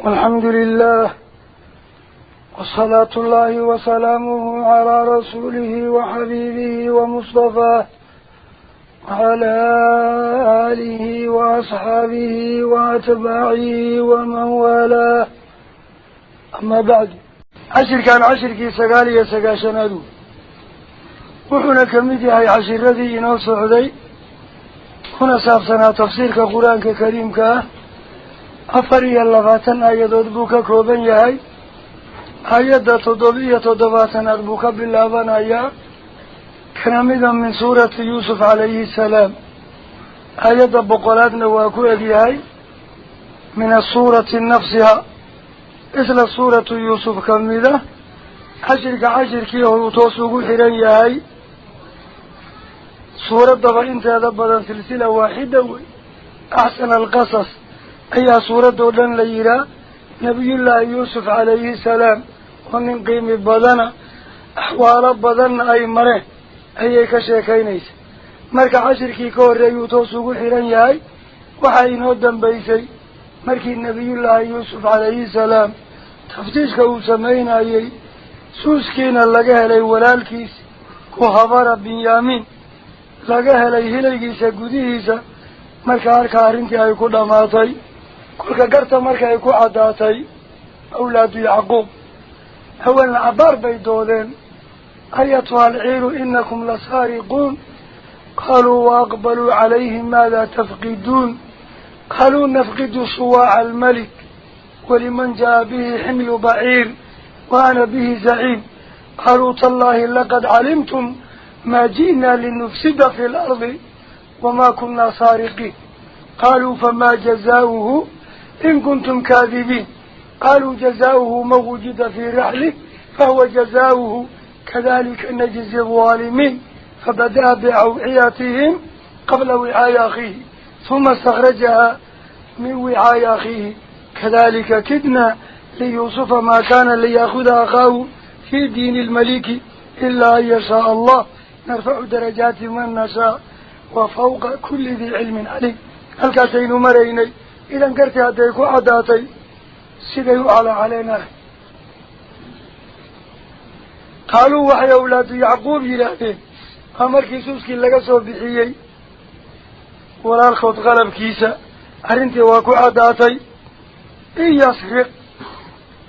والحمد لله والصلاة الله وسلامه على رسوله وحبيبه ومصطفاه وعلى آله وأصحابه وأتباعه ومن والاه. أما بعد، عشر كان عشركي سقالي سقاشنادو وحنا كميدي هاي عشر ردي إنو سعودي هنا سابسنا تفسير كقرآن كريم كا أفري اللغاتن آيادود بوكا كوبن يهي آيادة تضبية تضباتن أدبوكا باللابان آيا كنمدا من سورة يوسف عليه السلام. آيادة بقولات نواكو أديهي من السورة نفسها إسلا سورة يوسف كمدا عشرك عشركي هو توسوغو حيران يهي سورة دبا انت هذا سلسلة واحدة أحسن القصص أي سورة دولان ليرا نبي الله يوسف عليه السلام ومن قيم بدنا أحوال بدنا أي مره أي كشيكينيس مرك عشركي كور يوتوسوغو حيران يهي وحاينو دنبيسي مركي النبي الله يوسف عليه السلام تفتيشك وسمين أي سوسكينا لقاها لي ولالكيس كهبر بنيامين لقاها لي هليكيسا قديهيسا مركا هاركا هارنتي أي كل ماتي كل قرطة مركا أي كل عداتي أولاد يعقوب هو العبار بيدولين أيتها العير إنكم لسارقون قالوا وأقبلوا عليهم ماذا تفقدون قالوا نفقد صواع الملك ولمن جاء به حمل بعير وأنا به زعيم قالوا تالله لقد علمتم ما جئنا لنفسد في الأرض وما كنا سارقين قالوا فما جزاؤه إن كنتم كاذبين قالوا جزاؤه ما وجد في رحله فهو جزاؤه كذلك نجزي الظالمين. فبدأ بأوعيتهم قبل وعاء أخيه ثم استخرجها من وعاء أخيه كذلك كدنا ليوسف ما كان ليأخذ أخاه في دين الملك إلا أن يشاء الله نرفع درجات من نشاء وفوق كل ذي علم عليم. الكاسين مريني إذا انكرت هديك عداتي سيدي على علينا. قالوا وحي أولاد يعقوب يلاهين أمر كيسوسكي لقصوا بحيي ولا الخوت غلب كيسا أرنتي واكو عداتي إن يسرق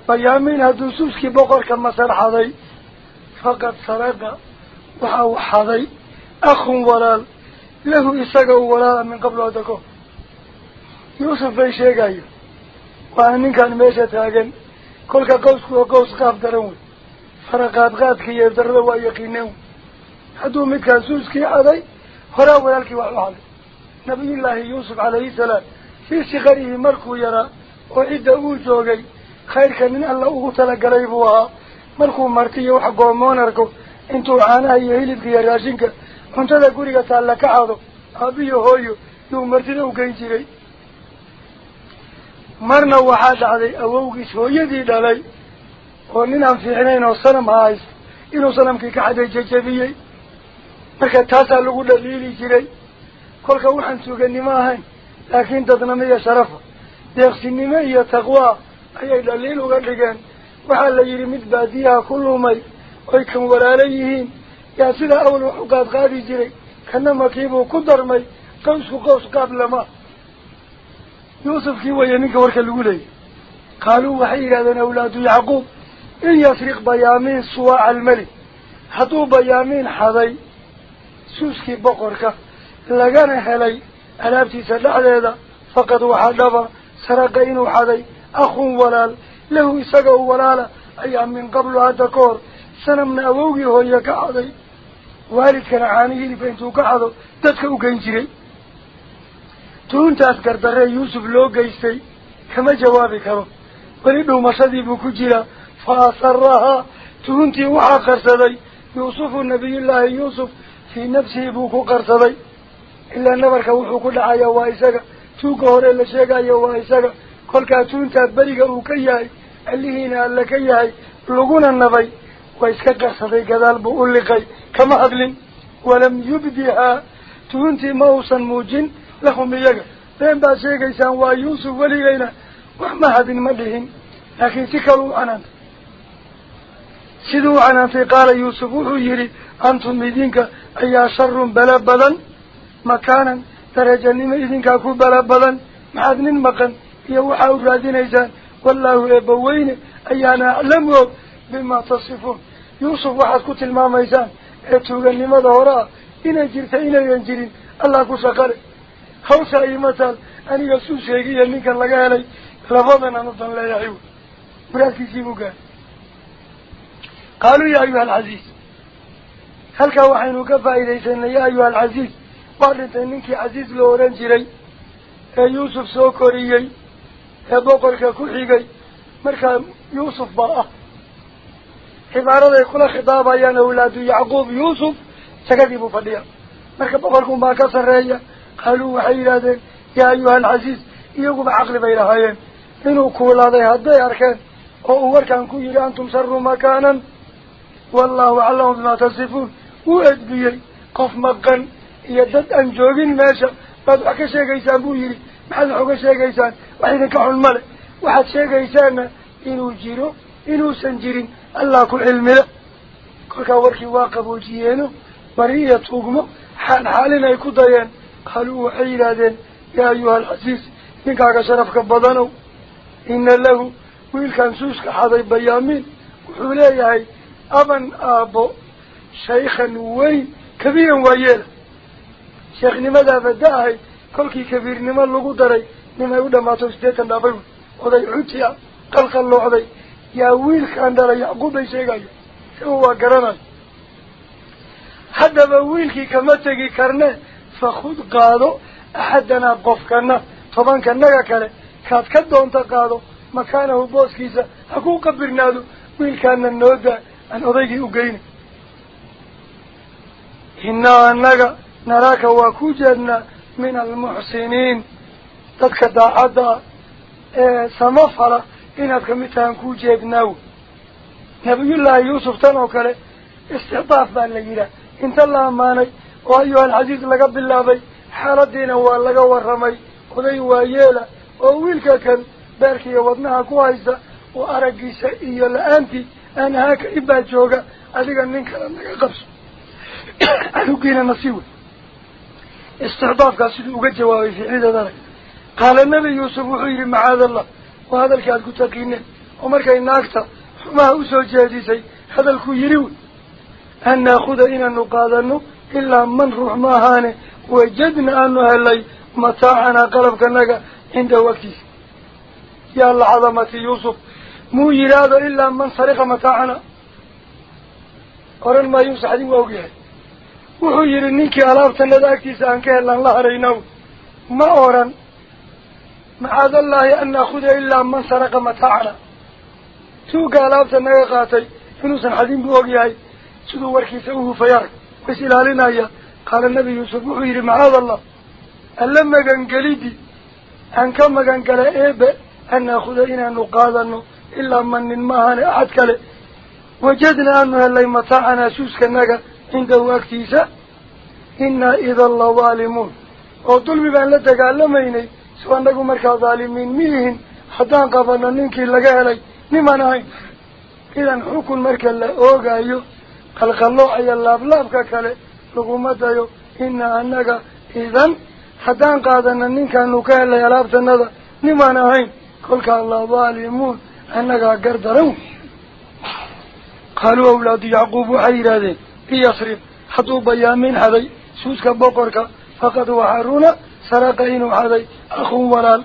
بيامين هدو سوسكي بقر كما سرحضي فقد سرق وحاو حضي أخ ولال له إساقه ولال من قبل هدكو يوسف بي شيقايو وأنا من كان ميشة تاقن كلك قوسك وقوس قاف درون فرقات غادك يبدر ويقينون هدو مدكان سوسكي حضي هرا ولالكي وحو حضي. نبي الله يوسف عليه السلام في صغره مركو يرى وعده أوجوغي خيرك من الله أغتل قريبوها مركو مرتي وحقو مونركو انتو عاناه يهيلبك يا راشنك انت ذا قريقة تالك عادو أبيو هويو يو مرتي وقين جري مرنا وحاد علي أووغي سويدي دالي وننام في عينين وصنم هايس إنو صنمكي كحدي ججبيي مركا تاسا لغو دليلي جري كلك وحن سوغني ما هين لكن تدنمية شرفة deeqsinimo iyo taqwa ayay dhaliil uga dhigeen. Waxaa la yidhi mid baadiyaha ku lumay oy kan walaalo yihiin yaa sidaa awal wax u qaadqaadi jiray kana makiibuu ku darmay qawsku qaws qaab lama. Yuusufkii waya ninka warka lagu leeyay. Qaaluu waxay yidhahdeen awlaadu yacquub in yasriq bayaamiin suwaaca almelik hadduu bayaamiin xaday suuskii boqorka lagana helay alaabtiisa dhexdeeda faqad waxaa dhaba سرق إنو حدي أخ ولال له إساقه ولالا أي من قبل هذا كور سنمنا أبوغي هو يكحدي والد كان عانيه فإنتو كحدو تدكو كينجري تون تذكر دري يوسف لو جيستي كما جوابي كرو ولده مشدي بكجرا فأصرها تونتي وحا قرصدي يوسف النبي الله يوسف في نفسه بوكو قرصدي إلا نبرك وحو كل عايا وإساقه توقع هوري اللي شيقايا وإساقه كل كاتونتا بريقا وكياي اللي هنا اللي كياي لغونا النبي وإسكا قرصدي قدال بأولقي كما هدل ولم يبديها تونتي موسا موجين لهم إياك بين با شيقايسان ويوسف وليغينا Wax ma hadin ma dhihin, laakiin si kalu u canaantay, siduu u canaantay. Qaala Yuusuf wuxuu yidhi: antum idinka ayaa sharun bala badan, makaanan darajanimo idinkaa ku bala badan. Maxaad nin maqan iyo waxaa u raadinaysaan? Wallaahu eebbaweyne ayaana aclamu og bimaa tasifuun. Yuusuf, waxaad ku tilmaamaysaan ee tuuganimada hore ah inay jirta inayan jirin Allah ku shaqale. Hawsha imatal aniga suu sheegiya ninkan laga helay labadan aan u dan leeyahay. Muraadkiisii buu gaaray. Qaaluu yaa ayuha alcasiis. Halkaa waxaynu ka faa'iidaysanay yaa ayuha alcasiis. Waa dhintay ninkii casiis loo oran jiray ee Yuusuf soo koriyey ee boqorka ku xigay. Markaa Yuusuf baa ah cibaaraday kula khidaabayaan awlaadu Yacquub. Yuusuf sagadii buu fadhiyaa, marka boqorkun baa ka sarreeya. Qaaluu waxay yidhahdeen yaa ayuha alcasiis. Iyaguba caqli bay lahaayeen inuu kuulaaday hadday arkeen oo uu warkan ku yidhi antum sharu makaanan wallahu aclamu bimaa tasifuun. Wuu edbiyey. Qof maqan iyo dad aan joogin meesha baad wax ka sheegaysaan buu yidhi. Maxaad wax uga sheegaysaan? Wax idinka xun male. Waxaad sheegaysaanna inuu jiro inuusan jirin Allah ku cilmile. Kolkaa warkii waa qaboojiyeeno bari iyo tuugmo xaal xaalin ay ku dayeen. Qaaluu waxay yidhaahdeen yaa ayuha alcasiis, ninkaaga sharafka badanow, ina lahu wiilkan suuska xaday Bayaamiin wuxuu leeyahay aban aabbo shaykhan weyn kabiiran waayeela. Sheekhnimadaa badda ahayd kolkii kabiirnimo lagu daray nimay u dhammaato 80 dhaafay, oday cuti ah qalqalloocday yaa wiilkaan dhalay Yacquub bay sheegaya. Isagu waa garanayo. Haddaba wiilkii kama tegi karne, fakhud qaado axadanaa qofkana tobankanaga kale kaad ka doonta qaado, makaanahu booskiisa ha kuu qabirnaado, wiilkaana noodaa aan odaygii u geyna. Innaa annaga naraaka waa ku jeednaa min almuxsiniin, dadka daacadda ah ee samafala inaad kamid tahaan kuu jeednaaw. Nabiyullaahi Yuusuf tan oo kale isticdaaf baa la yidhaah. Inta la ammaanay oo ayuha alcasiis laga bilaabay, xaaladiina waa laga warramay. Oday waayeela oo wiilka kan beerka iyo wadnaha ku haysta oo araggiisa iyo la-aantii aan ahaa karin baa jooga. Adiga nin kale naga qabso, canugiina nasiib wey. Isticdaafkaas siduu uga jawaabay ficnideed arag. Qaala Nabi Yuusuf wuxuu yidhi macaada Allah. Waa hadalkii aad ku taqiineen oo markay naagta xumaha usoo jeedisay hadalkuu yidhi wey: an naakhuda inaanu qaadano ilaa man ruux ma ahaane wajadna aanu helay mataacanaa qalabkanaga cindahu agtiisa. Yaa lacadamati Yuusuf, muu yidhaahdo ilaa man sariqa mataacana oran maayo saxdin waa ogyahay. Wuxuu yidhi ninkii alaabtanada agtiisa aan ka hellaan la haraynaw ma oran. Macaadallaahi an naakhuda ilaa man saraqa mataacana. Tuugga alaabta naga qaatay inuusan xadin buu ogyahay. Siduu warkiisa u hufay arag, was ilaalinaya. Qaala Nabi Yuusuf wuxuu yidhi macaada Allah, alla magangelidi aan ka magangala eebe, an naakhuda inaanu qaadano ilaa man nin maahane axad kale wajadna aanu helay mataacanaa suuskanaga cindahu agtiisa, innaa idan la daalimuun. Oo dulmi baan la dagaalamaynay soo annagu markaa dhaalimiin miihin haddaan qabano ninkii laga helay nimaan ahayn. Idan xukun marka la oogayo qalqallooc iyo laablaabka kale laguma dayo. Innaa annaga idan haddaan qaadano ninkaanu ka helay alaabtanada nimaan ahayn kolkaa la daalimuun, annagaa gardaran. Qaaluu awlaadu Yacquub waxay yidhaahdeen iyasrib hadduu Bayaamiin xaday suuska boqorka, faqad waxaa runa saraqa inuu xaday akhun walaal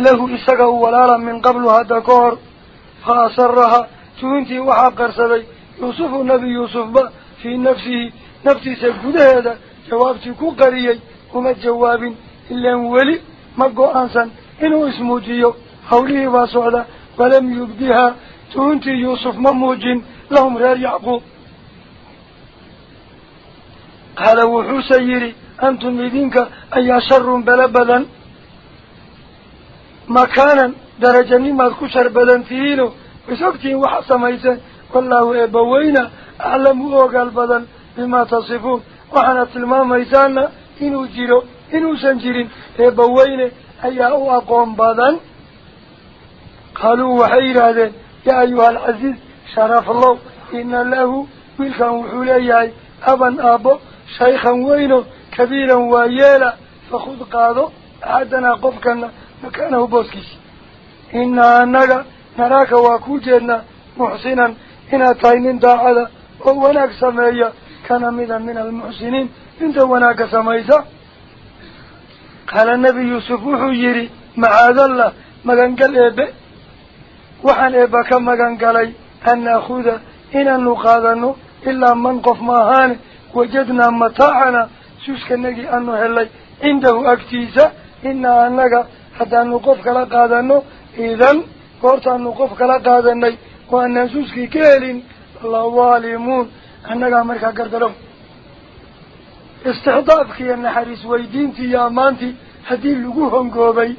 lahu isaga u walaala min qablu hadda ka hor. Fa asaraha tuhintii waxaa qarsaday Yuusufu Nabi Yuusufba fii nafsihi naftiisa gudaheeda jawaabtii ku qariyey. Uma jawaabin ilaan weli ma go-aansan inuu ismuujiyo, hawlihii baa socda. Walam yubdihaa tuhuntii Yuusuf ma muujin lahum reer Yacquub. Qaala wuxuuse yidhi antum idinka ayaa sharun bala badan makaanan, darajanimaad ku shar badan tihiino is ogtihiin waxa samayseen. Wallaahu eebbaweyna aclamu ogaal badan bimaa tasifuun, waxaana tilmaamaysaana inuu jiro inuusan jirin eebbaweyne ayaa u aqoon badan. Qaaluu waxay yidhaahdeen yaa ayuha alcasiiz sharaf low ina lahu wiilkan wuxuu leeyahay aban aabbo shaykhan weyno kabiiran waayeela fakhud qaado axadanaa qofkana makaanahu booskiisa inaa annaga naraaka waa kuu jeednaa muxsinan inaad tahay nin daacada oo wanaag sameeya kana mida min almuxsiniin inta wanaagga samaysa. Qaala nebi Yuusuf wuxuu yidhi macaadallah magangal eebe waxaan eebba ka magangalay an naakuda inaanu qaadano ilaa man qof ma ahaane wajadnaa mataacana suuskanagii aanu helay cindahu agtiisa inaa annaga haddaanu qof kala qaadano idan goortaanu qof kala qaadanay oo aanaan suuskii ka helin la daalimuun annagaa markaa gardarow. Istixdaafkii iyo naxariis weydiintii iyo ammaantii haddii lagu hongoobay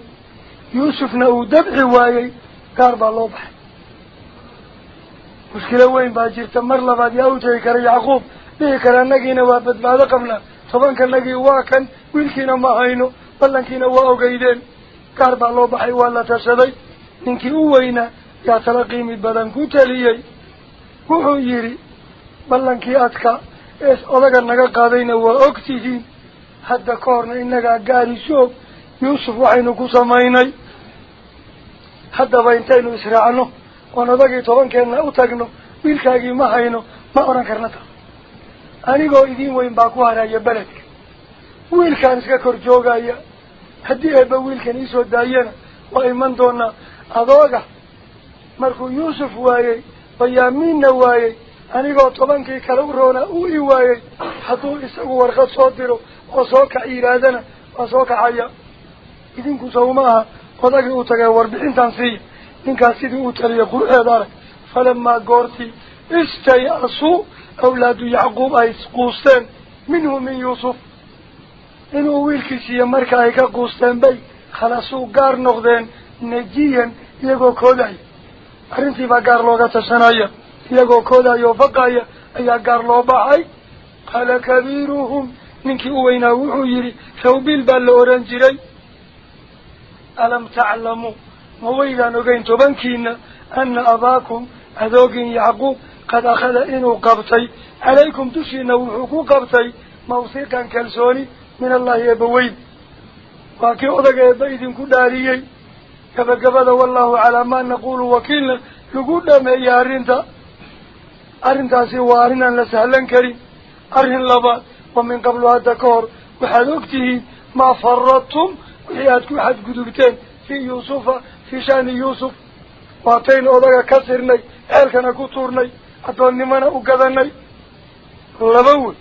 Yuusufna uu dabci waayey gaar baa loo baxay. Mushkilo weyn baa jirta mar labaad yaa u tegi kara Yacquub dhihi kara annagiina waa badbaado qabnaa tobankanagii waa kan wiilkiina ma hayno ballankiina waa ogeydeen. Gaar baa loo baxay waa la tashaday. Ninkii u weynaa yaa tala qiimi badan ku taliyey. Wuxuu yidhi ballankii adka ee odaga naga qaadayna waa og tihiin hadda ka horna innagaa gaarisu og Yuusuf waxaynu ku samaynay haddaba intaynu israacno oon odagii tobankeenna u tagno wiilkaagii ma hayno ma odhan karna ta anigoo idiin weyn baa ku haraya beledka wiilkaan iska kor joogaya haddii eebba wiilkan iisoo daayana waa iman doonaa. Adooga markuu Yuusuf waayey Bayaamiinna waayey anigoo tobankii kale u roonaa uu i waayey hadduu isagu warqad soo diro oo soo kac yidhaahdana waa soo kacaya. Idinku sawma aha odagii u tagay warbixintan siiya ninkaas sidii uu taliyay quruxeeda arag. Falamaa goortii istay-asuu awlaadu Yacquub ay quusteen minhu min Yuusuf inuu wiilkiisiiyo marka ay ka quusteen bay khalasuu gaar noqdeen najiyan iyagoo koodaya. Arrintii baa gaar looga tashanaya iyagoo koodaya oo faqaya ayaa gaar loo baxay. Qaala kabiiruhum ninkii u weynaa wuxuu yidhi Rawbiil baa la oran jiray alam taclamuu ma waydaan ogeyn tobankiina ana abaakum adoogin Yacquub qad akhada inuu qabtay calaykum dushiina wuxuu ku qabtay mawsiqan kalsooni min allahi eebbaweyn waa kii odaga eebba idinku dhaariyey gabagabada wallaahu calaa maa naquulu wakiilna lagu dhameeyey arrinta. Arrintaasi waa arrin aan la sahlan karin. Arrin labaad wa min qablu hadda ka hor waxaad ogtihiin maa faradtum wixii aad ku xadgudubteen fii Yuusufa fii sha'ni Yuusuf waataynu odaga ka sirnay ceelkana ku tuurnay addoonnimana u gadanay laba wey.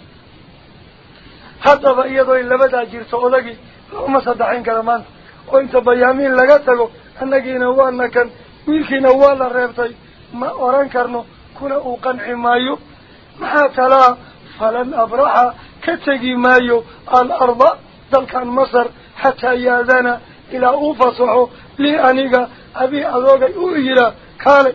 Haddaba iyadoo labadaa jirto odagii looma sadexayn kara maanta oo inta Bayaamiin laga tago annagiina waana kan wiilkiina waa la reebtay ma oran karno kuna uu qanci maayo. Maxaa talaa falan abraxa ka tegi maayo al-arda dalkan Masar xataa yaadana ilaa uu fasaxo lii aniga abii adoogay uu yiraa kaale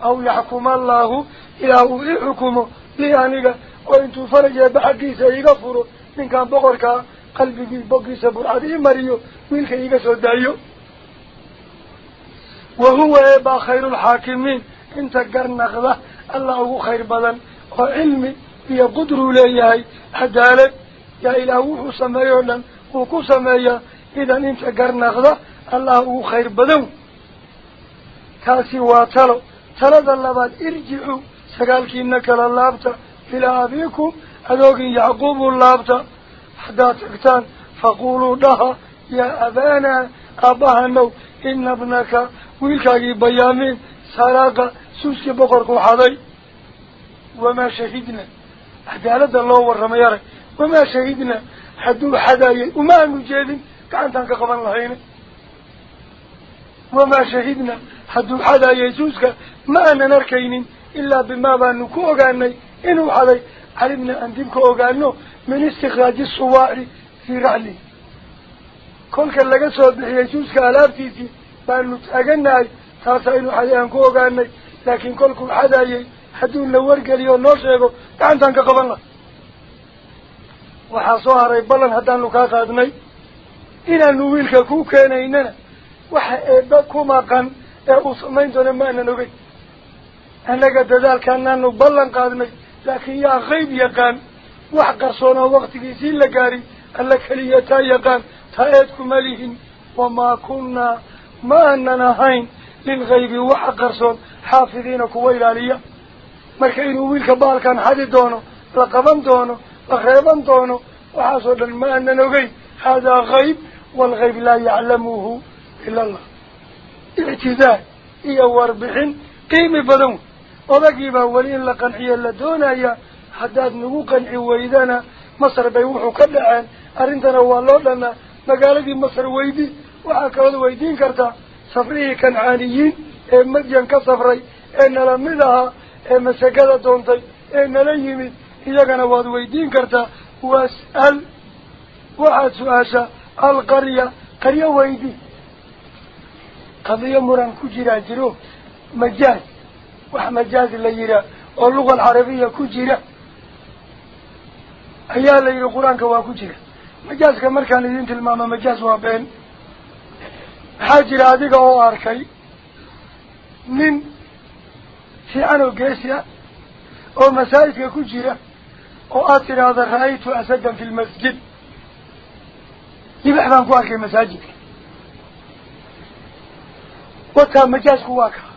aw yaxkuma allaahu ilaa uu i xukumo lii aniga oo intuu faraj eebba xaggiisa iiga furo ninkan boqorkaa qalbigii boggiisa burcad ii mariyo wiilka iiga soo daayo. Wa huwa eebbaa khayruulxaakimiin inta garnaqda allah ugu khayr badan oo cilmi iyo qudruu leeyahay cadaalad yaa ilaah wuxuu sameeyo o dhan wuu ku sameeyaa. Idan inta garnaqda allah ugu khayr badan. Taasi waa talo. Talada labaad irjicuu sagaalkiina kala laabta ilaa abiikum adoogin Yacquubu laabta haddaad tagtaan faquuluu dhaha yaa abaanaa aabbahanow ina bnaka wiilkaagii Bayaamiin saraaqa suuskii boqorku xaday. Wamaa shahidna cadaaladda loo warramay arag wamaa shahidna hadduu xadaayay uma aanu jeedin gacantaan ka qaban lahayna. Wamaa shahidna hadduu xadaayay suuska ma aanan arkaynin ilaa bimaa baanu ku ogaanay inuu xaday calimna aan dib ka ogaano min istikraaji suwaaci fii raclihi kolka laga soo bixiyey suuska alaabtiisii baanu taaganahay taasaa inuu xaday aan ku ogaanay. Laakiin kolkuu xadaayay hadduu la wargeliyo noo sheego gacantaan ka qaban laha. Waxaa soo haray ballan haddaanu kaa qaadnay inaanu wiilka ku keenaynana waxa eebba ku maqan Ee uu samayn doono ma aanan ogeyn. Annaga dadaalkaanaanu ballan qaadnay, laakiin yaa qayb yaqaan wax qarsoon oo waqtigiisii la gaarin alla keliya taa yaqaan, taa eedkuma lihin. Wamaa kunnaa ma aanan ahayn lilghaybi waxa qarsoon xaafidiina kuwa ilaaliya. Marka inuu wiilka baalkan xadi doono, la qaban doono, la reeban doono, waxaasoo dhan ma aanan ogeyn. Haadaa hayb waalghayb laa yaclamuhu ila allah. Ictidaar iyo warbixin qiimi badan wey. Odagii baa weli in la qanciyo la doonaya. Haddaad nagu qanci weydana Masar bay wuxuu ka dhaceen, arrintana waa loo dhanaa. Magaaladii Masar weydi, waxaa kalood weydiin kartaa safrihii Kancaaniyiin ee Madyan ka safray ee nala mid ahaa ee masagada doontay ee nala yimid, iyagana waad weydiin kartaa. Was'al waxaad su-aashaa alqarya, qaryo weydi. Qadiyo muran ku jiraa jiro, majaaz, wax majaaz la yihaa oo luga alcarabiya ku jira ayaa la yidhi qur-aanka waa ku jira. Majaaska markaan idiin tilmaamo, majaaz waa been. Maxaa jira adiga oo arkay nin fiican oo geesi ah oo masaajidka ku jira oo aad tidhaahda ra'aytu asadan fi lmasjid, libax baan ku arkay masaajidka. Wataa majaasku waa kaa.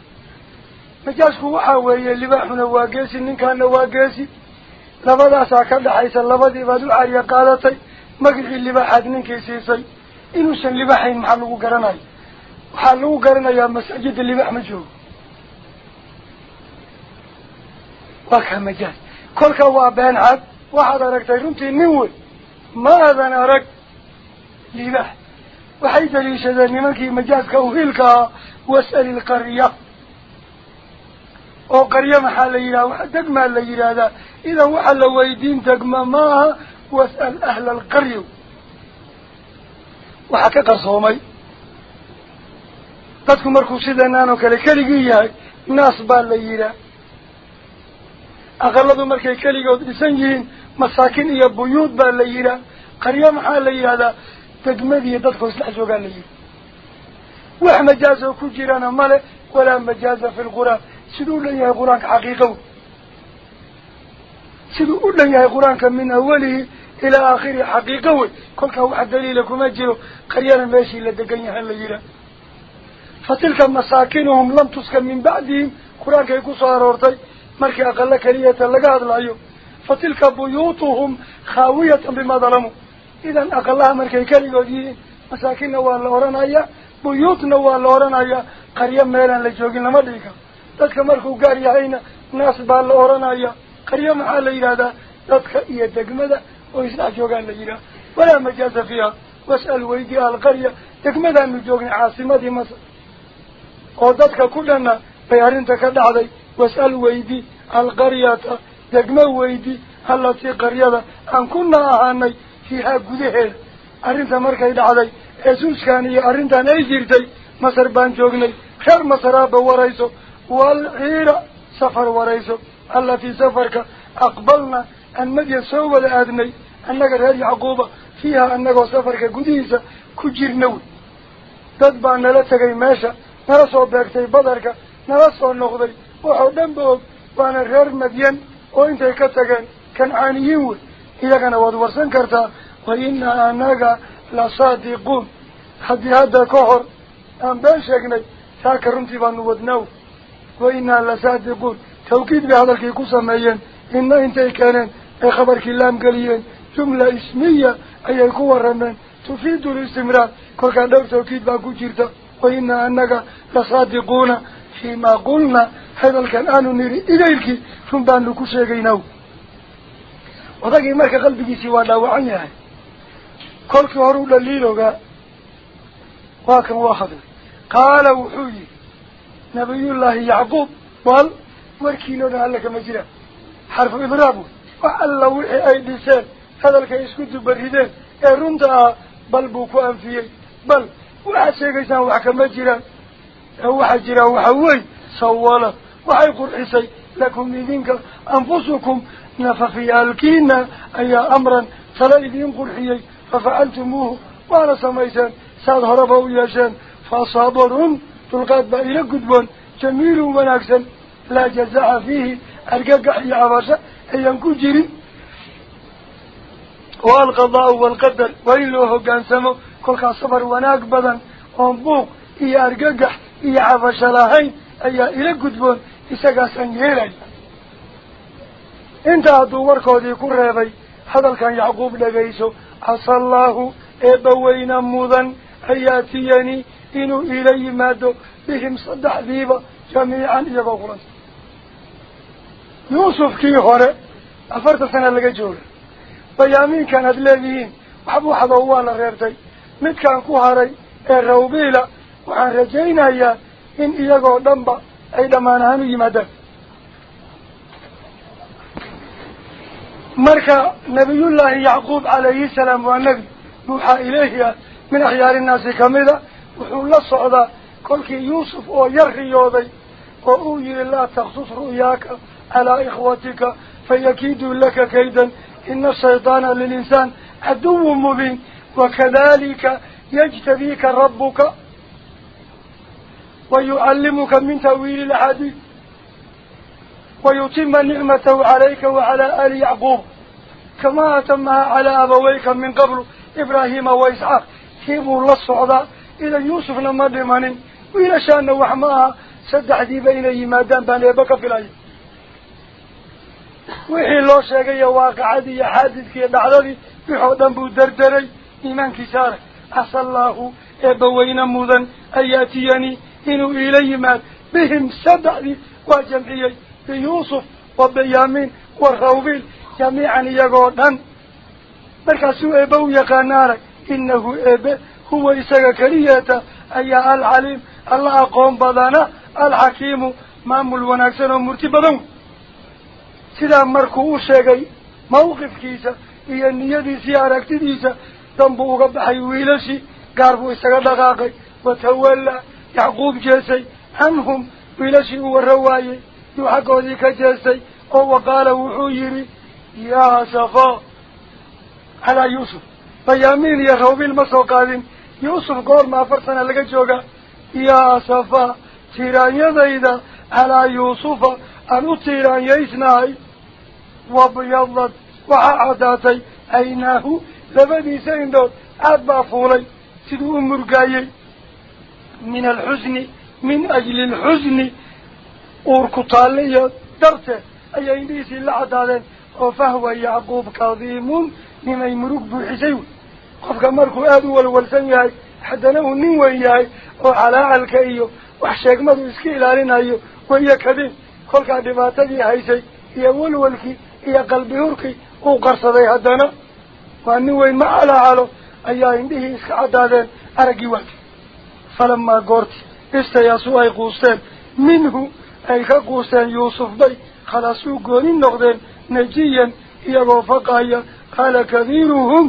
Majaasku waxaa weeye libaaxuna waa geesi, ninkaana waa geesi, labadaasaa ka dhaxaysa. Labadii baad u cariya qaadatay, magicii libaaxaad ninkii siisay. Inuusan libaaxayn maxaa lagu garanaya? Waxaa lagu garanayaa masaajida libaax ma joogo. Waa kaa majaas. Kolka waa been cad. Waxaad aragtay runtii nin wey, ma aadan arag libaax. Waxay daliishadeen nimankii majaaska uhiilka ahaa was'al ilqarya. Oo qaryo maxaa la yidhaha? Waxa degmaa la yidhaahdaa. Idan waxaa la weydiin degma maaha, was'al ahla alqarya. Waxaa ka qarsoomay dadku markuu sideenaan oo kale keligii yahay naas baa la yidhaah. Aqaladu markay keligood dhisan yihiin masaakin iyo buyuud baa la yidhaah. Qaryo maxaa la yidhahdaa? Degmadiiyo dadkoo isdhex joogaa la yidhi. Wax majaaz oo ku jirana male, walaa majaaza fi lqur-aan. Siduu u dhan yahay qur-aanka xaqiiqa wey, siduu u dhan yahay qur-aanka min awalihi ilaa aakhirihi xaqiiqa wey. Kolkaa wax daliila kuma jiro. Qaryana meeshii la degan yahay la yidhaah. Fa tilka masaakinuhum lam tuskan min bacdihim, qur-aankay ku soo aroortay markii aqalo keliyata laga hadlayo. Fa tilka buyuutuhum khaawiyatan bimaa dalamuu. Idan aqalaha markay keligood yihiin masaakinna waa la odhanayaa, buyuutna waa la odhanayaa. Qaryo meelaan la joogin lama dhihi karo. Dadka markuu gaar yahayna naas baa la odhanayaa. Qaryo maxaa la yidhahdaa? Dadka iyo degmada oo isdhex joogaan la yidhaha. Walaa majaaza fiiha. Was'al weydii alqarya, degmadaanu joognay caasimadii Masar oo dadka ku dhanna bay arrinta ka dhacday. Was'al weydi alqaryata, degmo weydi, allatii qaryada aan kuna ahaanay fiihaa gudaheeda. Arrinta markay dhacday ee suuskan iyo arrintan ay jirtay Masar baan joognay. Reer Masaraaba warayso. Waalciira safar warayso, allatii safarka aqbalna aan Madyan soo wada aadnay annaga reer Yacquuba fiiha, annagoo safarka gudihiisa ku jirna wey. Dad baa nala tegay meesha, nala soo beegtay badarka, nala soo noqday, waxoo dhan ba og. Waana reer Madyan oo intay ka tageen Kancaaniyiin wey. Iyagana waad warsan kartaa. Wa innaa annaga la saadiquun, haddii hadda ka hor aan been sheegnay saaka runtii baanu wadnaaw. Wa innaa la saadiquun, tawkiid bay hadalkii ku sameeyeen. Inna intay keeneen ay khabarkii laamgeliyeen, jumla ismiya ayay ku warrameen tufiidu listimraar. Kolkaa dhowr tawkiid baa ku jirta. Wa innaa annaga la saadiquuna fiimaa qulna, hadalkan aanu nidhi idaylkii run baanu ku sheegaynaa. Odagii marka qalbigiisii waa dhaawacan yahay. Kolkii hore u dhaliilogaa waa kan waa hadlay. Qaala wuxuu yihi nabiyullaahi Yacquub, bal warkiinoo dhan alla kama jiraan. Xarfu idraab wey. Wax alla wixii ay dhiseen hadalkay isku dubarideen ee runta ah bal buu ku anfiyey. Bal waxaad sheegaysaan wax kama jiraan. Ee waxaa jiraa waxa wey sawalad waxay qurxisay lakum idinka anfusukum nafafyaalkiina ayaa amran tala idiin qurxiyey. Fafacaltumuuhu waana samayseen saad horeba u yeesheen. Fa sabrun dulqaad baa ila gudboon jamiilun wanaagsan laa jazaca fiihi argagax iyo cabasho ayaan ku jirin. Waalqadaau waalqadar waa in loo hoggaansamo kolkaas sabar wanaag badan oon buuq iyo argagax iyo cabasho lahayn ayaa ila gudboon isagaasaan yeelaya. Inta hadduu warkoodii ku reebay hadalkan Yacquub dhagayso, casa allaahu eebbaweyna mudan an yaatiyanii inuu iila yimaado bihim saddexdiiba jamiican iyagoo kulanta. Yuusufkii hore 40 sana laga jooga, bayaamiinkan aad leedihiin waxbuu xadoo waa la reebtay, midkaan ku haray ee Rawbiila waxaan rajaynayaa in iyagoo dhanba ay dhammaan ahaan u yimaadaan. Marka nabiyullaahi Yacquub calayhi salaam waa nebi buuxaa ilaahi ah min akhyaari nnaasi kamida. Wuxuu la socdaa kolkii Yuusuf oo yar riyooday oo uu yihi laa taksus ru'yaaka calaa ikhwatika fayakiiduu laka kaydan ina ashaytaana lilinsaan caduwun mubiin wakadalika yajtabiika rabbuka ويعلمك من تأويل الأحاديث ويتم نعمته عليك وعلى آل يعقوب كما أتمها على أبويك من قبل إبراهيم وإسحاق. كيبوا الله الصعداء إذا يوسف لما دمانين وإلى شأن وحماها سدحدي بين يمادان بان يبقى في العيد. وحي الله شاقيا واقعدي حادثك دعددي بحودا بودردري إيمان كسارك. عسى الله أبوين مذن أن يأتيني إنه إلي مات بهم سدحدي وجمعيي بيوسف وبيامين والروبيل جميعا يقولن. مركاسو أبو يقانارك إنه أبو هو إساق كرياتا أي العليم الله أقوم بدنا الحكيم مامul wanaagsan oo murti badan. Sidaa markuu u sheegay mawqifkiisa iyo niyadiisa iyo aragtidiisa danbuu uga baxay wiilashii, gaar buu isaga dhaqaaqay. Watawalla Yacquub jeesay canhum wiilashii uu warra waayey yuu xaggoodii ka jeestay oo waqaala wuxuu yidhi yaa safaa calaa Yuusuf. Bayaamiin iyo Rawbiil ma soo qaadin, Yuusuf goorma 4 sana laga jooga. Yaa safaa tiiraanyadayda calaa Yuusufa aan u tiiraanyaysnahay. Wabyadad waxaa caddaatay caynaahu labadiisa indhood aad baa fuulay siduu u murgaayey. Min alxusni min ajli alxusni uurku taalle iyo darteed ayaa indhihiisii la caddaadeen. Oo fahwa Yacquub kadiimun nimay murug buuxisay wey. Qofka markuu aada u walwalsan yahay haddana uu nin weyn yahay oo calaacalka iyo wax sheegmadu iska ilaalinayo waiyo kadiim kolkaa dhibaatadii haysay iyo walwalkii iyo qalbi hurkii uu qarsaday haddana waa nin weyn ma calaacalo ayaa indhihii iska caddaadeen araggii waatay. Falamaa goorti istayaasuu ay quusteen minhu ay ka quusteen Yuusuf bay khalaasuu gooni noqdeen najiyan iyagoo faqaya. Qaala kabiiruhum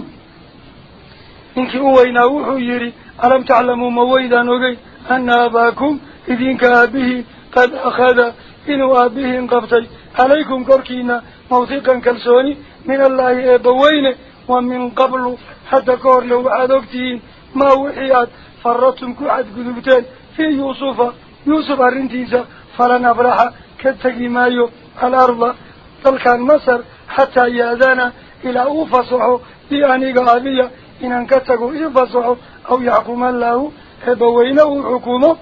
ninkii u weynaa wuxuu yidhi alam taclamuu ma waydaan ogeyn ana abaakum idinka aabihiin qad akhada inuu aabihiin qabtay calaykum korkiina mawhiqan kalsooni min allaahi eebbaweyne wa min qablu hadda ka horna waxaad ogtihiin maa wixii aad faradtum ku xadgudubteen fii Yuusufa Yuusuf arrintiisa. Falan abraxa ka tegi maayo alarda dalkan Masar xataa yaadana ilaa uu fasaxo bi aniga abiya inaan ka tago ii fasaxo aw yaxkuma allaahu eebbaweyne uu xukumo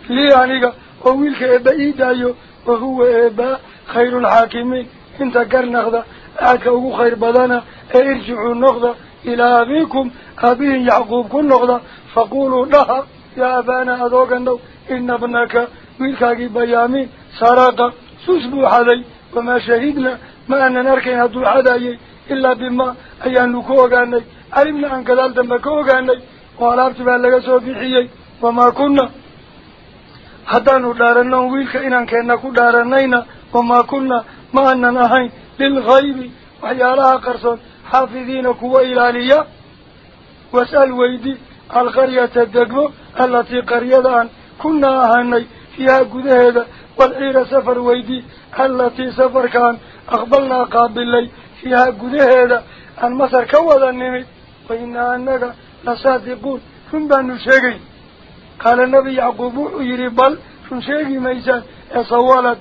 lii aniga oo wiilka eebba ii daayo. Wahuwa eebba khayruulxaakimiin inta garnaqda aadka ugu khayr badana ee irjicuu noqda ilaa abiikum aabihin Yacquub ku noqda. Faquuluu dhaha yaa abaana adooganow ina bnaka wiilkaagii Bayaamiin saraqa sus buu xaday. Wamaa shahidna ma aanan arkayn hadduu xadayey ilaa bimaa ayaanu ku ogaanay calimna aan gadaal dambe ka ogaanay oo alaabtii baa laga soo bixiyey. Wamaa kunna haddaanu dhaaranno wiilka inaan keenna ku dhaaranayna wamaa kunna ma aanan ahayn lilghaybi waxyaalaha qarsoon xaafidiina kuwa ilaaliya. Was'al weydi alqaryata degmo allatii qaryada aan kunaa ahaanay fiihaa gudaheeda walciira safar weydi allatii safarkaan aqbalnaa qaabilay fiihaa gudaheeda aan Masar ka wada nimid. Wa inaa annaga lasaadiquun run baanu sheegay. Qaala Nabi Yacquub wuxuu yidhi bal run sheegi maysaan ee sawalad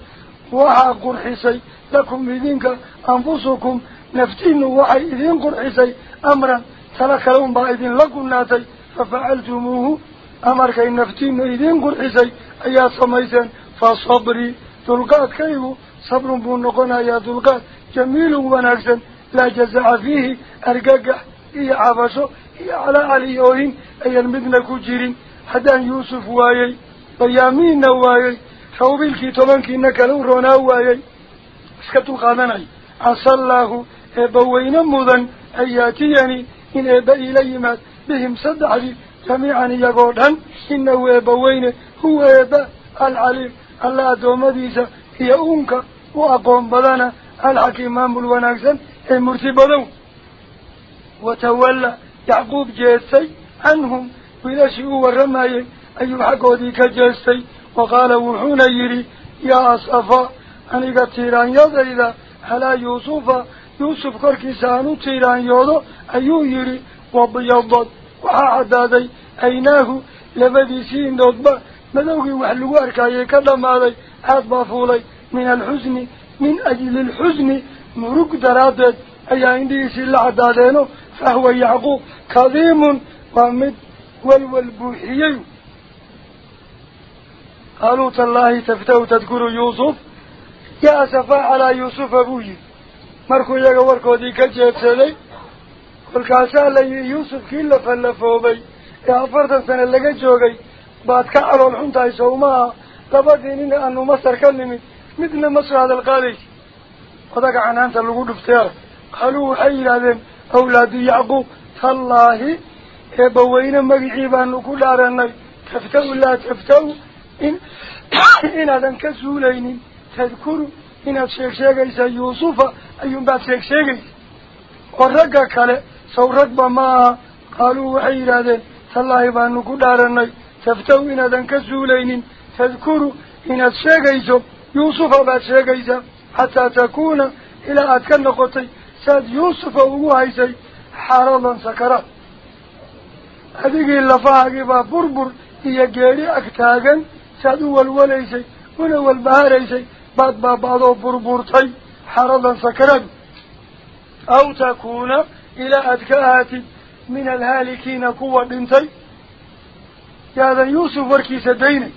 waxaa qurxisay lakum idinka anfusukum naftiinu waxay idiin qurxisay amran tala kale unbaa idinla gunnaatay fafacaltumuuhu amarkay naftiinu idiin qurxisay ayaa samayseen. Fa sabrii dulqaadkaygu sabrun buu noqonayaa dulqaad jamiilun wanaagsan laa jazaca fiihi argagax iyo cabasho iyo calaacal iyo oohin ayaan midna ku jirin. Haddaan Yuusuf waayey, Bayaamiinna waayey, rawbilkii 10kiina kale u roonaa waayey, iska dulqaadanay. Casallaahu eebbaweyne mudan an yaatiyanii in eebba iila yimaad bihim 3dii jamiican iyagoo dhan. Innahu eebbaweyne huwa eebba alcaliim alla addoommadiisa iyo uunka u aqoon badana alxakiim maamul wanaagsan ee murti badow. Watawalla Yacquub jeestay canhum wiilashii u warramayey ayuu xaggoodii ka jeestay. Wa qaala wuxuuna yidhi yaa asafa aniga tiiraanyadayda calaa Yuusufa Yuusuf korkiisa aan u tiiraanyoodo ayuu yidhi. Wabyadad waxaa caddaaday aynaahu labadiisii indhoodba madowgii wax lagu arkaayay ka dhammaaday aad baa fuulay min alxusni min ajli alxusni murug daraaddeed ayaa indhihiisii la caddaadeeno. Fahuwa Yacquub kadiimun waa mid walwal buuxiyey. Qaaluu tallaahi taftahu tadkuru Yuusuf yaa asafaa calaa Yuusufa buu yidhi markuu iyaga warkoodii ka jeedsaday. Kolkaasaa la yidhi Yuusufkii la fallafoobay ee 40 sano laga joogay baad ka calool xun tahay sowmaha labadii nin aanu Masar ka nimid midna ma soo hadal qaadaysa. Odaga canaanta lagu dhuftay arag. Qaaluu waxay yidhaahdeen awlaadu Yacquub tallaahi eebbaweyne magicii baanu ku dhaaranay taftahu laa taftahu in inaadan ka suulaynin tadkuru inaad sheegsheegaysa Yuusufa ayuunbaad sheegsheegaysa oo ragga kale sow ragba maaha. Qaaluu waxay yidhaahdeen tallaahi baanu ku dhaaranay taftahu inaadan ka suulaynin tadkuru inaad sheegayso Yuusufa baad sheegaysaa xataa takuuna ilaa aad ka noqotay saad Yuusufa ugu haysay xaradan sakaraad adigii lafahaagii baa burbur iyo geeri ag taagan saad u walwalaysay una walbahaaraysay baad baaba'doo burburtay xaradan sakaraad. Aw takuuna ilaa aad ka ahaatid min alhaalikiina kuwa dhintay. Yaadan Yuusuf warkiisa daynay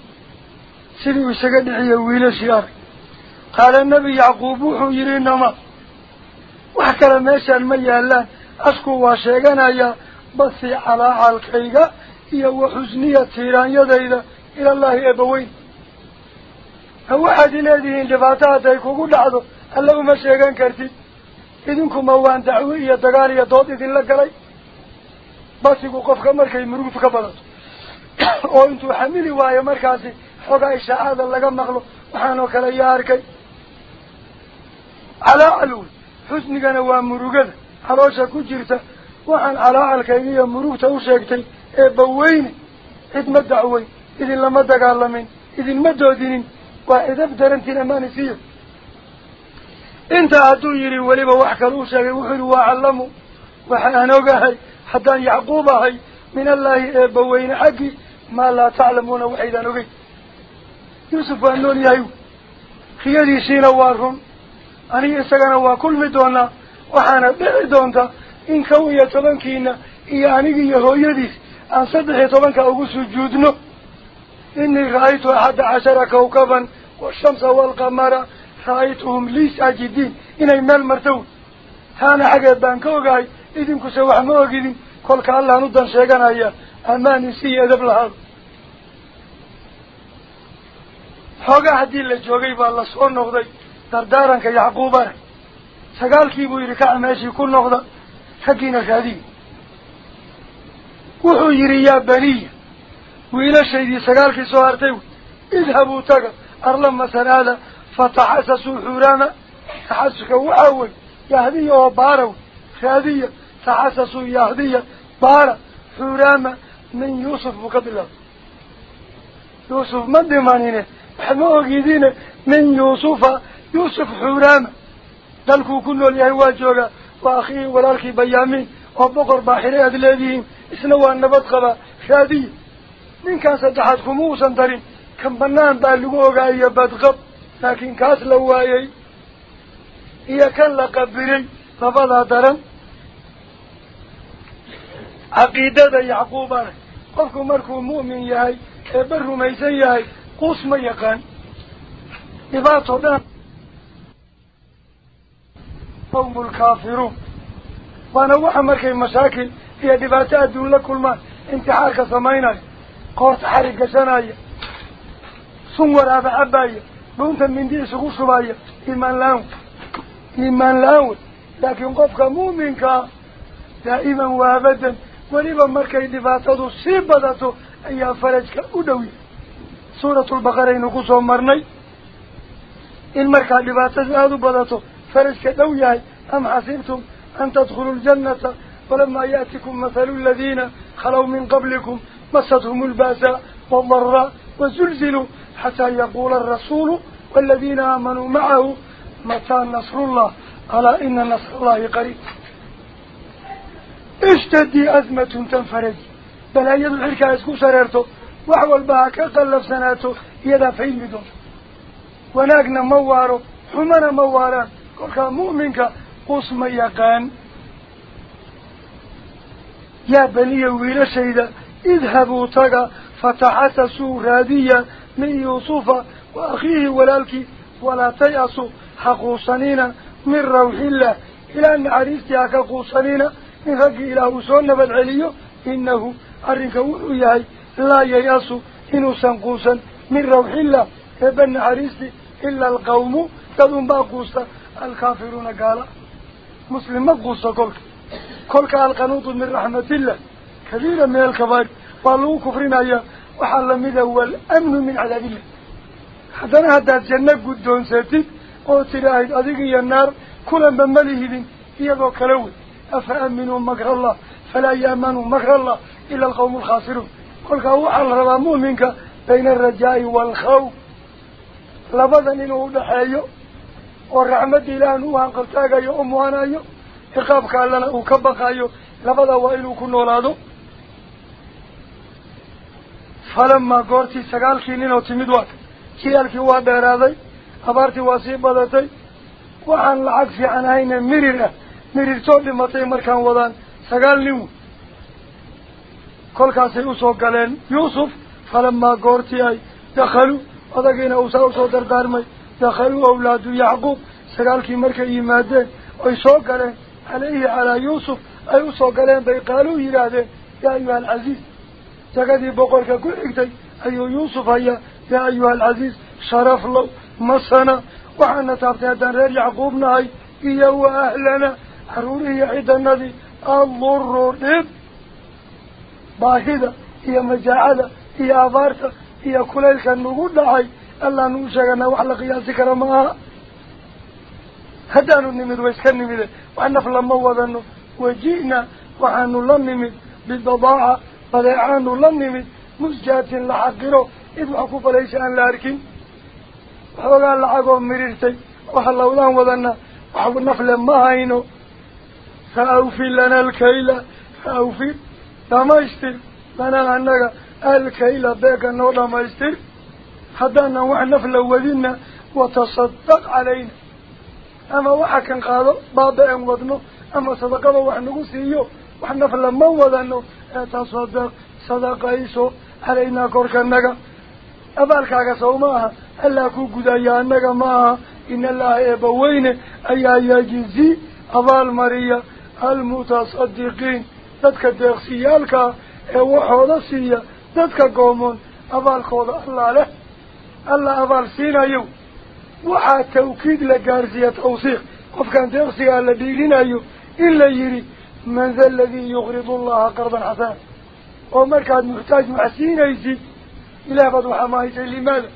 sidii uu isaga dhiciyay wiilashii arag. Qaala Nabi Yacquub wuxuu yidhi inama wax kale meeshaan ma yaallaan asku waa sheeganayaa basi calaacalkayga iyo wa xusniya tiiraanyadayda ilallaahi eebbaweyn. Ha waxaad ileedihiin dhibaato hadday kugu dhacdo alla uma sheegan kartid. Idinkuma waan dacwo iyo dagaal iyo dood idinla galay. Basigu qofka markay murugtu ka badato oo intuu xamili waayo markaasi xogaa ishaacada laga maqlo waxaanoo kale yaa arkay. Calaacal wey xusnigana waa murugada caloosha ku jirta. Waxaan calaacalkayga iyo murugta u sheegtay eebbaweyne cid ma dacweyn idinlama dagaalamin idinma doodinin waa edab darantiin ammaanisiiyo. Intaa hadduu yidhi weliba wax kale u sheegay wuxuu yidhi waa callamu waxa aan ogahay haddaan Yacquub ahay min allaahi eebbaweyne xaggii maa laa taclamuuna waxaydaan ogeyn. Yuusuf waa nool yahay riyadiisiina waa run aniga isagana waa kulmi doonaa. Waxaana dhici doonta in 11kiina iyo anigi iyo hooyadiis aan 13ka ugu sujuudno. Innii ra'aytu 11 kawkaban washamsa waalqamara ra'aytuhum lii saajidiin inay meel martow. Taana xaggeed baan ka ogahay idinkuse wax ma ogidin. Kolka allaan u dan sheeganaya ammaan isiiyo edab lahaado. Xoogaa haddii la joogay baa la soo noqday dardaaranka Yacquub arag. 9kii buu yidhi kaca meeshii ku noqda raggiina raadiya. Wuxuu yidhi yaa baniya wiilashaydii 9kii soo hartay idhabuu taga arla Masar aada fataxasasuu xuraama. Taxasuska waxaa wey yahdiya oo baara wey raadiya. Taxasasuu yahdiya baara xuraama min Yuusuf buu ka bilaabay. Yuusuf ma dhimanine wax ma ogidine min Yuusufa Yuusuf xuraama dalkuu ku nool yahay waa joogaa. Waa akhiihi walaalkii Bayaamiin oo boqor baa xiray aad leedihiin isna waa nabad qabaa raadiya. Ninkaan saddexaad kuma uusan darin kan banaan baa lagu ogaaya badqab laakiin kaas la waayay iyo kan la qabiray labadaa daran. Caqiidada Yacquub arag qofku markuu mu'min yahay eebba rumaysan yahay quus ma yaqaan dhibaato dhan. Qawmu lkaafiruun waana waxa markay mashaakil iyo dhibaato adduun la kulmaan intixaarka samaynaya, qoorta xarig gashanaya, sun waraaba cabaya, dhuunta mindi isugu shubaya, iimaan la-aan iimaan la-aan wey. Laakiin qofka mu'minkaa daa'iman wa abadan weliba markay dhibaatadu sii badato ayaa farajka u dhow yahay. Suuratulbaqaraynu ku soo marnay in markaa dhibaatadu aada u badato farajka dhow yahay. Am xasibtum an tadkhuluu ljannata walamaa ya'tikum mathalu aladiina khalow min qablikum masathum lba'saa waaldaraa wazulziluu xataa yaquula alrasuulu waaladiina aamanuu macahu mataa nasrullah alaa ina nasrallahi qariib. Ishtadii azmatun tanfaraj, balaayadu xilkaa isku shareerto, wax walba ha ka qallafsanaato, iyadaa faylmi doonto. Wanaagna ma waaro, xumana ma waaraan. Kolkaa mu'minka quus ma yaqaan. Yaa baniya wiilashayda idhabuu taga fataxasasuu raadiya min Yuusufa wa akhiihi walaalkii, walaa tay-asuu ha quusanina min rawxillah, ilaa naxariistii ha ka quusanina in raggii ilaah uu soo nabad celiyo. Innahu arrinka wuxuu yahay laa yay-asu inuusan quusan min rawxillah eebba naxariistii ila alqawmu dad unbaa quusta, alkaafiruuna gaala. Muslim ma quusto kolka kolka alqanuutu min raxmatillah kabiira min alkabaa'ir waa lagu kufrinayaa. Waxaa lamida waalamnu min cadaabillah. Haddana haddaad janno guddoonsatid oo tidhaahid adiga iyo naar kulanba ma lihidin, iyadoo kale wey. Afa aaminuu makra allah falaa ya'manuu makra allah ila alqawmu alkhaasiruun. Kolkaa waxaa la rabaa mu'minka bayna alrajaa'i waalkhawf, labadan inuu udhaxeeyo oo raxmadda ilaahna u hanqaltaagayo u muhanayo, ciqaabka allana uu ka baqayo, labada waa inuu ku noolaado. Falamaa goortii sagaalkii ninoo timid waata, jiyaalkii waa dheeraaday, abaartii waa sii badatay, waxaan lacag fiican ahayne mirir ah, mirirtoo dhimatay markaan wadaan 9 nin wey. Kolkaasay usoo galeen Yuusuf. Falamaa goortii ay dakhaluu, odagiina uusaa usoo dardaarmay, dakhaluu awlaadu Yacquub sagaalkii markay yimaadeen oy soo galeen calayhi calaa Yuusuf ay usoo galeen bay qaaluu yidhaahdeen yaa ayuha alcasiiz. Jagadii boqorka ku xigtay ayuu Yuusuf hayaa. Yaa ayuha alcasiiz sharaf low masana, waxaana taabtay haddaan reer Yacquub nahay iyo wa ahlana carruurihii cidanadii adurru dhib, baahida iyo majaacada iyo abaarta iyo kulaylka nagu dhacay allaanu u sheeganaa wax la qiyaasi kara ma aha. Haddaanu nimid way iska nimide, wax naf lama wadano. Waji'na waxaanu la nimid bibadaaca, badeecaanu la nimid musjaatin la xaqiro, cid wax ku falaysa aan la arkin. Waxoogaa lacagoo mirirtay waxa lawdaan wadanaa, wax nafle ma hayno. Fa awfi lana alkayla, fa awfi dhamaystir lanaa annaga alkayla beega noo dhamaystir. Haddaanan wax nafla wadinna watasaddaq calayna, ama waxa kan qaado baaba-en wadno ama sadaqada wax nagu siiyo, wax nafla ma wadano. Ee tasadaq sadaqayso calaynaa korkanaga, abaalkaaga sow ma aha, allaa ku gudaya annaga ma aha. In allaha eebba weyne ayaa yajzi abaal mariya almutasadiqiin, dadka deeqsiyaalkaa ee waxooda siiya dadka goomoon, abaalkooda allaa leh, alla abaal siinayo. Waxaa tawkiid la gaarsiiya tawsiiq, qofkan deeqsigaa la dhiirinayo in la yidhi man da aladii yuqridu allaha qardan xasana, oo markaad muxtaaj wax siinaysid ilaah baad waxaa mahaysay. Limaada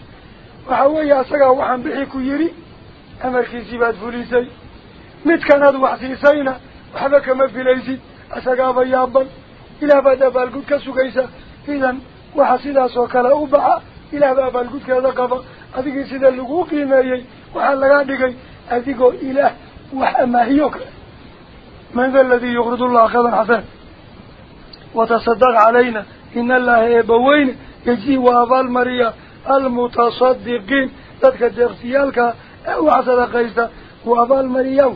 waxa weeye asagaa waxaan bixi ku yidhi, amarkiisii baad fulisay. Midkanaad wax siisayna waxba kama filaysid, asagaaba yaaban, ilaah baad abaalgud ka sugaysa. Idan waxa sidaas oo kale u baxa ilaah baa abaalgudkeeda qaba. Adigii sida laguu qiimeeyey waxaa lagaa dhigay adigoo ilaah wax amaahiyo kale. Man da aladii yuqridu allaha qardan xasana watasadaq calayna in allaha eebbaweyne يجزي وأبال مريا المتصدقين تدك ديقسيالك وعسد قيسة وأبال مريا.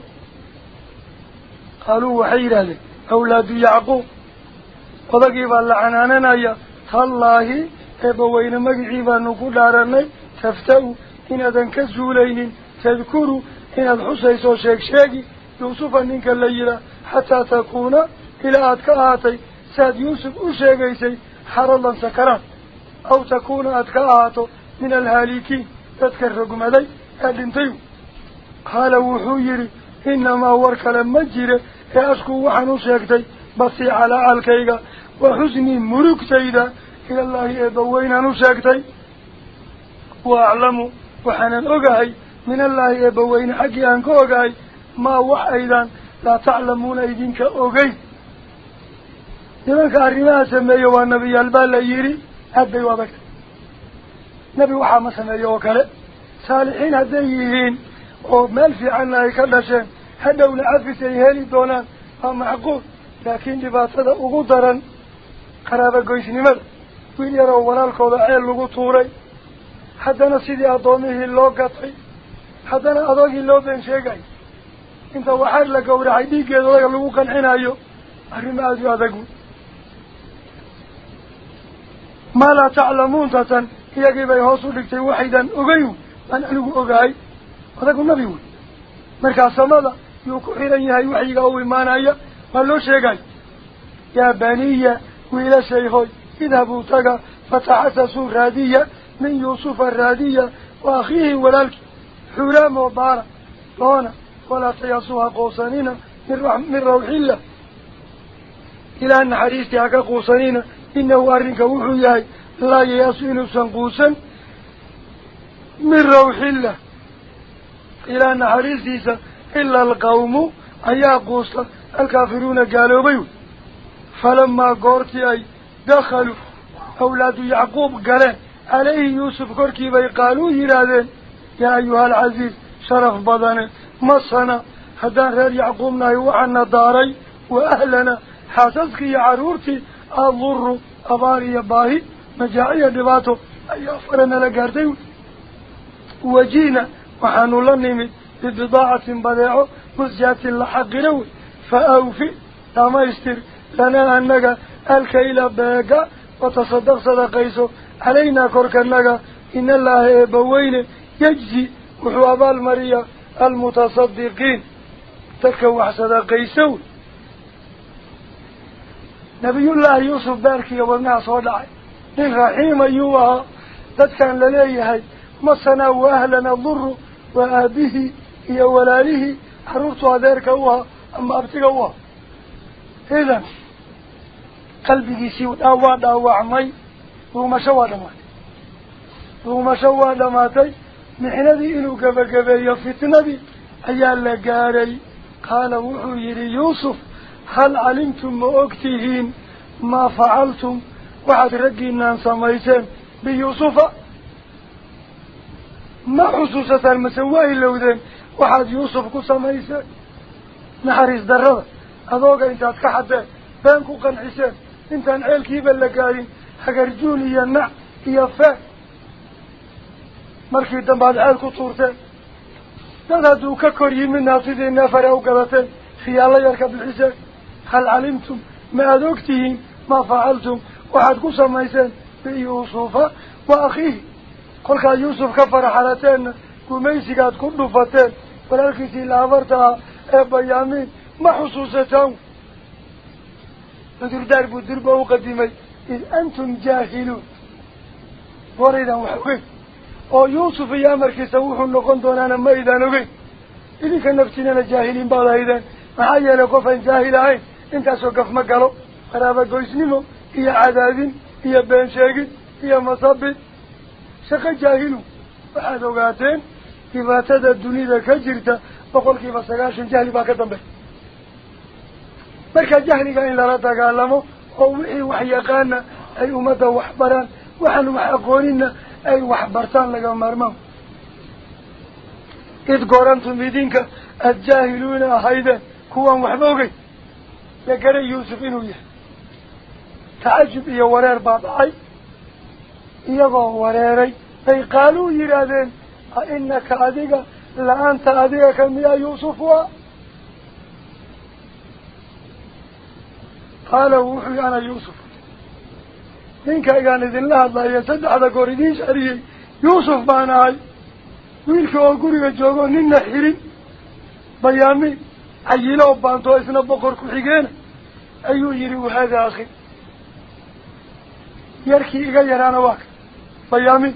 قالوا وحيرا لك أولاد يعقوب وضقيب اللعناننا تالله إبوين مقعيبا نقول عرني تفتأوا إن أذن كزولين تذكروا إن الحسيسو شيك شيكي يوسفا منك الليلة حتى تكون إلى أدكاهاتي ساد يوسف أشيكيسي حرلا سكران أو تكون أدكاهاتو من الهالكين تذكركم علي أدنتيو. قال وحيري إنما ورك لما جيري أشكو وحنو شيكتي بصي على عالكيغا وحزني مركتيدا إلى الله إبوين نشاكتي وأعلموا وحنا أقهي من الله إبوين حقي أنك أقهي ما وحيدا لا تعلمون إذنك أقهي. لمنك أرماء سميه والنبي البال يري هدي وابكت نبي وحا سميه وكالي صالحين هديهين ومال في عنا يكلشين هدوا لعفس يهالي دونان فمعقول لكن جباتة أقدرا قرابة قيسني wiil yaroo walaalkooda ceel lagu tuuray haddana sidii addoomihii loo gatay haddana adoogii loo been sheegay inta waxaar la gowracay dhiiggeeda odaga lagu qancinayo arrimo aada u adag. Maa laa taclamuun tatan iyagii bay hoos u dhigtay waxaydan ogeyn baan anigu ogahay odagu nabi wey markaa samada yuu ku xiran yahay waxyiga u imaanaya waa loo sheegay. Yaa baniya wiilashay hoy اذهبوا تقى فتحسسوا رادية من يوسف الرادية وأخيه ولالك حرام وبارة لونا ولا تياسوها قوصانين من روح الله إلى أن حريستها كقوصانين إنه أرنك وحياي لا يياسو سنقوسا من روح الله إلى أن حريستها إلا القوم أيا قوصة الكافرون قالوا بيو. فلما قرتي أي دخلوا أولاد يعقوب قالوا عليه يوسف كركي بيقالوا يرادين يا أيها العزيز شرف بدني مصنا هدان غير يعقوبنا يوعنا داري وأهلنا حاسسك يا عرورتي أضر أباري باهي مجاعية دباته أي أفرنا لقارديو وجينا وحانو لنمي ببضاعة بديعه مزجات لحق روي فأوفي تمايستر لنا أنك الكيل باقا وتصدق صدقيسو علينا كركنك إن الله بوين يجزي وحواب المريا المتصدقين تكوح صدقيسو. نبي الله يوسف باركي وابنها صدعي من رحيم أيوها تتكن لليهي مصنا وأهلنا الضر وآبه إيا ولاله حرورتها ذلك أوها أما أبتقوها. إذن qalbigiisii waa dhaawacmay dhuumasho waa dhamaatay dhuumasho waa dhamaatay mixnadii inuu gabagabeeyo fitnadii ayaa la gaaray. Qaala wuxuu yidhi yuusuf hal calimtum ma ogtihiin maa facaltum waxaad raggiinaan samayseen biyuusufa ma xusuusataan mase waa ilowdeen waxaad yuusuf ku samayseen naxariis darrada adooga intaad ka xaddeen been ku qanciseen intaan ceelkiiba la gaarin hagarjuun iyo nac iyo fee markii dambe aad ceel ku tuurteen dad hadduu ka kor yimidna sidii neefare u gadateen khiyaallo yar ka bixiseen. Hal calimtum ma aada ogtihiin maa facaltum waxaad ku samayseen biyuusufa wa akhiihi kolkaad yuusuf ka faraxalateenna gumaysigaad ku dhufateen walaalkiisii laafarta ah ee bayaamiin ma xusuusataan. Cudurdaar buu durba u qadimay id antum jaahiluun waraydan wax ogeyn oo yuusuf iyo amarkiisa wuxuu noqon doonaana ma idaan ogeyn idinka naftiinana jaahiliin baad ahaydeen maxaa yeelay qof aan jaahil ahayn intaasoo gaf ma galo qaraaba goysnimo iyo cadaadin iyo been sheegid iyo masabid shaqo jaahilu. Waxaad ogaateen dhibaatada dunida ka jirta 90% jahli baa ka dambeeya. Marka jahliga in lala dagaalamo oo wixii wax yaqaana ay ummadda wax baraan waxaan wax aqoonina ay wax bartaan laga maarmaan. Id gorantum idinka aljaahiluuna ahaydeen kuwan waxba ogey la garay yuusuf inuu yahay tacajub iyo wareer baa dhacay. Iyagoo wareeray bay qaaluu yidhaahdeen a inaka adiga la-anta adiga ka miyaa Yuusuf waa? Qaala wuxuu yihi ana Yuusuf, ninkaygaan idinla hadlaya saddexda goor idiin shariyey Yuusuf baan ahay. Wiilka oo guriga joogo ninna xirin bayaami cayilo oo baantoo isna boqor ku xigeena ayuu yidhi wahaada akhi, yarkii iga yaraana waa ka bayaami.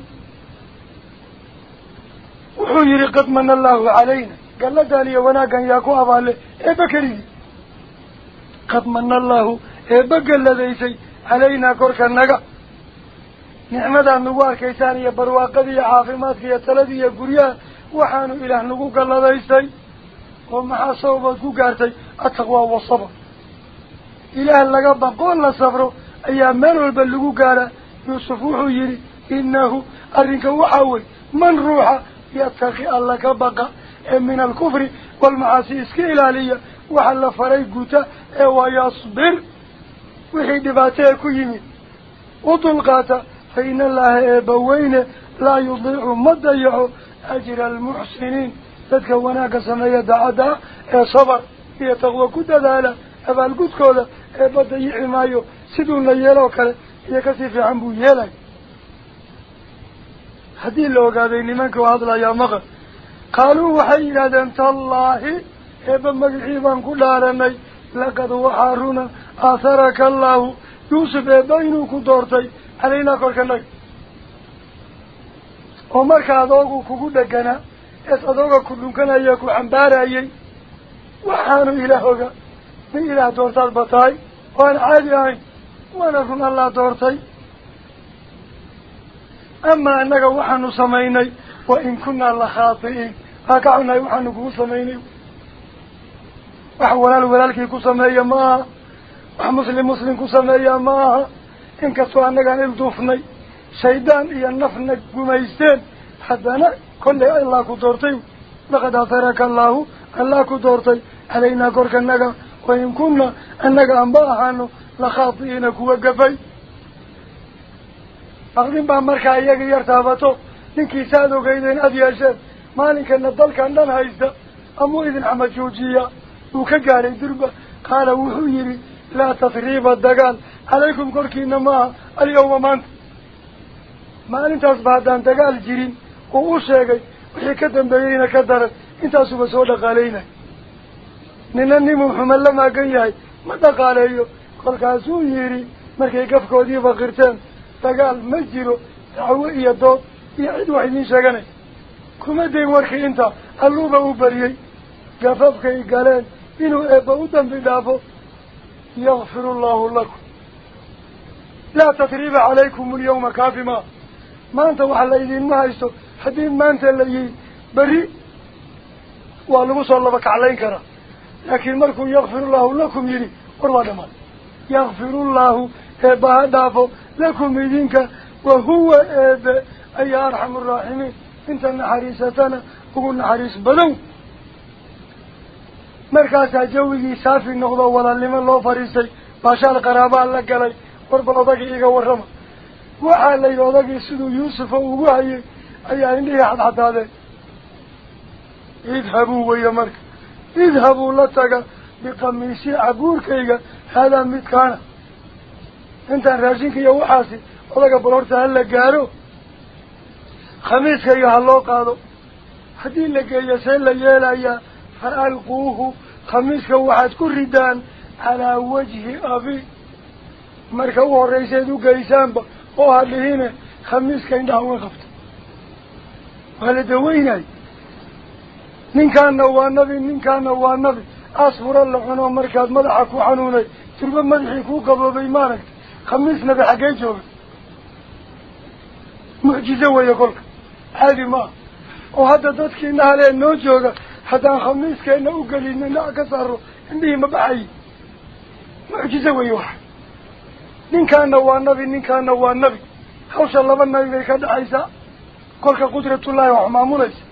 Wuxuu yidhi qad mana allaahu calayna, galladan iyo wanaaggan yaa ku abaale eebba keligii. Qad mana allaahu eebba galladaysay calaynaa korka naga, nicmadaad nagu arkaysaan iyo barwaaqadii iyo caafimaadka iyo taladii iyo guryaha waxaanu ilaah nagu galladaystay. Oo maxaa sababaad ku gaartay? Attaqwaa wasabr, ilaah laga baqoo la sabro ayaa meel walba lagu gaaraa. Yuusuf wuxuu yidhi innahu arrinka waxaa wey man ruuxa yattaqi alla ka baqa ee min alkufri waalmacaasi iska ilaaliya waxa la faray guta ee wayasbir wixii dhibaatee ku yimid u dulqaata, fa ina allaaha eebbaweyne laa yudiicu ma dayaco ajra almuxsiniin, dadka wanaagga sameeya daacadda ah ee sabar iyo taqwo ku dadaala abaalgudkooda eebba dayici maayo, siduuna yeeloo kale iyo kasii fiican buu yeelay. Haddii la ogaaday nimanka oo hadlayaa maqal, qaaluu waxay yidhahdeen tallaahi eebba magicii baan ku dhaaranay laqad waxaa runa aaharaka allaahu Yuusuf eebba inuu ku doortay calaynaa korkanaga. Oo marka adoogu kugu dheganaa ees adooga ku dhunkanaya ku xambaarayay, waxaanu ilaah oga min ilaah doortaad ba tahay oo aan caadi ahayn, waana run allaa doortay. Amaa annaga waxaanu samaynay wa in kunnaa la khaati'iin, waa ka xunnahay waxaanu kugu samaynay. Wax walaal walaalkii ku sameeya ma aha, wax muslim muslim ku sameeya ma aha. Inkastoo annagaan ilduufnay shaydaan iyo nafna gumaysteen, haddana kollay allah ku doortay. Laqad aaharaka allaahu allah ku doortay calaynaa korkanaga, wa in kunna annaga anba ahaano la khaati'iina kuwa gafay. Baqdin baa markaa iyaga yar taabato, ninkii saad ogeydeen aada yeesheen maalinkana dalkan dhan haysta amuu idin xamajoojiya uu ka gaaray durba. Qaala wuxuu yidhi laa tasriiba dagaal calaykum korkiina maaha alyawma maanta. Maalintaas ba haddaan dagaal jirin uu u sheegay wixii ka dambeeyeyna ka daran, intaasuba soo dhaqaaleynay. Nina nimuu xuma la maagan yahay ma dhaqaaleeyo. Kolkaasuu yidhi markay gafkoodiiba qirteen dagaal ma jiro, dacwo iyo dood iyo cid wax idiin sheeganaysa kuma dayn warkii intaa alluuba u bariyey gafafkay galeen inuu eebba u dambi dhaafo. Yakfiru allahu lakum laa tasriiba calaykum alyawma kaafi maa, maanta waxa la idiinma haysto. Haddii maanta la yihi berri waa lagu soo laba kaclayn karaa, laakiin markuu yakfiru allahu lakum yidhi war waa dhamaan. Yakfirullaahu eebba ha dhaafo lakum idinka, wahuwa eebe ayaa arxamu araaximiin, inta naxariisatana ugu naxariis badow. Markaasaa jawigii saafi noqdo walaalnimo loo fadhiistay, baashaal qaraabaa la galay. Warbal odagii iga warrama, waxaa la yidhi odagii siduu Yuusuf oo ugu hayay ayaa indhihii xadxadaadeen. Idhabuu weeye marka, idhabuu la taga biqamiisi cabuurkayga haadaa midkaana. Intaan raashinka iyo waxaasi odaga bal horta ha la gaaro, khamiiskayga ha loo qaado. Haddii la geeyo see la yeelayaa, fa alquuhu khamiiska waxaad ku ridaan calaa wajhi abi. Marka u horrayseed u geysaanba oo ha dhihine khamiiska indhaha uga qabta, waa la daweynay. Ninkaana waa nabi, ninkaana waa nabi. Asfura la cuno markaad madaxa ku xanuunay turba madaxii kuu qaboobay maaragtay, khamiis nabi xaggee jooga? Mucjizo weeye kolka, caadi maaha. Oo hadda dadkiina halee noo jooga haddaan khamiiskeena u gelino indhaha ka saaro indhihii ma baxayi. Mucjizo weeye waxa. Ninkaana waa nabi, ninkaana waa nabi. Hawsha laba nabi bay ka dhacaysaa kolka qudratullaahi wax maamulaysa.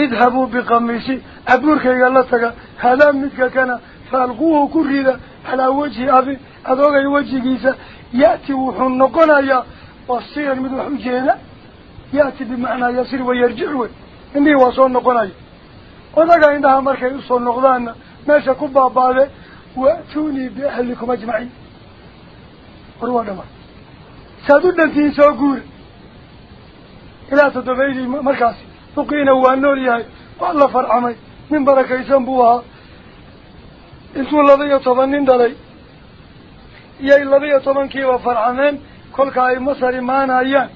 Idhabuu biqamiisi cabuurkayga la taga haadaa midka kana faalquuhu ku rida calaa wajhi abi adoogay wejigiisa, ya'ti wuxuu noqonayaa بصيرا من وحجينا يأتي بمعنى يصير ويرجع إني وصل نقناي وذاك عندها مركز يوصل نقدان ماشى كوبا بعده وأتوني بأهلكم أجمعين وروانا ما سادودنا في سوقور إلى تدبيلي مركز فقينا وانور ياي والله فرعمي من بركة يسنبوها انتو الذي يتبنين دلي يا الذي يتبن كيوا فرعمين كل كاي مصر ما أيام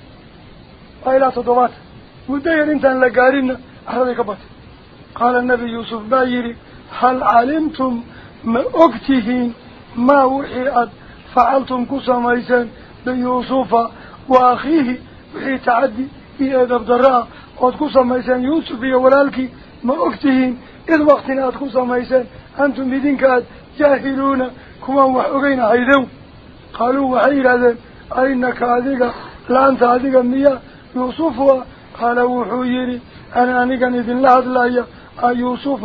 وإلى تدبات ودير انتان لقارين أحرد كبت قال النبي يوسف بايري هل علمتم ما أكتهين ما وحيئت فعلتم كسميسا بيوسف وأخيه وحي تعدي في أدب دراء قد كسميسا يوسف ولالك ما أكتهين إذ وقتنا أد كسميسا أنتم بدينك جاهلون كما وحقين عيدو قالوا وحير هذا أينك هذيك لا أنت هذيك مياه يوسف قال وحيري أنا أنيقا إذن لا أدلايا يوسف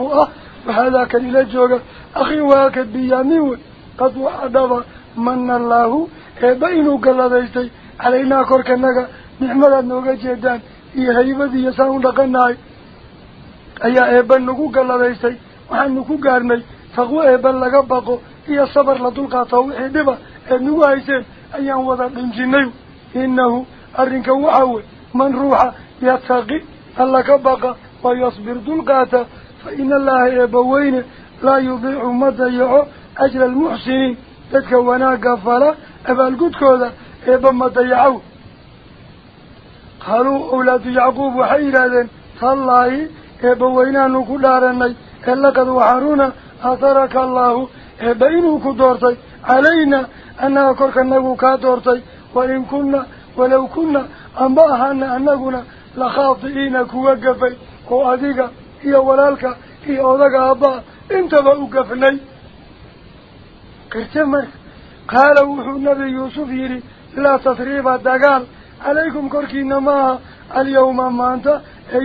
وهذا كان إلى جوغا أخي واكد بياميو قد وعدب من الله بينو قلديستي علينا كوركنغا نعمة نوغا جيدان إي هيبدي يساون دقناي أيا إيبان نوغو قلديستي وحان نوغو قارني فقو إيبان لغا باقو إيا الصبر لدلقا توحي دبا نوغو هيسين أيان وضع قنجينيو إنه أرنك وحاول من روح يتقي الله كبقى ويصبر دلقاته فإن الله يبوين لا يضيع مضيع أجر المحسنين تتكونا قفلا أبا القدكوذا إبا مضيعوا قالوا أولاد يعقوب وحيرادا تالله إبوينا نكدارني إلا قد وحرونا أثرك الله إبينو كدورتي علينا أنها كركنه كدورتي وإن كنا ولو كنا أنباهنا أننا لخاطئين كوقفي وأذيك هي ولالك هي أوضك أبا انتبه وقفني قرتمر قال وحو النبي يوسف يري لا تثريب الدقال عليكم كركين ما اليوم ما أنت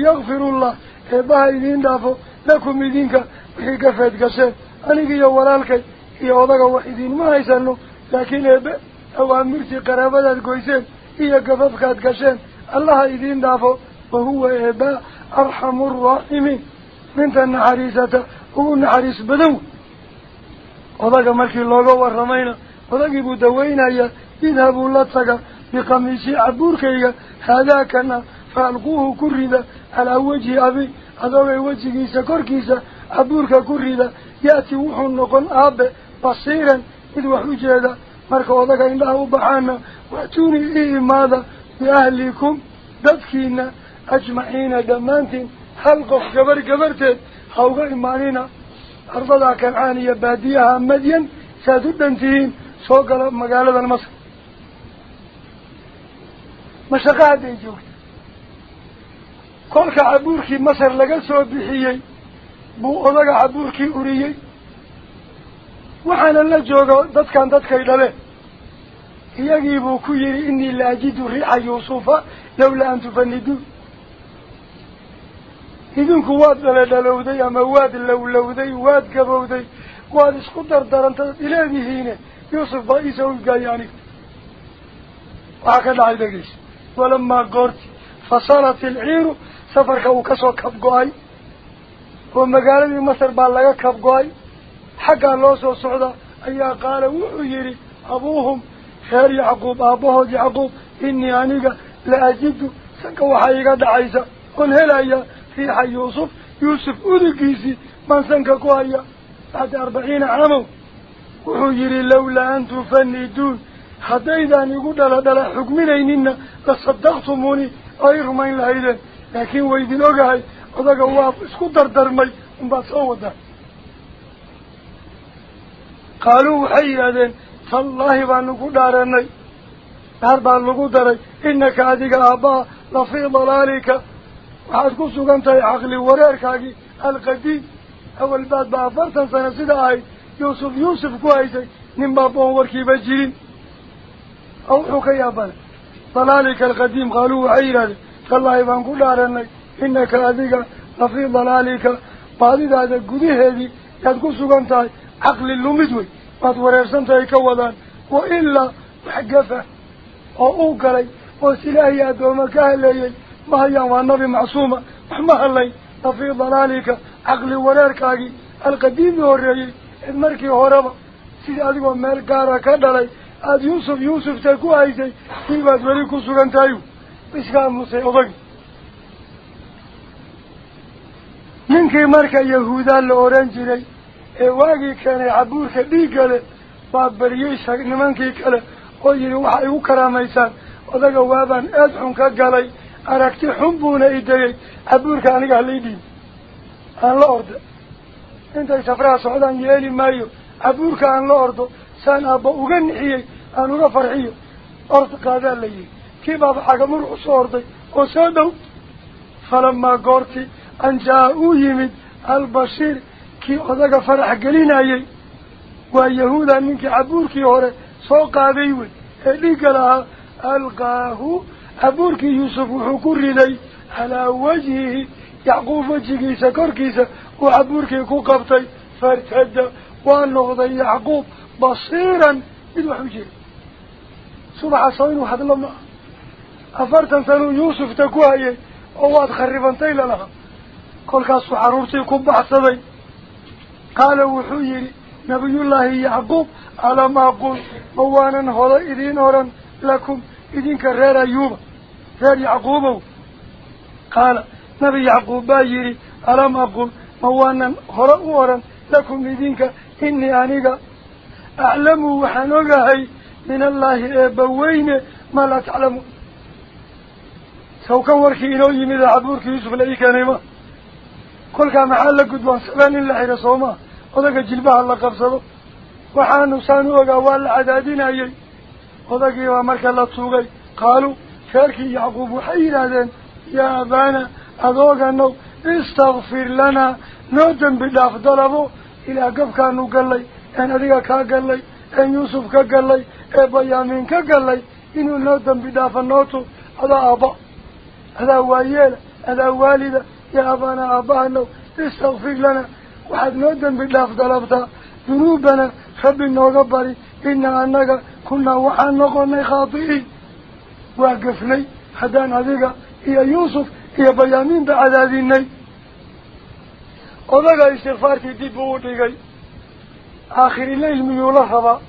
يغفر الله إبا إذين دافو لكم إذينك وحي قفت قسين أنك يا ولالك هي أوضك وحيدين ما يسألنو لكن إبا أوامرتي قرابة القويسين هي قففك قسين الله إذين دافو وهو إبا أرحم الراحمين من النحريسة هو النحريس بدو وذاك مركي اللوغو والرمينا وذاك يبدوين يذهبوا لطسك بقميصي عبوركي هذا كان فألقوه كردا على وجه أبي هذا وجهي سكركيسا عبورك كردا يأتي وحو النقل أب بصيرا إذ وحجادا مركو وذاك إنه بحانا وأتوني إيه ماذا بأهلكم ددكينا أجمعين دمانتين حلقوا قبر قبرتين حوغا إيمانينا أرضها كنعانية باديها مدين سادودنتين سوق مقالة المصر مشقات جوجت كلك عبوركي مصر لقى سو بixiyay buu odaga cabuurkii uriyay waxaana la joogo dadkan dadkay dhaleen iyagii buu ku yiri innii la ajidu riixa yuusufa lawlaa an tufaniduun idinku waad dhaladhalowday ama waad lowlowday waad gabowday waad isku dardarantay ileedihiine yuusuf baa iisa udgaaya aniga waxaa ka dhacay dhegeysa walamaa goorti fasalat ilciiru safarka uu kasoo kabgo-ay oo magaaladii masar baa laga kabgo-ay xaggaa loo soo socda ayaa qaala wuxuu yidhi abuuhum reer yacquub aabbahood yacquub innii aniga la ajidu sanka waxaa iga dhacaysa oon helaya riixa yuusuf yuusuf udugiisii baan sanka ku haya bacda 40 caamow wuxuu yidhi lawlaa an tufaniduun haddaydaan igu dhaladhala xugminaynina la sadaqtumuuni ay rumayn lahaydeen laakiin waydin ogahay odaga waa isku dardarmay unbaad soo wadaa qaaluu waxay yidhahdeen tallaahi baanu ku dhaaranay dhaar baa lagu daray innaka adiga aabbaha la fii dalaalika waxaad ku sugan tahay caqli wareerkaagii alqadiim awal baad baa 40 sano sida ahayd yuusuf yuusuf ku haysay nin baa boon warkiiba jirin aw wuxuu ka yaabana dalaalika alqadiim qaaluu waxay yidhahdeen tallaahi baan ku dhaaranay innaka adiga la fii dalaalika baadidaada gudaheedii yaad ku sugan tahay caqli lumid wey waad wareersan tahay ka wadaan wa ilaa wax gafa oo uu galay وسلاهي أدوما كهلي ما هي والنبي معصومة ما هلي لفي ضلالك عقلي وراركاقي القديم هوريي المركي هوربا سيدي أدوما مالكارا كدلي أد يوسف يوسف تكو هايسي كيبات وليكو سورانتايو إسكام موسى أضغي ninkii marka yahuuda la oran jiray ee waagii keenay cabuurka dhiigga leh baa bariyey nimankii kale oo yidhi waxa igu karaamaysaan odaga waabaan aad xun ka galay aragti xun buuna i degay cabuurka aniga halay dhiib aan la ordo intay safraha socdaan yeeli maayo cabuurka aan la ordo saan aabba uga nixiyey aan uga farxiyo ord qaadaa la yidhi kii baaba xagamur usoo orday oo soo dhow falamaa goorti أن جاءوا يمد البشير كي أذاك فرح قليناي ويهودا منك عبوركي هوري سوق عبيوي اللي قالها ألقاه عبوركي يوسف وحكوري لي على وجهه يعقوب وجهه سكركيسة وعبوركي كوكبتي فارتد وأن يعقوب بصيرا بالوحوجه سبع صوين وحد الله أفرتا سنو يوسف تكوهي أواد خربانتي لها كل كاسو حرورتي كبحصدي قال وحيري نبي الله يعقوب على ما أقول موانا هذا إذين هرا لكم إذين كرير أيوب رير يعقوب قال نبي يعقوب بايري على ما أقول موانا هذا هرا لكم إذينك إني أنيق أعلم وحنوغهي من الله أبوين ما لا تعلمون سو كان وركي إنو يمد عبورك يوسف لأي كل كان محل قدوان سبان الله حير صوما وذاك جلبها الله قبصده وحانو سانو وقوال العدادين أيي وذاك يوامرك الله تسوغي قالوا شاركي يعقوب حير هذين يا أبانا أذوق أنه استغفر لنا نودن بالله ضربه إلى قف كانوا قال لي أن أذيك قال لي أن يوسف قال لي أبا يامين قال لي إنه نودن بالله النوتو هذا أبا هذا وايل هذا والد يا أبانا أبانا استغفر لنا وحد نودن بالله ضربتا ذنوبنا خب النوغبري إنا أنك كنا وحان نقلنا خاطئين وقفني حدان هذيك هي يوسف هي بيامين بعذابيني odaga istighfaarkii dib buu u dhigay aakhiri leyl miyuu la rabaa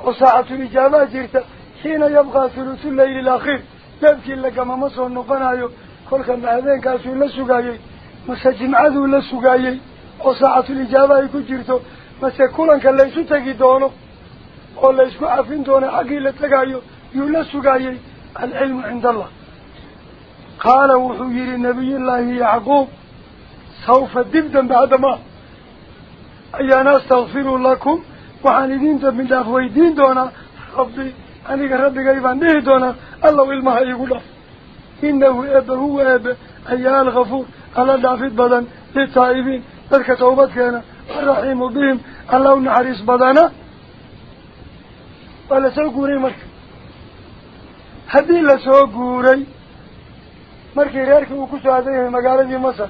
oo saacatul ijaabaa jirta xiina yabqaa thuluthu leyli alakhiir leebkii lagamama soo noqonayo kolka ma habeenkaasuu la sugaayey mase jimcaduu la sugaayey oo saacatul ijaaba ay ku jirto mase kulanka laysu tegi doono oo laysku cafin doono xaggii la tegaayo yuu la sugaayey alcilmu cinda allah qaala wuxuu yidhi nabiyullaahi yacquub سوف دبدا بعد ما أيانا استغفر لكم وحان إذين من دافويدين دونا ربي أنيك ربي قيبان ديه دونا الله إلمها يقول إنه أب هو أب أيها الغفور على دافد بدن للتائبين تلك توبت كان الرحيم بهم الله نحرس بدنا ولا سوقوري مرك هذه لا سوقوري مركي غيرك وكسو هذه مقالة مصر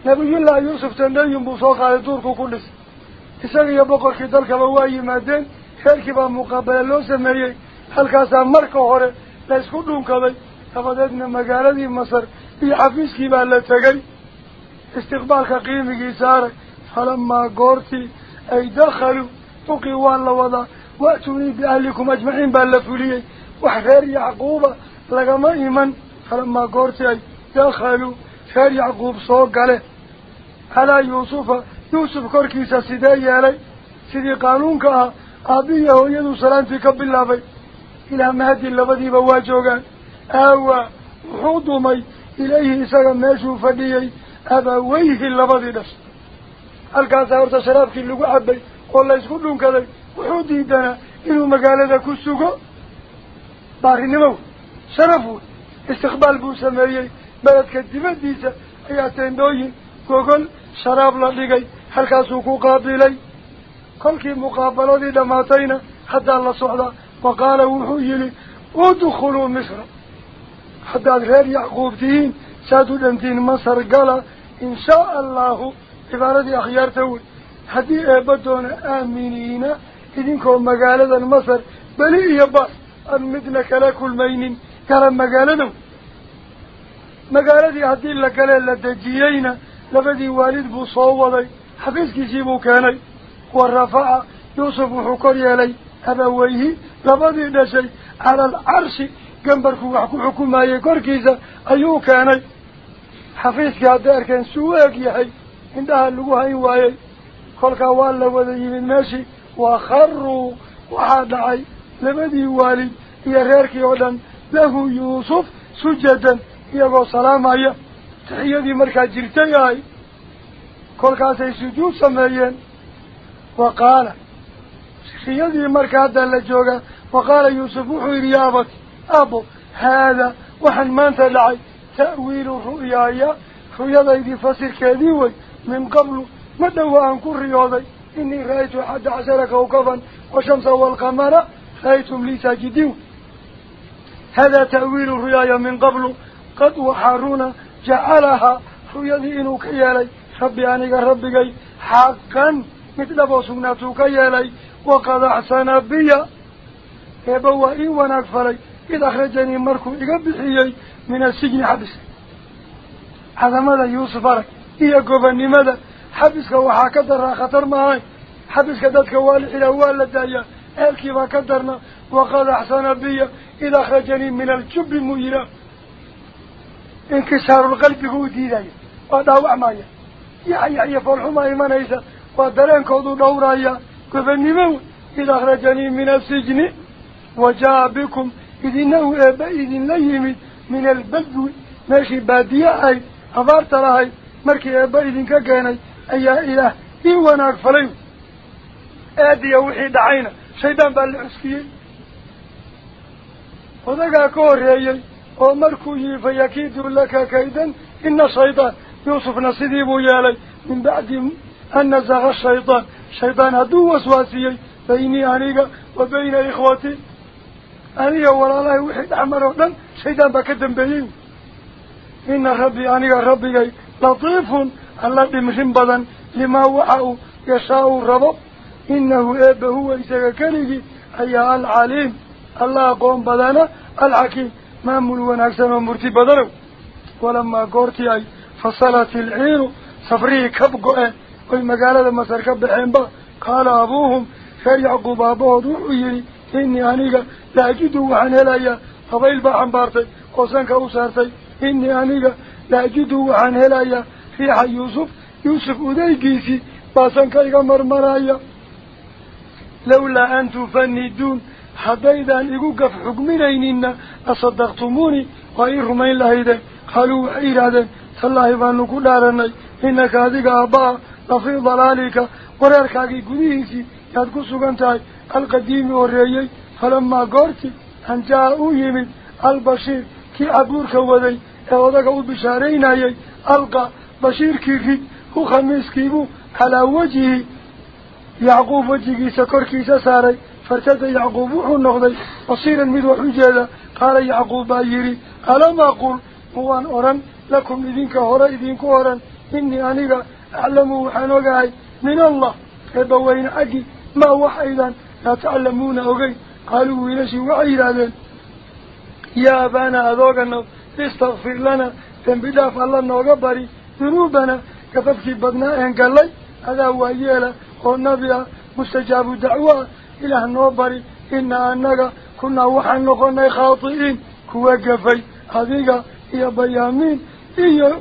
نبي الله يوسف تندين بوسوق على دورك كلس isaga iyo boqorkii dalkaba waa yimaadeen reerkii baa muqaabala loo sameeyey halkaasaa marka hore la isku dhunkaday dabadeedna magaaladii masar iyo xafiiskii baa la tegay istiqbaalka qiimigiisa arag falamaa goortii ay dakhaluu tuqii waa la wadaa wa'tunii biahlikum ajmaciin baa la fuliyey wax reer yacquuba lagama iman falamaa goortii ay dakhaluu reer yacquub soo gale calaa yuusufa yuusuf korkiisa sidee yeelay sidii qaanuunka ah aabbihiyo hooyaduu salaantii ka bilaabay ilaa mahadii labadiiba waa joogaan aawaa wuxuu dumay ilayhi isaga meeshuu fadhiyey abaweyhi labadii dhas halkaasaa horta sharaabkii lagu cabay oo laysku dhunkaday wuxuu diidanaa inuu magaalada ku sugo baarinimo sharaf wey istiqbaal buu sameeyey beledka dibaddiisa ayaa teendhooyin gogol sharaab la dhigay halkaasuu ku qaabilay kolkii muqaabaladii dhammaatayna haddaa la socdaa wa qaala wuxuu yidhi udkhuluu misra haddaad reer yacquub tihiin saad u dhantiin masar gala in shaa allahu cibaaradii akhyaarta wey haddii eebba doona aaminiina idinkoo magaaladan masar beli iyo baas aan midna kala kulmaynin gala magaaladow. Magaaladii haddii la galee la dejiyeyna labadii waalid buu soo waday, xafiiskiisii buu keenay. Wa rafaca Yuusuf wuxuu kor yeelay abaweyhi labadii dhashay cala alcarshi, gambarkuu wax ku xukumayey korkiisa ayuu keenay. Xafiiskii hadday arkeen suu eg yahay indhaha lagu hayn waayey. Kolkaa waa la wada yimid meeshii, wa kharuu waxaa dhacay labadii waalid iyo reerkii oo dhan lahu Yuusuf sujadan, iyagoo salaamaya taxiyadii markaa jirtay ahay. Kolkaasay sujuud sameeyeen. Wa qaala riyadii marka hadda la joogaa, wa qaala Yuusuf wuxuu yidhi yaa abati aabbo, haada waxaan maanta dhacay ta'wiilu ru'yaaya, ruyadaydii fasirkeedii wey, min qablu ma dhowa aan ku riyooday. Inii ra'aytu 11 kawkaban washamsa waalqamara ra'aytum lii saajidiin. Hada ta'wiilu ru'yaaya min qablu qad waxaaruna jacalahaa ruyadii inuu ka yeelay rabbi aniga rabbigay xaqan mid dhaboo sugnaatuu ka yeelay. Waqad axsana biya eeba waa ii wanaag falay id akhrajanii markuu iga bixiyey min asijni xabiska. Cadamada Yuusuf arag iyo gobonnimada xabiska waxaa ka daraa khatar maahayn. Xabiska dadka waa la xidhaa, waa la daayaa, eelkiibaa ka darna. Waqad axsana biya id akhrajanii min aljubbi muu yihaa. Inkisaarulqalbigu u diidaya, waa dhaawacmaya, yaxyax iyo foolxumaa imanaysa, waa dareenkoodu dhowraya gobonnimo. Id akhrajanii min asijni wa jaa bikum idina uu eebba idinla yimid min albadwi, meeshii baadiye ahayd abaarta lahayd markii eebba idinka keenay ayaa ilaah ii wanaag falay. Aadiya wixii dhacayna shaydaan baa la cuskiyey. Odagaa ka horreeyey oo markuu yihi fayakiidu laka kaydan ina shaydaan, Yuusufna sidii buu yeelay. Min bacdi an nasaqa shaydaan, shaydaan hadduu waswaasiyey baynii aniga wa bayna ikhwatii, aniga walaalahay wixii dhexmar oo dhan shaydaan baa ka dambeeyey. Ina rabbii aniga rabbigay latiifun alla dhimrin badan limaa waxa uu yashaau rabo. Inahu eebba huwa isaga keligii ayaa alcaliim alla aqoon badana, alxakiim maamul wanaagsan oo murti badanow. Walamaa goortii ay fasalat ilciiru safrihii kab go-een oy magaalada Masar ka baxeenba, qaala abuuhum reer Yacquub aabahood wuxuu yidhi inii aniga la ajidu waxaan helayaa, dabayl baa xambaartay oo sanka u saartay. Inii aniga la ajidu waxaan helayaa riixa Yuusuf, Yuusuf udaygiisii baa sanka iga marmaraya. Lawlaa an tufaniduun haddaydaan igu gaf xugminaynina lasadaqtumuuni waa ii rumayn lahaydeen. Qaaluu waxay yidhaahdeen tallaahi baanu ku dhaaranay innaka adiga aabba'a lafii dalaalika wareerkaagii gudihiisii yaad ku sugan tahay alqadiimi horreeyey. Falamaa goorti an jaa uu yimid albashiir kii cabuurka waday ee odaga u bishaaraynayay, alqa bashiirkii rid hu khamiiskiibuu calaa wajhihi Yacquub wejigiisa korkiisa saaray. Fartada Yacquub wuxuu noqday basiiran mid wax u jeeda. Qaala Yacquub baa yidhi alam aqul muwaan odhan lakum idinka hore idinku odhan inii aniga aclamu waxaan ogahay min allah eebba weyne xaggi maa wax aydan laa taclamuuna ogeyn. Qaaluu wiilashii waxay yidhaahdeen yaa abaana adooganow istakfir lana dembi dhaaf alla nooga bari dunuubana gafafkii badnaa een gallay, adaa waa yeela oo nabi ah mustajaabu dacwo ah, ilaah noo bari. Inaa annaga kunaa waxaan noqonay khaati'iin kuwa gafay, adiga iyo Bayaamiin iyo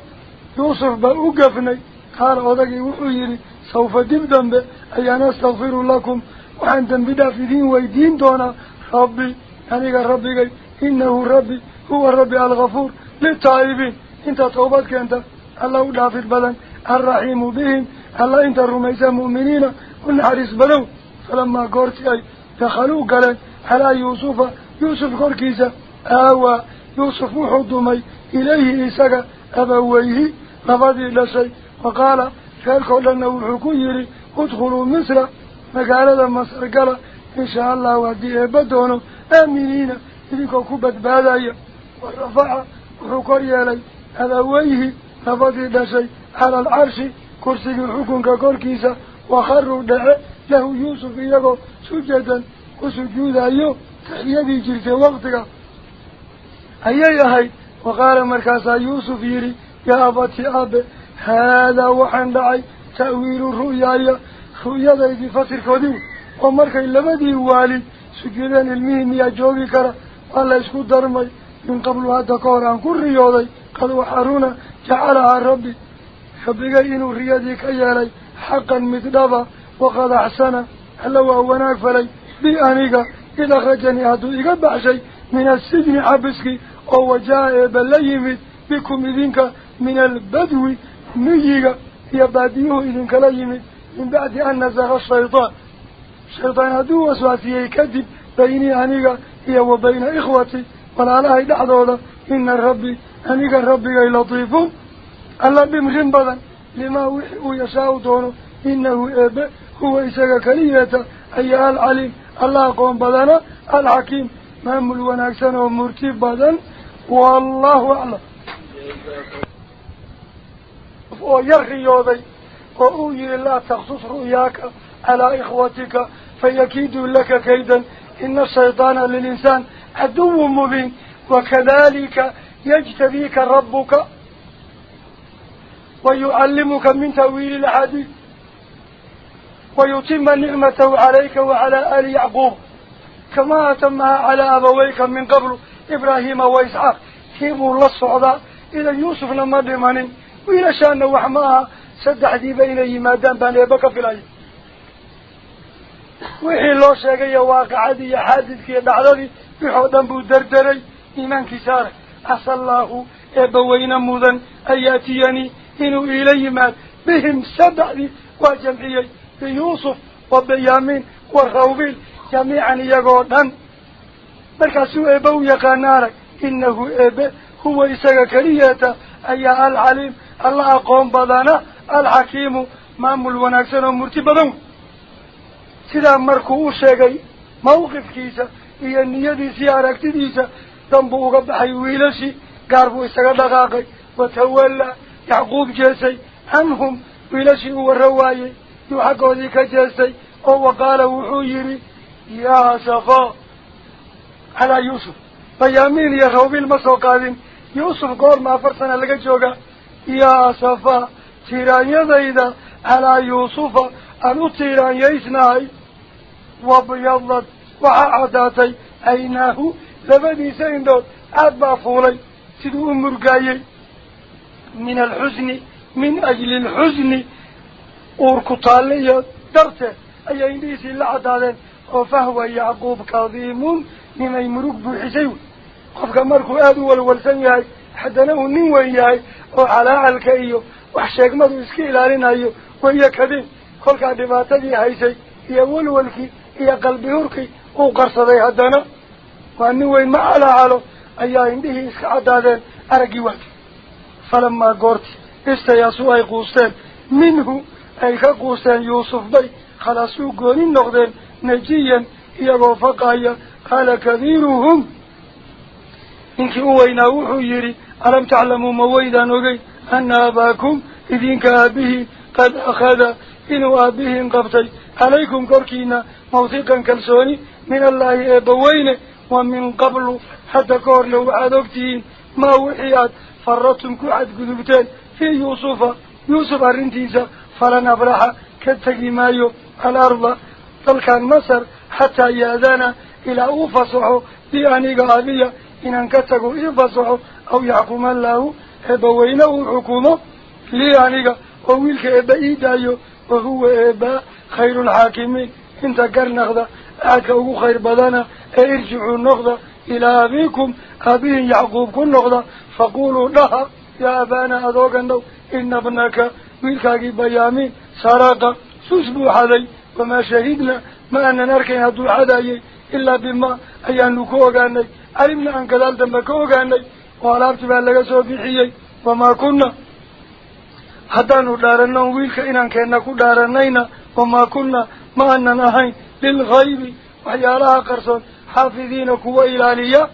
Yuusuf baa u gafnay. Qaala odagii wuxuu yidhi sawfa dib dambe ayaan astakfiru lakum waxaan dembi dhaaf idiin weydiin doonaa rabbi aniga rabbigay. Inahu rabbi huwa rabbi alghafuur litaa'ibiin, inta tawbad keenta alla u dhaafid badan, alraxiimu bihim alla inta rumaysa mu'miniina u naxariis badow. Falamaa goortii ay dakhaluu galeen calaa Yuusufa Yuusuf korkiisa, aawaa Yuusuf wuxuu dumay ilayhi isaga abaweyhi labadii dhashay. Wa qaala reerkoo dhanna wuxuu ku yidhi udkhuluu Misra magaalada Masar gala inshaa allahu haddii eebba doono aaminiina idinkoo ku badbaadaya. Wa rafaca wuxuu kor yeelay abaweyhi labadii dhashay cala alcarshi kursigii xukunka korkiisa. Wakharuu dhace lahu Yuusuf iyagoo sujadan ku sujuudayo taxiyadii jirtay waqtiga. Ayay ahayd. Waqaala markaasaa Yuusuf yidhi yaa abati aabe, haadaa waxaan dhacay ta'wiilu ru'yaaya, ru'yadaydii fasirkoodii wey. Oo markay labadii waalid sujuudeen ilmihii miyaa joogi kara? Waa la isku darmay. Min qablu hadda ka hor aan ku riyooday, qad waxaruna jacalahaa rabbi, rabbigay inuu riyadii ka yeelay xaqan mid dhaba. Waqad axsana, alla waa wanaag falay bi aniga, id akhrajanii hadduu iga baxshay min asijni xabiskii, oo wajaa eeba la yimid bikum idinka min albadwi miyiga iyo baadiyuhu idinkala yimid, min bacdi an nasaqa shaytaan, shaytaan hadduu waswaasiyey kadib, baynii aniga iyo wa bayna ikhwati walaalahay dhexdooda. Ina rabbi aniga rabbigay latiifun alla dhimrin badan limaa wixii uu yashaau doono. Inahu eebe huwa isaga keliyeeta ayaa alcaliim alla aqoon badana, alxakiim maamul wanaagsan oo murti badan. Wallahu aclam. Oo yar riyooday oo uu yihi laa taksus ru'yaaka calaa ikhwatika fayakiiduu laka kaydan ina ashaytaana lilinsaan caduwun mubiin. Wakadalika yajtabiika rabbuka wayucallimuka min ta'wiili alaxaadiid wayutima nicmatahu calayka wacalaa aali yacquub kamaa atamaha calaa abaweyka min qablu Ibraahiima wa Isxaaq. Kii buu la socdaa. Idan Yuusufna ma dhimanin, wiilashaana wax ma aha, saddexdiiba inay yimaadaan baan eeba ka filaya. Wixii loo sheegaya waaqicadii iyo xaadidkii iyo dhacdadii wixoo dhan buu derderay. Iimaankiisa arag. Asa allaahu eebba weyne mudan an yaatiyanii inuu iila yimaad bihim saddexdii, waa jamciyey, biyuusuf wa Binyaamiin wa Rawbiil jamiican iyagoo dhan. Markaasuu eebba u yaqaana arag. Inahu eebe huwa isaga keliyeeta ayaa alcaliim alla aqoon badana, alxakiimu maamul wanaagsan oo murti badan. Sidaa markuu u sheegay mawqifkiisa iyo niyadiisa iyo aragtidiisa, dan buu uga baxay wiilashii, gaar buu isaga dhaqaaqay. Watawallaa Yacquub jeesay canhum, wiilashii uu warra waayey yuu xaggoodii ka jeestay, oo waqaala wuxuu yidhi yaa asafaa calaa Yuusuf. Bayaamiin iyo Rawbiil ma soo qaadin, Yuusuf goorma 4 sana laga joogaa. Yaa asafaa tiiraanyadayda calaa Yuusufa aan u tiiraanyaysnahay. Wabyadad waxaa caddaatay caynaahu labadiisa indhood, aad baa fuulay siduu u murgaayey. Min alxusni, min ajli alxusni, uurku taalle iyo darteed ayaa indhihiisii la caddaadeen. Oo fahwa Yacquub kadiimun, ninay murug buuxisay wey. Qofka markuu aada u walwalsan yahay, haddana uu nin weyn yahay oo calaacalka iyo wax sheegmadu iska ilaalinayo, waya kadiim. Kolkaa dhibaatadii haysay iyo walwalkii iyo qalbi hurkii uu qarsaday, haddana waa nin weyn ma calaacalo, ayaa indhihii iska caddaadeen, araggii waatay. Falamaa goorti istayaasuu ay quusteen minhu, ay ka quusteen Yuusuf bay khalaasuu gooni noqdeen najiyan iyagoo faqaya. Qaala kabiiruhum, ninkii u weynaa wuxuu yidhi alam taclamuu ma waydaan ogeyn ana abaakum idinka aabihii qad akhada inuu aabihiin qabtay calaykum korkiina mawhiqan kalsooni min allaahi eebba weyne, wa min qablu hadda ka horna waxaad ogtihiin maa wixii aad faradtum ku xadgudubteen fii Yuusufa, Yuusuf arrintiisa. Falan abraxa ka tegi maayo alarda dalkan Masar xataa yaadana ilaa uu fasaxo bi aniga abiya inaan ka tago ii fasaxo, aw yaxkuma allaahu eebba weyne uu xukumo lii aniga oo wiilka eebba ii daayo. Wahuwa eebba khayru lxaakimiin, inta garnaqda aadka ugu khayr badana. Ee irjicuu noqda ilaa abiikum, aabihin Yacquub ku noqda. Faquuluu dhaha yaa abaana adooganow, ina bnaka wiilkaagii Bayaamiin saraqa sus buu xaday, wamaa shahidna ma aanan arkayn hadduu xadayey ilaa bimaa ayaanu ku ogaanay, calimna aan gadaal dambe ka ogaanay, oo alaabtii baa laga soo bixiyey. Wamaa kunna haddaanu dhaaranno wiilka inaan keenna ku dhaaranayna, wamaa kunna ma aanan ahayn lilghaybi waxyaalaha qarsoon xaafidiina kuwa ilaaliya.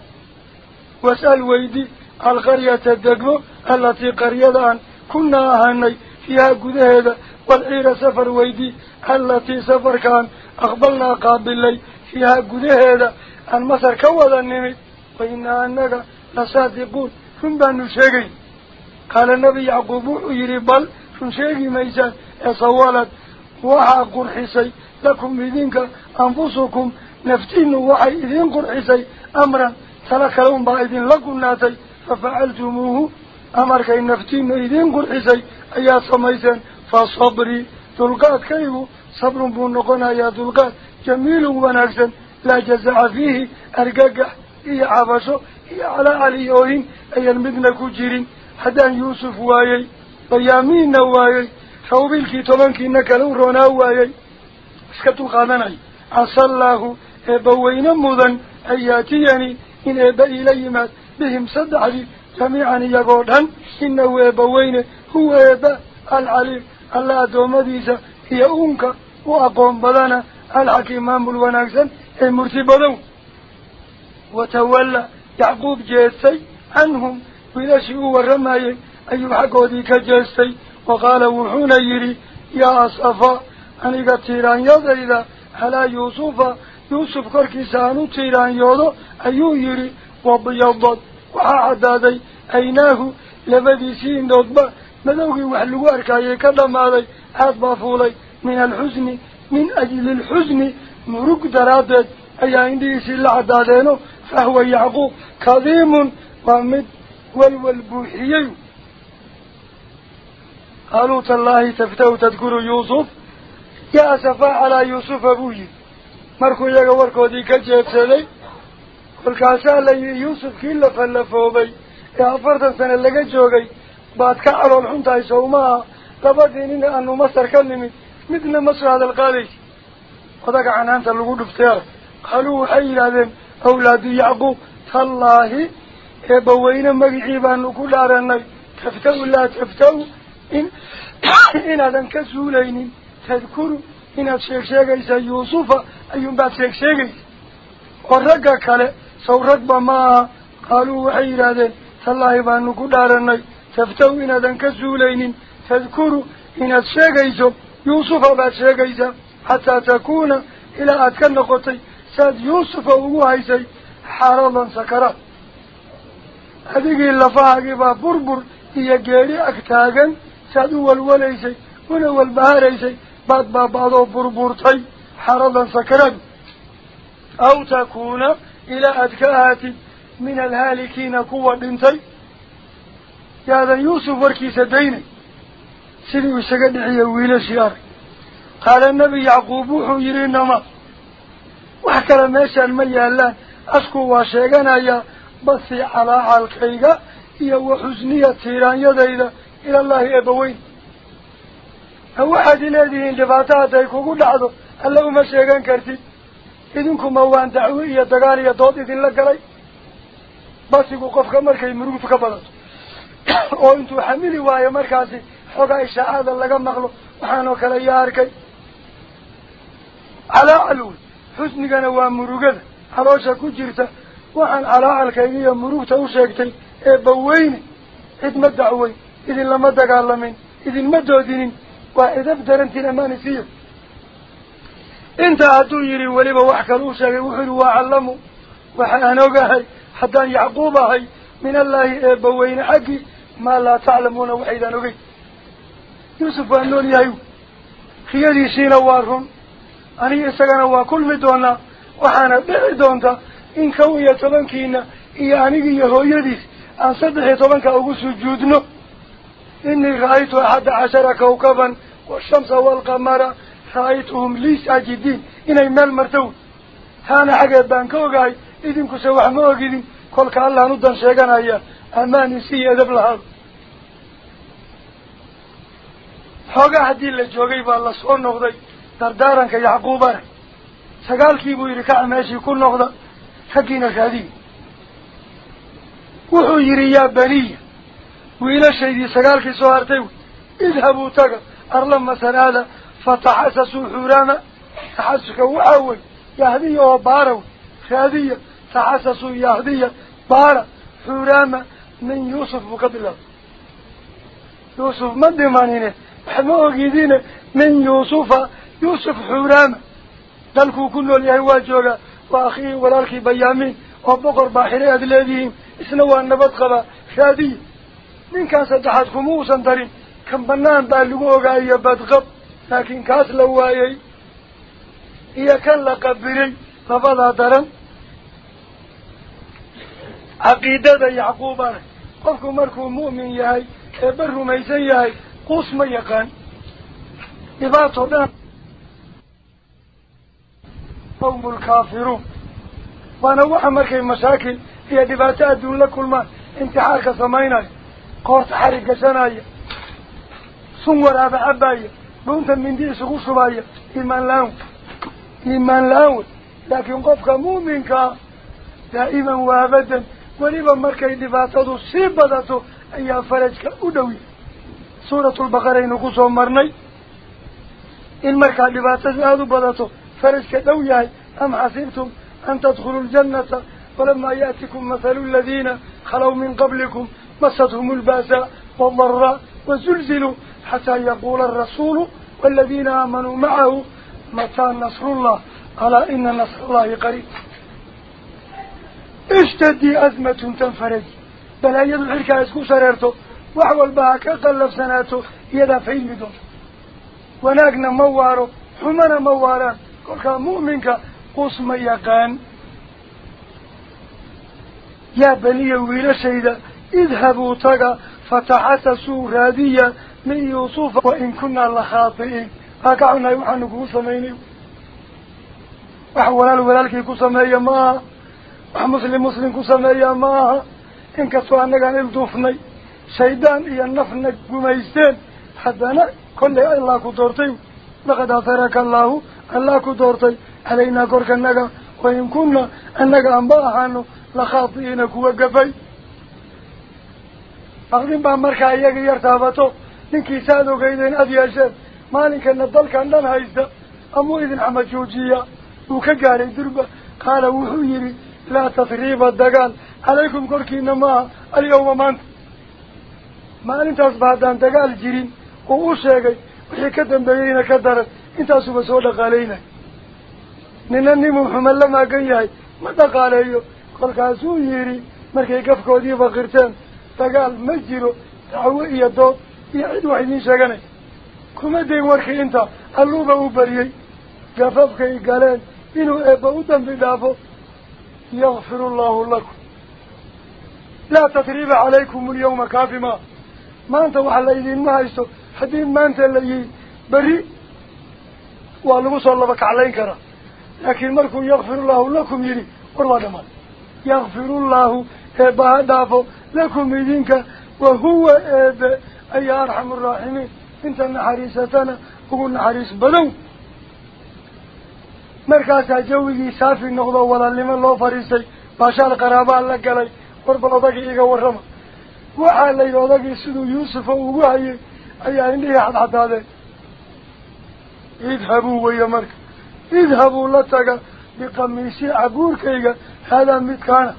Was'al weydi alqaryata degmo allatii qaryada aan kunaa ahaanay fiihaa gudaheeda, walciira safar weydi allatii safarkaan aqbalnaa qaabilay fiihaa gudaheeda aan Masar ka wada nimid. Wa inaa annaga لصادقون هم بانو شيغي. قال النبي يعقوب يري بل run sheegi maysaan ee sawalad waxaa qurxisay lakum idinka anfusukum naftiinu waxay idiin qurxisay amran tala kale unbaa idinla gunaatay fafacaltumuuhu amarkay naftiinu idiin qurxisay ayaad samayseen. Fa sabrii dulqaadkaygu sabrun buu noqonayaa dulqaad jamiilun wanaagsan laa jazaca fiihi argagax iyo cabasho iyo calaacal iyo oohin ayaan midna ku jirin. Haddaan Yuusuf waayey bayaamiinna waayey rawbiilkii 10kiina kale u roonaa waayey iska dulqaadanay. Casallaahu eebbaweyne mudan an yaatiyanii in eebba iila yimaad bihim 3dii jamiican iyagoo dhan. Innahu eebbaweyne huwa eebba alcaliim alla addoommadiisa iyo uunka u aqoon badana alxakiim maamul wanaagsan ee murti badow. Watawalla Yacquub jeestay canhum wiilashii u warramayey ayuu xaggoodii ka jeestay. Wa qaala wuxuuna yidhi yaa asafa aniga tiiraanyadayda calaa Yuusufa Yuusuf korkiisa aan u tiiraanyoodo ayuu yidhi. Wabyadad waxaa caddaaday aynaahu labadiisii indhoodba madowgii wax lagu arkaayay ka dhammaaday aad baa fuulay min alxusni min ajli alxusni murug daraaddeed ayaa indhihiisii la caddaadeeno. Fahuwa Yacquub kadiimun waa mid walwal buuxiyey. Qaaluu tallaahi taftahu tadkuru Yuusuf yaa asafaa calaa Yuusufa buu yidhi markuu iyaga warkoodii ka jeedsaday. Kolkaasaa la yidhi Yuusufkii la fallafoobay ee 40 sano laga joogay baad ka calool xun tahay sowmaha labadii nin aanu Masar ka nimid midna ma soo hadal qaadaysa. Odaga canaanta lagu dhuftay arag. Qaaluu waxay yidhaahdeen awlaadu Yacquub tallaahi eebbaweyne magicii baanu ku dhaaranay taftahu laa taftahu in inaadan ka suulaynin tadkuru inaad sheegsheegaysa Yuusufa ayuunbaad sheegsheegaysa oo ragga kale sow ragba maaha. Qaaluu waxay yidhaahdeen tallaahi baanu ku dhaaranay taftahu inaadan ka suulaynin tadkuru inaad sheegayso Yuusufa baad sheegaysaa xataa takuuna ilaa aad ka noqotay saad Yuusufa ugu haysay xaradan sakaraad adigii lafahaagii baa burbur iyo geeri ag taagan saad u walwalaysay una walbahaaraysay baad baaba'doo burburtay xaradan sakaraad. Aw takuuna ilaa aad ka ahaatid min alhaalikiina kuwa dhintay. Yaadan Yuusuf warkiisa daynay sidii uu isaga dhiciyay wiilashii arag. Qaala nabi Yacquub wuxuu yidhi inama wax kale meeshaan ma yaallaan asku waa sheeganayaa basi calaacalkayga iyo wa xusniya tiiraanyadayda ilallaahi eebbaweyn. Ha waxaad ileedihiin dhibaato hadday kugu dhacdo alla uma sheegan kartid. Idinkuma waan dacwo iyo dagaal iyo dood idinla galay. Basigu qofka markay murugtu ka badato oo intuu xamili waayo markaasi xogaa ishaacada laga maqlo waxaanoo kale yaa arkay. Calaacal wey xusnigana waa murugada caloosha ku jirta. Waxaan calaacalkayga iyo murugta u sheegtay eebbaweyne cid ma dacweyn idinlama dagaalamin idinma doodinin waa edab darantiin amaani siiyo. Intaa hadduu yidhi weliba wax kale u sheegay wuxuu yidhi waa callamu waxa aan ogahay haddaan Yacquub ahay min allaahi eebbaweyne xaggii maa laa taclamuuna waxaydaan ogeyn. Yuusuf waa nool yahay riyadiisiina waa run aniga isagana waa kulmi doonaa. Waxaana dhici doonta in 11kiina iyo anigi iyo hooyadiis aan 13ka ugu sujuudno. Innii ra'aytu 11 kawkaban washamsa waalqamara ra'aytuhum lii saajidiin inay meel martow taana xaggeed baan ka ogahay idinkuse wax ma ogidin. Kolka allaan u dan sheeganaya ammaan isiiyo edab lahaado. Xoogaa haddii la joogay baa la soo noqday dardaaranka Yacquub arag. 9kii buu yidhi kaca meeshii ku noqda raggiina raadiya. Wuxuu yidhi yaa baniya wiilashaydii 9kii soo hartay idhabuu taga arla Masar aada fataxasasuu xuuraama. Taxasuska waxaa wey yahdiya oo baara wey raadiya. Taxasasuu yahdiya baara xuuraama min Yuusuf buu ka bilaabay. Yuusuf ma dhimanine wax ma ogidine min Yuusufa Yuusuf xuuraama dalkuu ku nool yahay waa joogaa. Wa akhiihi walaalkii Bayaamiin oo boqor baa xiray aad leedihiin Isna waa nabad qabaa raadiya. Ninkaan saddexaad kuma uusan darin kan banaan baa lagu ogaayo badqab, laakiin kaas la waayey iyo kan la qabiray labadaa daran. Caqiidada Yacquub arag, qofku markuu mu'min yahay eebba rumaysan yahay quus ma yaqaan dhibaato dhan. Qawmu lkaafiruun waana waxa markay mashaakil iyo dhibaato adduun la kulmaan intixaarka samaynaya, qoorta xarig gashanaya, sun waraaba cabaya, dhuunta mindi isugu shubaya, iimaan la-aan, iimaan la-aan wey. Laakiin qofka mu'minkaa daa'iman wa abadan weliba markay dhibaatadu sii badato ayaa farajka u dhow yahay. Suuratulbaqaraynu ku soo marnay in markaa dhibaatadu aada u badato farajka dhow yahay. Am xasibtum an tadkhuluu ljannata walamaa ya'tikum mathalu aladiina khalow min qablikum masathum lba'saa waaldaraa wazulziluu xataa yaquula alrasuulu waaladiina aamanuu macahu mataa nasrullah alaa ina nasrallahi qariib. Ishtadii azmatun tanfaraj, balaayadu xilkaa isku shareerto, wax walba ha ka qallafsanaato, iyadaa faydmi doonto. Wanaagna ma waaro, xumana ma waaraan. Kolkaa mu'minka quus ma yaqaan. Yaa baniya wiilashayda, idhabuu taga fataxasasuu raadiya min Yuusufa wa in kunnaa la khaati'iin. Waa ka xunnahay waxaanu kugu samaynay. Wax walaal walaalkii ku sameeya ma aha, wax muslim muslim ku sameeya ma aha. Inkastoo annagaan ilduufnay, shaydaan iyo nafna gumaysteen, haddana kollay Allah ku doortay. Laqad ataraka allaahu, allah ku doortay calaynaa korkanaga, wain kunna annaga anba ahaano la khaati'iina kuwa gafay. Aqdin baa markaa iyaga yar taabato, ninkii saad ogeydeen aada yeesheen maalinkana dalkan dhan haysta amuu idin xamajoojiya uu ka gaaray durba. Qaala wuxuu yidhi laa tasriiba dagaal calaykum korkiina maaha alyawma maanta. Maalintaas ba haddaan dagaal jirin oo u sheegay wixii ka dambeeyeyna ka daran, intaasuba soo dhaqaaleynay. Nina nimuu xuma la maagan yahay ma dhaqaaleeyo. Kolkaasuu yidhi markay gafkoodiiba qirteen dagaal ma jiro, dacwo iyo dood iyo cid wax idiin sheeganaysa kuma dayn warkii intaa. Alluuba u bariyey gafafkay galeen inuu eebba u dambi dhaafo. Yakfiru allahu lakum laa tasriiba calaykum alyawma kaafi maa. Maanta waxa la idiinma haysto, haddii maanta la yihi berri waa lagu soo laba kaclayn karaa, laakiin markuu yakfiru llahu lakum yidhi war waa dhamaan. Yakfirullaahu eebba ha dhaafo lakum idinka, wahuwa eebe ayaa arxamu araaximiin, inta naxariisatana ugu naxariis badow. Markaasaa jawigii saafi noqdo, walaalnimo loo fadhiistay, baashaal qaraabaa la galay. Warbal odagii iga warrama. Waxaa la yidhi odagii siduu Yuusufa ugu hayay ayaa indhihii xadxadaadeen. Idhabuu weeye marka, idhabuu la taga biqamiisi cabuurkayga haadaa midkaana.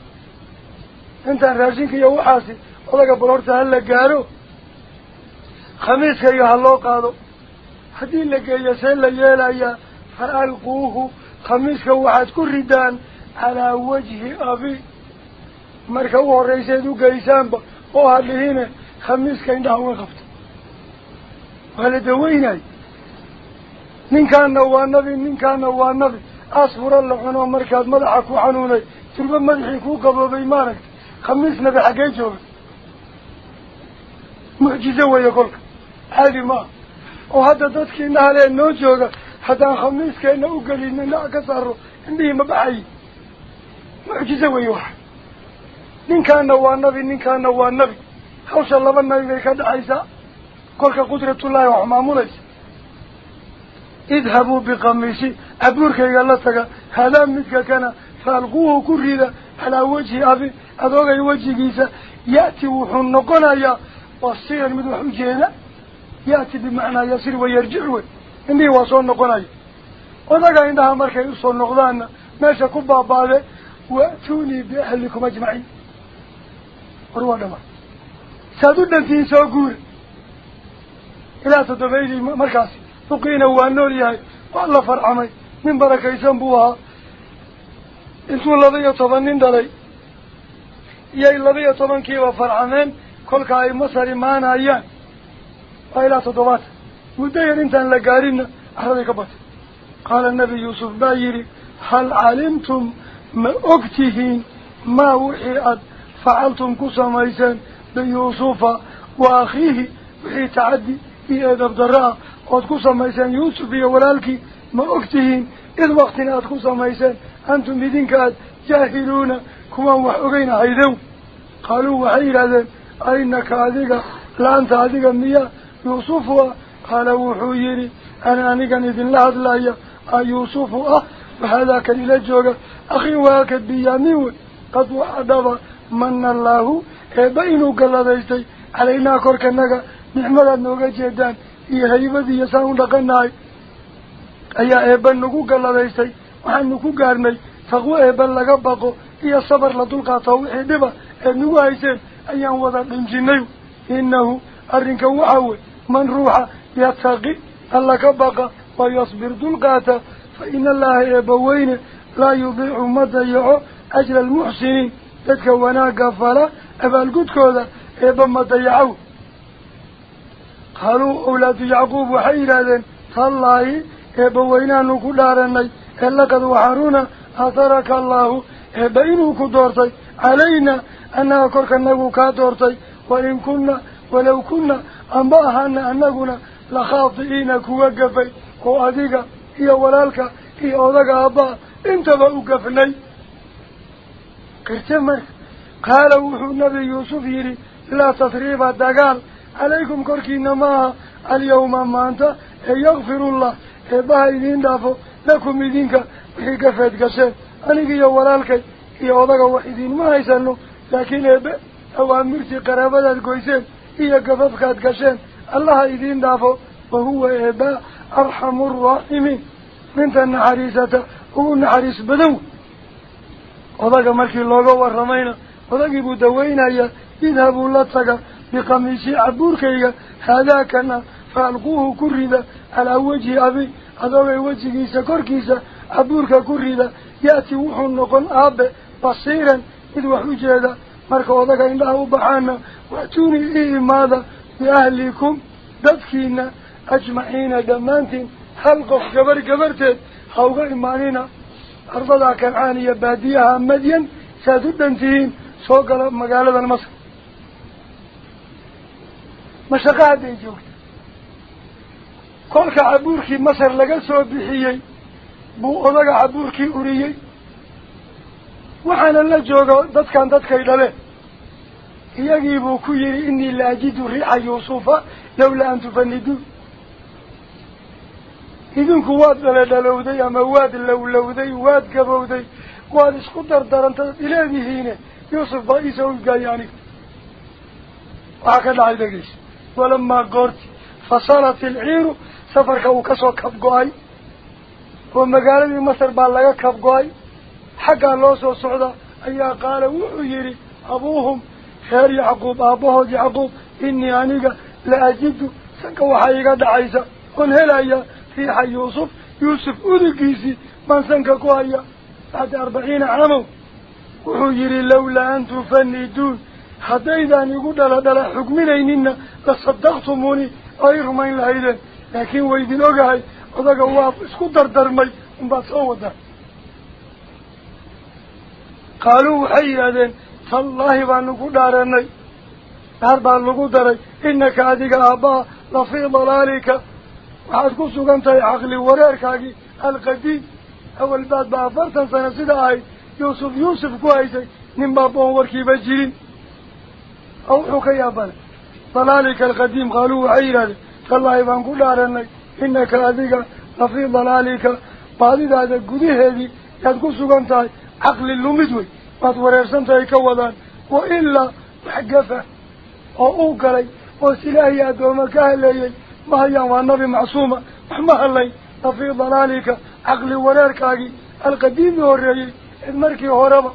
Intaan raashinka iyo waxaasi odaga bal horta ha la gaaro, khamiiskayga ha loo qaado. Haddii la geeyo see la yeelayaa, fa alquuhu khamiiska waxaad ku ridaan calaa wajhi abi. Marka u horrayseed u geysaanba oo ha dhihine khamiiska indhaha uga qabta, waa la daweynay. Ninkaana waa nabi, ninkaana waa nabi. Asfura la cuno markaad madaxa ku xanuunay, turba madaxii kuu qaboobay maaragtay. Khamiis nabi xaggee jooga, mucjizo weeye kolka, caadi maaha. Oo hadda dadkii indhahalee noo jooga haddaan khamiiskeena u gelino indhaha ka saaro indhihii ma baxayi. Mucjizo weeye waxa. Ninkaana waa nabi, ninkaana waa nabi. Hawsha laba nabi bay ka dhexaysaa. Kolka qudratullaahi wax maamulaysa. Idhabuu biqamiisi cabuurkayga la taga haadaa midka kana, faalquuhu ku rida calaa wajhi abi, adoogay wejigiisa. Ya'ti wuxuu noqonayaa basiiran mid wax u jeeda. Ya'ti bimacnaa yasir wayarjic wey, indhihii waa soo noqonaya. Odaga indhaha markay usoo noqdaanna meesha ku baabaade, wa'tuunii biahlikum ajmaciin. War waa dhamaan, saad u dhantihiin soo guura. Ilaa toddobaydii markaasi duqiina waa nool yahay, waa la farcamay, nin barakaysan buu ahaa. Intuu 12 nin dhalay Iyay 12kiiba farcameen kolka ay Masar imaanayaan waa ilaa 70 muddo yar intaan la gaarinna carraday ka batay. Qaala nabi Yuusuf baa yidhi hal calimtum ma ogtihiin maa wixii aad facaltum ku samayseen biyuusufa wa akhiihi wixii tacaddi iyo eedab darro ah ood ku samayseen Yuusuf iyo walaalkii ma ogtihiin id waqtina aad ku samayseen antum idinka aad jaahiluuna kuwaan wax ogeyn ahaydow. Qaaluu waxay yidhahdeen ainaka adiga laanta adiga miya Yuusufu ah? Qaala wuxuu yidhi ana anigan idinla hadlaya a Yuusufu ah wahadaa kan ila jooga akhii walaalka Biyaamin wey. Qad waxaa dhaba mana allaahu eebba inuu galladaystay calaynaa korkanaga nicmadaad nooga jeedaan iyo haybadiiyo saan u dhaqanahay ayaa eebba nagu galladaystay. Waxaanu ku gaarnay taqwo eebba laga baqo iyo sabar la dulqaato wixii dhiba eed nagu hayseen ayaan wada dhinjinay. Innahu arrinka waxaa wey man ruuxa yattaqi alla ka baqa wa yasbir dulqaata fa ina allaha eebba weyne laa yudiicu ma dayaco ajra almuxsiniin dadka wanaagga fala abaalgudkooda eebba ma dayacow. Qaaluu awlaadu Yacquub waxay yidhaahdeen tallaahi eebba weynaanu ku dhaaranay ee laqad waxaaruna aaharaka allaahu eebba inuu ku doortay calayna annaga korkanagu kaa doortay wa in kunna walow kunna anba ahaana annaguna la khaati'iina kuwa gafay oo adiga iyo walaalka iyo odaga aabbaa intaba u gafnay. Qirte marka qaala wuxuu nabi Yuusuf yidhi laa tasriiba dagaal calaykum korkiina maaha alyawma maanta ee yakfirullah eebbaha idiin dhaafo lakum idinka wixii gafeed gasheen aniga iyo walaalkay iyo odaga wax idiinma haysano laakiin eebbe awaamirtii qaraabadaad goyseen iyo gafafkaad gasheen allaha idiin dhaafo. Wahuwa eebba arxamu arraaximiin minta naxariisata ugu naxariis badan. Odaga markii looga warramayna odagii buu daweynayaa idhabuu la taga biqamiisii cabuurkayga haadaakana fa alquuhu ku rida calaa wajhi abi adoogay wejigiisa korkiisa cabuurka ku rida ya'ti wuxuu noqon aabe basiiran mid wax u jeeda. Marka odaga indhaha u baxaana wa'tuunii ii imaada biahlikum dadkiina ajmaciina dhammaantiin hal qof gabar gabarteed ha uga imaanina ardadaa Kancaan iyo baadiyaha Madyan saad u dhan tihiin soo gala magaaladan Masar. Mashaqo hadday joogta kolka cabuurkii Masar laga soo bixiyey buu odaga cabuurkii uriyey. Waxaana la jooga dadkan dadkay dhaleen iyagii buu ku yidhi innii la ajidu riixa Yuusufa lawlaa an tufaniduun. Idinku waad dhaledhalowday ama waad lowlowday waad gabowday waad isku dardarantad ileedihiine Yuusuf baa iisoo udgaaya aniga. Waxaa ka dhacay dhegeysa walamaa goorti fasalat alciiru safarka uu kasoo kabgo-ay oo magaaladii Masar baa laga kabgo-ay xaggaa loo soo socda ayaa qaala wuxuu yidhi abuuhum reer Yacquub aabbahood Yacquub innii aniga la ajidu sanka waxaa iga dhacaysa oon helaya riixa Yuusuf Yuusuf udigiisii baan sanka ku haya bacda 40 caamow. Wuxuu yidhi lawlaa an tufaniduun haddaydaan igu dhaladhala xukminaynina la saddaqtumuuni ay rumayn lahaydeen laakiin waydin ogahay odaga waa isku dardarmay unbaad soo wadaa. Qaaluu waxay yidhahdeen tallaahi baanu ku dhaaranay dhaar baa lagu daray innaka adiga aabbaa la fii dalaalika waxaad ku sugan tahay caqli wareerkaagii alqadiim awal baad ba 40 sano sida ahayd Yuusuf Yuusuf ku haysay nin baa boon warkiiba jirin oo wuxuu ka yaabanay dalaalika alqadiim. Qaaluu waxay yidhahdeen tallaahi baan ku dhaaranay innaka adiga la fii dalaalika baadidaada gudaheedii yaad ku sugan tahay caqli lumid wey waad wareersan tahay ka wadaan wa ilaa wax gafa oo uu galay oo silaahi addooma ka haleeyey ma hayaan waa nabi macsuuma wax ma hadlay la fii dalaalika caqli wareerkaagii alqadiimi horreeyey cid markii horeba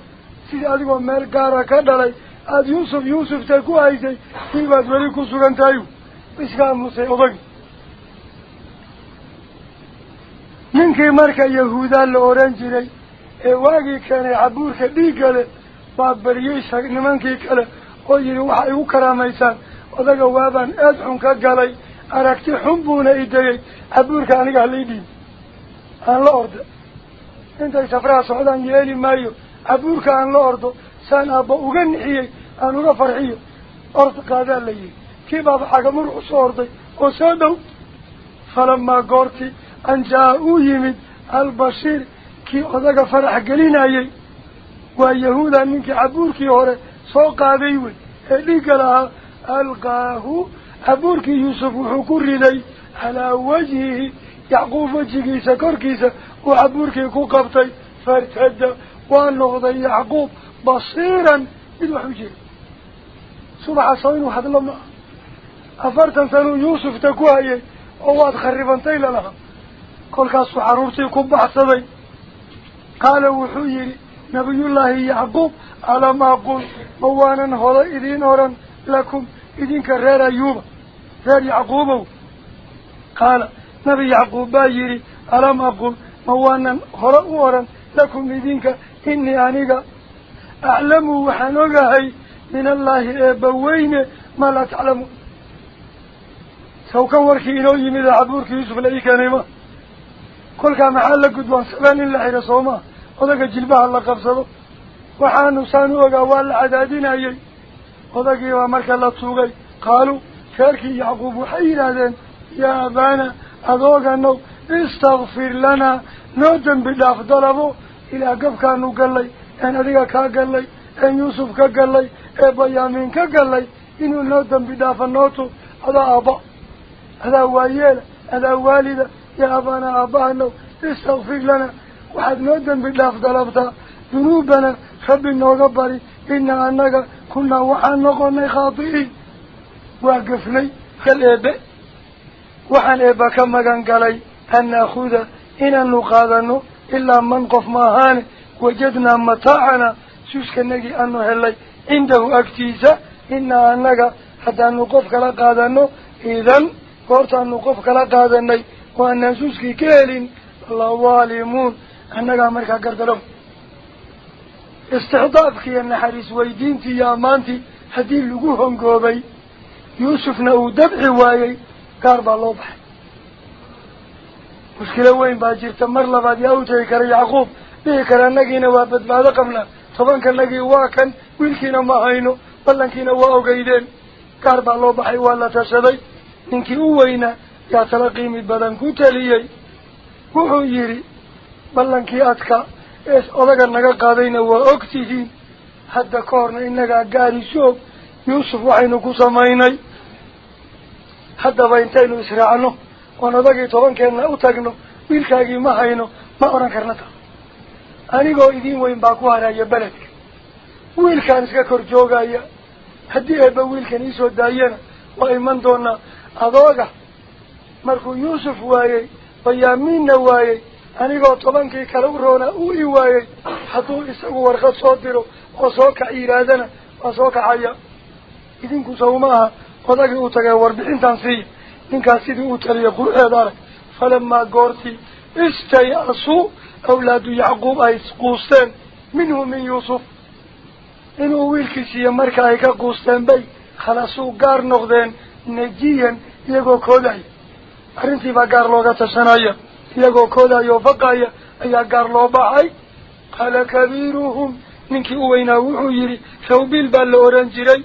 sidii adigoo meel gaara ka dhalay aada Yuusuf Yuusufta ku haysay sii baad weli ku sugan tahay. Iska aamusay odagi. Ninkii marka Yahuudaa la oran jiray ee waagii keenay cabuurka dhiigga leh Baa bariyey nimankii kale oo yidhi waxa igu karaamaysaan odaga waabaan aad xun ka galay aragti xun buuna i degay cabuurka aniga halay dhiib aan la orda intay safraha socdaan yeeli maayo cabuurka aan la ordo saan aabba uga nixiyey aan uga farxiyo ord qaadaa la yidhi kii baaba xagamur u soo orday oo soo dhow falamaa goortii an jaa uu yimid albashiir kii odaga farax gelinayey waa yahuuda ninkii cabuurkii hore soo qaaday wey ee dhiigga lahaa alqaahu cabuurkii yuusuf wuxuu ku riday calaa wajhihi yacquub wejigiisa korkiisa uu cabuurkii ku qabtay fartada waa noqday yacquub basiiran mid wax u jeeda subaxa soo inuu hadlo ma aha 40 sanuu yuusufta ku hayay oo waad kharibantay lalahaa kolkaasuu carruurtii ku baxsaday qaala wuxuu yidhi nabiyullaahi yacquub alam aqul ma waanan hore idiin oran lakum idinka reer ayuuba reer yacquubow qaala nabi yacquub baa yidhi alam aqul ma waanan hore u oran lakum idinka inii aniga aclamu waxaan ogahay min allaahi eebbaweyne maa laa taclamuun sawkan warkii inoo yimid ee cabuurkii yuusuf la ii keenay ma kolkaa maxaa la gudboon sabaan in la xidho soo maa odaga jilbaha la qabsado waxaanu saan u ogaa waa la cadaadinayey odagii baa marka la tuugay qaaluu reerkii yacquub waxay yidhaahdeen yaa abaana adooganow istakfir lanaa noo dembi dhaaf dalabo ilaa gabkaanu gallay een adiga kaa gallay een yuusuf ka gallay ee bayaamiin ka gallay inuu noo dembi dhaafa noo tuug adaa aabba adaa waayeela adaa waalida yaa abaana aabbahanow istakfir lanaa waxaad noo dembi dhaaf dalabtaa dunuubana rabbi nooga bari inaa annaga kunnaa waxaan noqonay khaati'iin waa gafnay kal eebe waxaan eebba ka magan galay an naakuda inaanu qaadano ilaa man qof ma ahaane wajadnaa mataacanaa suuskanagii aanu helay cindahu agtiisa inaa annaga haddaanu qof kala qaadano idan goortaanu qof kala qaadanay oo aanaan suuskii ka helin la daalimuun annagaa markaa gardarow istixdaafkii iyo naxariis weydiintii iyo ammaantii haddii lagu hongoobay yuusufna uu dabci waayey gaar baa loo baxay mushkilo weyn baa jirta mar labaad yaa u tegi kara yacquub dhihi kara annagiina waa badbaado qabnaa tobankanagii waa kan wiilkiina ma hayno ballankiina waa ogeydeen gaar baa loo baxay waa la tashaday ninkii u weynaa yaa tala qiimi badan ku taliyey wuxuu yidhi ballankii adka ee odaga naga qaadayna waa og tihiin hadda ka horna innagaa gaarisu og yuusuf waxaynu ku samaynay haddaba intaynu israacno oon odagii tobankeenna u tagno wiilkaagii ma hayno ma odhan karna ta anigoo idiin weyn baa ku haraya beledka wiilkaan iska kor joogaya haddii eebba wiilkan iisoo daayana waa iman doonaa adooga markuu yuusuf waayey bayaamiinna waayey anigoo tobankii kale u roonaa uu i waayey hadduu isagu warqad soo diro oo soo kac yidhaahdana waa soo kacaya idinku sawma aha odagii uu tagay warbixintaan siiya ninkaas sidii uu taliyay quruxeeda arag falamaa goortii istay-asuu awlaadu yacquub ay quusteen minhu min yuusuf inuu wiilkiisiiyo marka ay ka quusteen bay khalasuu gaar noqdeen najiyan iyagoo koodaya arrintii baa gaar looga tashanaya iyagoo koodaya oo faqaya ayaa gaar loo baxay qaala kabiiruhum ninkii u weynaa wuxuu yidhi rawbiil baa la oran jiray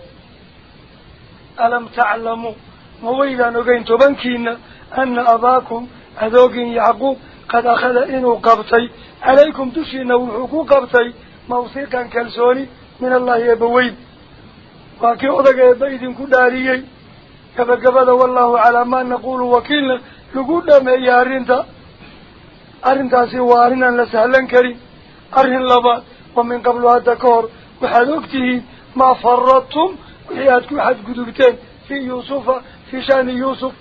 alam taclamuu ma waydaan ogeyn tobankiina ana abaakum adoogin yacquub qad akhada inuu qabtay calaykum dushiina wuxuu ku qabtay mawsiqan kalsooni min allaahi eebbaweyn waa kii odaga eebba idinku dhaariyey gabagabada wallaahu calaa maa naquulu wakiilna lagu dhameeyey arrinta arrintaasi waa arrin aan la sahlan karin arrin labaad wa min qablu hadda ka hor waxaad ogtihiin maa faradtum wixii aad ku xadgudubteen fii yuusufa fii sha'ni yuusuf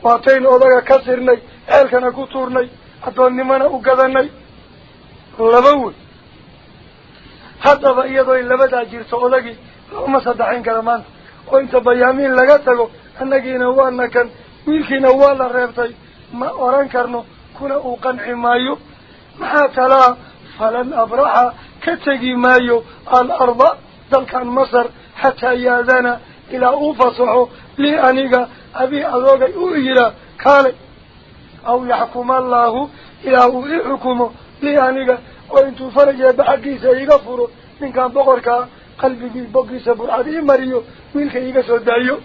waataynu odaga ka sirnay ceelkana ku tuurnay addoonnimana u gadanay laba wey haddaba iyadoo in labadaa jirto odagii looma sadexayn kara maanta oo inta bayaamiin laga tago annagiina waana kan wiilkiina waa la reebtay ma oran karno kuna uu qanci maayo maxaa talaa falan abraxa كتجي مايو الأرض ذلك مصر حتى ياذنا إلى أوفصحه لأنيق أبي أذوق أؤيرا كالي أو يحكم الله إلى أحكمه لأنيق وإن تفرج بحقي سيغفره من كان بقرك قلبي بقي سبرعدي مريو ويلك يقسو دايو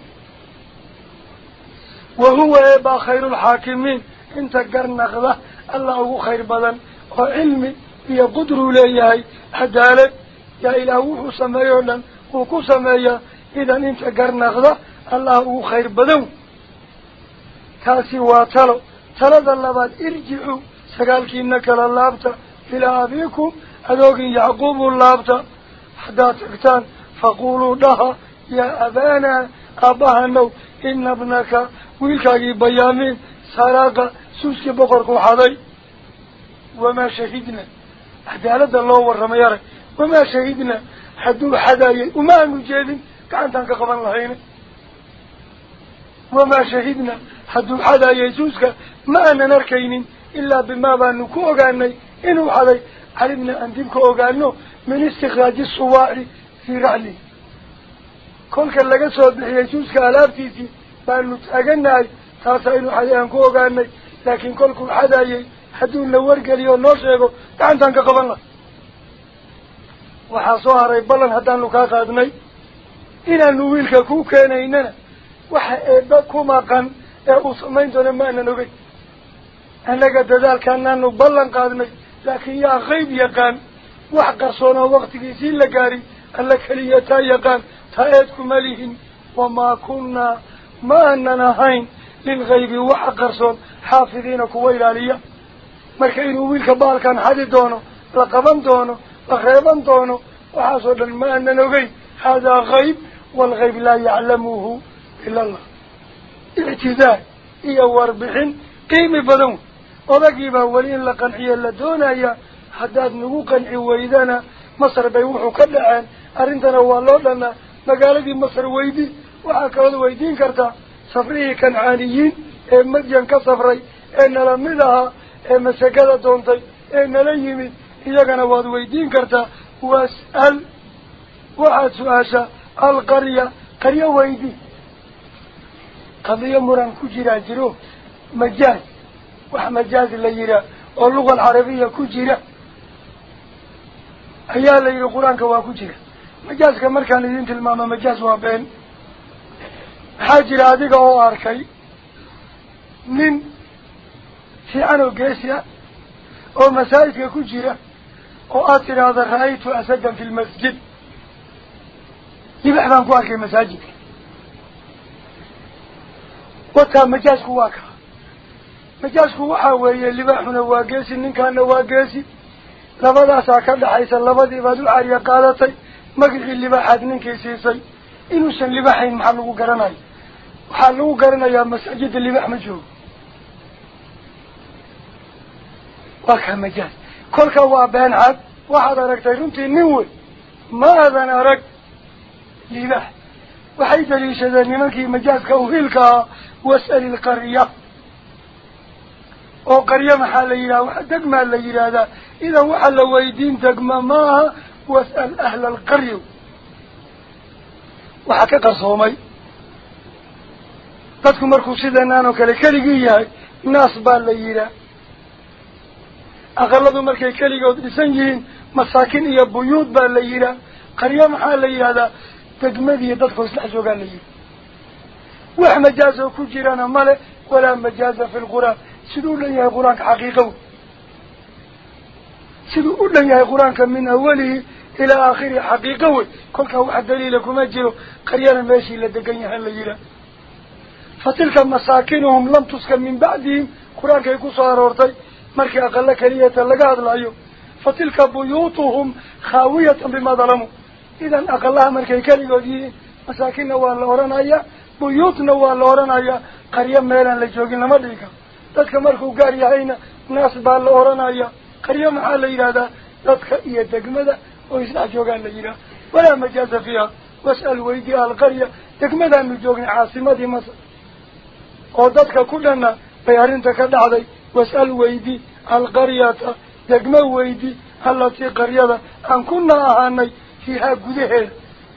وهو يبقى خير الحاكمين انت قرنقضة الله هو خير بدن وعلمي هي قدر ليهي عدالة يا إله سميعنا وكو سميع إذا انت قرنقضة الله هو خير بدن تاسي واتلو تلد اللباد ارجعوا سقالك إنك للابتا إلى أبيكم أذوق يعقوب اللابتا حتى تكتان فقولوا لها يا أبانا أباها نو إن ابنك ويلكاقي بيامين سراقة سوسك بقرك وحضي وما شهدنا عدالة الله والرميارة وما شهدنا حدو حدايا وما نجيبين كأنتان كقبان لهين وما شهدنا حدو حدايا سوسك ما أنا نركين إلا بما بأنكو أغاني إنو حدي علمنا أن ديبكو أغانو من استخراج الصواعي في رعلي كل كان لقى صوت بحيسوسك ألابتيسي بأنه تأغناي تاسا إنو حدي أنكو أغاني لكن كلكم حدايا حدون لورقة ليون نوشيكو كأنتان كقبان وحاصوها ريبالا هدان لكاقادني إنا نويلك كو كانيننا وحا إباكو ماقان أصمين دون ما أنا نبي أنك دذال كان نبلن قادني لكن يا غيب يقان وحقرصونا وقتك يسين لقاري ألا كليتا يقان تأيدكم مليهن وما كنا ما أننا هين للغيب وحقرصون حافظين كويلالية marka inuu wiilka baalkan xadi doono la qaban doono la reeban doono waxaasoo dhan ma aanan ogeyn haadaa hayb waalghayb laa yaclamuhu ila allah ictidaar iyo warbixin qiimi badan odagiibaa weli in la qanciyo la doonaya haddaad nagu qanci weydana masar bay wuxuu ka dhaceen arrintana waa loo dhanaa magaaladii masar weydi waxaa kalood weydiin kartaa safrihii kancaaniyiin ee madyan ka safray ee nala mid ahaa ee masakada doontay ee nala yimid iyagana waad weydiin kartaa was'al waxaad su-aashaa alqarya qaryo weydi qadiyo muran ku jiraa jiro majaaz wax majaaz la yihaa oo luga alcarabiya ku jira ayaa la yidhi qur-aanka waa ku jira majaaska markaan idiin tilmaamo majaaz waa been maxaa jira adiga oo arkay nin fiican oo geesi ah oo masaajidka ku jira oo aad tidhaahda ra-aytu asadan fi lmasjid libax baan ku arkay masaajidka wataa majaasku waa kaa majaasku waxaa weeye libaaxuna waa geesi ninkaana waa geesi labadaasaa ka dhaxaysa labadii baad u cariya qaadatay magicii libaaxaad ninkii siisay inuusan libaaxayn maxaa lagu garanaya waxaa lagu garanayaa masaajidda libaax ma joogo waa kaa majaas kolka waa been cad waxaad aragtay runtii nin wey ma aadan arag libaax waxay daliishadeen nimankii majaaska uhiilka ahaa was'al ilqarya oo qaryo maxaa la yidhaha wax degmaa la yidhaahdaa idan waxa la weydiin degma maaha was'al ahla alqarya waxaa ka qarsoomay dadku markuu sidanaan oo kale keligii yahay naas baa la yidhaah aqaladu markay keligood dhisan yihiin masaakin iyo buyuud baa la yidhaah qaryo maxaa la yidhahdaa degmadiiyo dadkoo isdhex joogaa la yidhi wax majaazoo ku jirana male walaa majaaza fi lqur-aan siduu u dhan yahay qur-aanka xaqiiqa wey siduu u dhan yahay qur-aanka min awalihi ilaa aakhirihi xaqiiqa wey kolkaa wax daliila kuma jiro qaryana meeshii la degan yahay la yidhaah fa tilka masaakinuhum lam tuskan min bacdihim qur-aankay ku soo aroortay markii aqalo keliyata laga hadlaayo fa tilka buyuutuhum khaawiyatan bimaa dalamuu idan aqalaha markay keligood yihiin masaakinna waa la odhanayaa buyuutna waa la odhanayaa qaryo meelaan la joogin lama dhihi karo dadka markuu gaar yahayna naas baa la odhanayaa qaryo maxaa la yidhahdaa dadka iyo degmada oo isdhex joogaan la yidhaha walaa majaaza fiiha was'al weydii alqarya degmadaanu joognay caasimadii masar oo dadka ku dhanna bay arrinta ka dhacday was'al weydi alqaryata degmo weydi allatii qaryada aan kunaa ahaanay fiihaa gudaheeda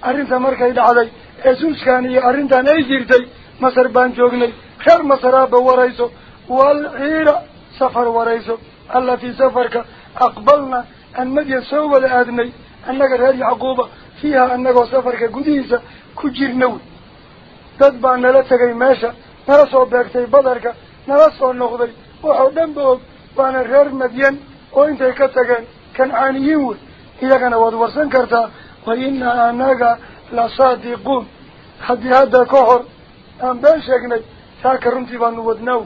arrinta markay dhacday ee suuskaan iyo arrintan ay jirtay masar baan joognay reer masaraaba warayso waalciira safar warayso allatii safarka aqbalna aan madyan soo wada aadnay annaga reer yacquuba fiiha annagoo safarka gudihiisa ku jirna wey dad baa nala tegay meesha nala soo beegtay badarka nala soo noqday waxoo dhan ba og waana reer madyan oo intay ka tageen kancaaniyiin wey iyagana waad warsan kartaa wa innaa annaga la saadiquun haddii hadda ka hor aan been sheegnay saaka runtii baanu wadnaaw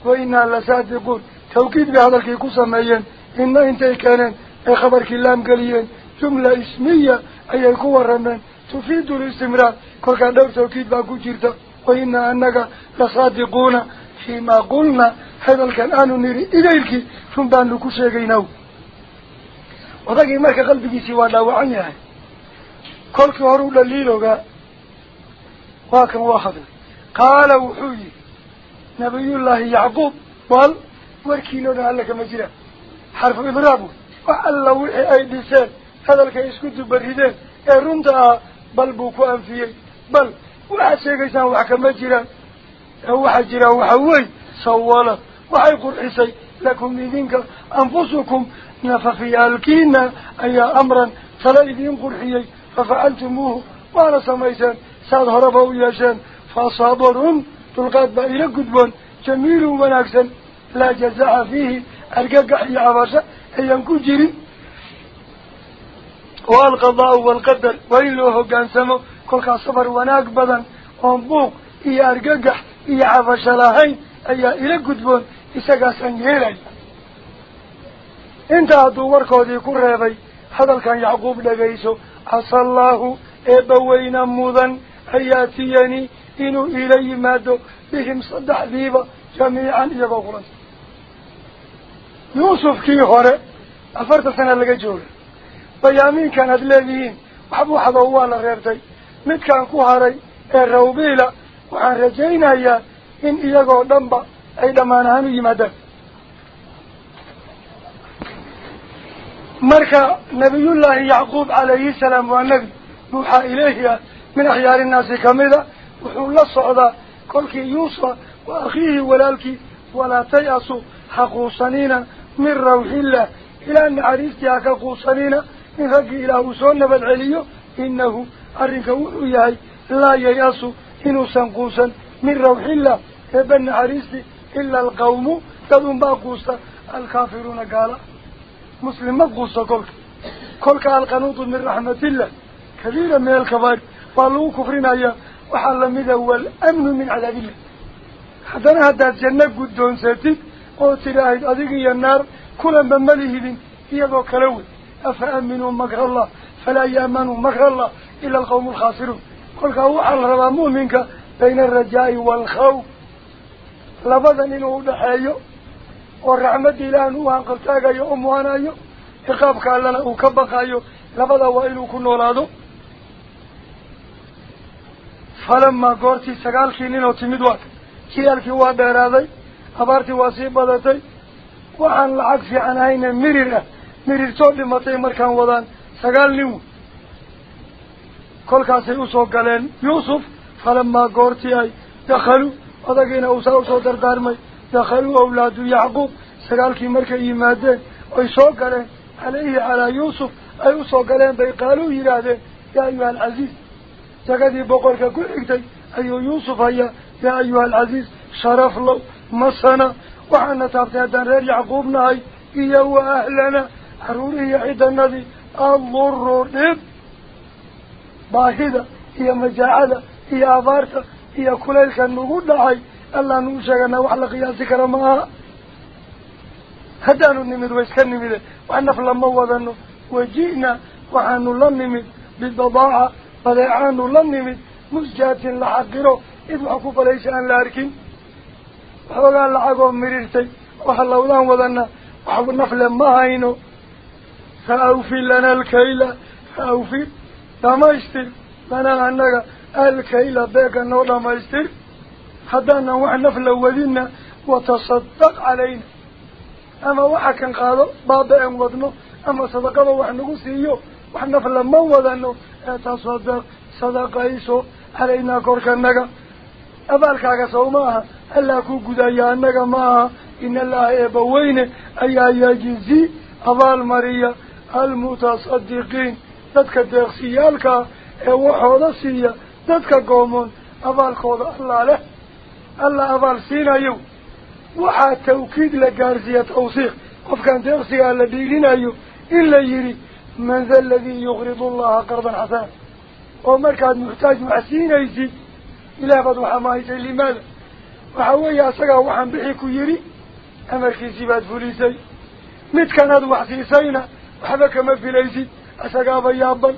wa innaa la saadiquun tawkiid bay hadalkii ku sameeyeen inna intay keeneen ay khabarkii laamgeliyeen jumla ismiya ayay ku warrameen tufiidu listimraar kolkaa dhowr tawkiid baa ku jirta wa innaa annaga la saadiquuna fiimaa qulnaa hadalkan aanu niri idaylkii run baanu ku sheegaynaaw odagii marka qalbigiisii waa dhaawacan yahay kolkii hore u dhaliiloogaa waa kan waa hadlay qaala wuxuu yihi nabiyullaahi yacquub bal warkiinoo dhan alla kama jiraan xarfu idraab wey wax alla wixii ay dhiseen hadalkay isku dubarideen ee runta ah bal buu ku anfiyey bal waxaad sheegaysaan wax kama jiraan ee waxaa jiraan waxa wey sawalad waxay qurxisay lakum idinka anfusukum nafafyaalkiina ayaa amran tala idiin qurxiyey fafacaltumuuhu waana samayseen saad horeba u yeesheen fasabrun dulqaad baa ila gudboon jamiilun wanaagsan laa jazaca fiihi argagax iyo cabasho ayaan ku jirin waalqadaau waalqadar waa in loo hoggaansamo kolkaas safar wanaag badan oon buuq iyo argagax iyo cabasho lahayn ayaa ila gudboon isagaasaan yeelay inta hadduu warkoodii ku reebay hadalkan yacquub dhagayso casa allaahu eebbaweyna mudan an yaatiyanii inuu iila yimaado bihim saddexdiiba jamiican iyagoo kulansa yuusufkii hore 40 sana laga jooga bayaamiinkan aad leedihiin waxbuu xadoo waa la reebtay midkaan ku haray ee rawbiila waxaan rajaynayaa in iyagoo dhanba ay dhammaan ahaan u yimaadaan marka nabiyullaahi yacquub calayhi salaam waa nebi buuxaa ilaahi ah min akhyaari nnaasi kamida wuxuu la socdaa kolkii yuusufa wa akhiihi walaalkii walaa tay-asu ha quusanina min rawxillah ilaa naxariistii ha ka quusanina in raggii ilaah uu soo nabad celiyo innahu arrinka wuxuu yahay laa yay-asu inuusan quusan min rawxillah eebba naxariistii ila alqawmu dad unbaa quusta alkaafiruuna gaala مسلم مقوصة كلك كلك القنوط من رحمة الله كبيرة من الكبائر والله كفرنا يا وحال مذا والأمن من عذاب الله حتى هذا الجنة قدون ساتد قلت له أذيك النار كل من ملهد هي ذو كلوي أفأمنوا مكر الله فلا يأمنوا مكر الله إلا القوم الخاسرون كلك هو على الرمو منك بين الرجاء والخوف لبدا إنه دحيو والرحمة إلى أنه أنقلتاك يا أم أنا عقابك لنا وكبقايو لبدا وإنه كنا ولادو فلما قرتي سقالكي نينو تمد وقت كيالكي waa dheeraaday abaartii waa sii badatay waxaan lacag fiican ahayna mirir ah mirirtoo dhimatay markaan wadaan 9 nin kolkaasay usoo galeen Yuusuf falamaa goortii ay dakhaluu odagiina uusaa usoo dardaarmay dakhaluu awlaadu Yacquub 9kii markay yimaadeen oy soo galeen calayhi calaa Yuusuf ay usoo galeen bay qaaluu yidhaahdeen yaa ayuha alcasiiz jagadii boqorka ku xigtay ayuu Yuusuf hayaa yaa ayuha alcasiiz sharaf low masana waxaana taabtay haddaan reer Yacquub nahay iyo wa ahlana caruurihii cidanadii adurru dhib baahida iyo majaacada iyo abaarta iyo kulaylka nagu dhacay allah nagu sheeganaa wax la qiyaasi kara ma aha haddaanu nimid way iska nimide wax naf lama wadano waji'na waxaanu la nimid bibadaaca badeecaanu la nimid musjaatin la xaqiro cid wax ku falaysa aan la arkin waxoogaa lacagoo mirirtay waxa lawdaan wadana wax nafle ma hayno fa awfi lana alkayla fa awfi dhamaystir lanaa annaga alkayla beega noo dhamaystir haddaanan wax nafla wadina watasaddaq calayna ama waxa kan qaado baaba-en wadno أما صدقة وحنقسيه وحنفل موضنه تصدق صدقايسو علينا كوركنغا أبالكاغا سوماها ألا كو قدايا أنغا معها إن الله يبوين أي يجزي أبال مريا المتصدقين ذاتك ديقسيالك وحوضا سيا ذاتك قومون أبال خوضا الله له الله أبال سينا يو وحا توكيد لقارسية توثيق قف كان ديقسيا لديلنا يو إلا يري من ذا الذي يغرض الله قرضا حسنا ومركاد محتاج محسين يزي إلى بدو حمايسي لماذا وحوية أساقا وحن بحيكو يري أمركيسي باد فوليسي متكان هذا وحسيسينا وحبك ما في ليسي أساقا بيابا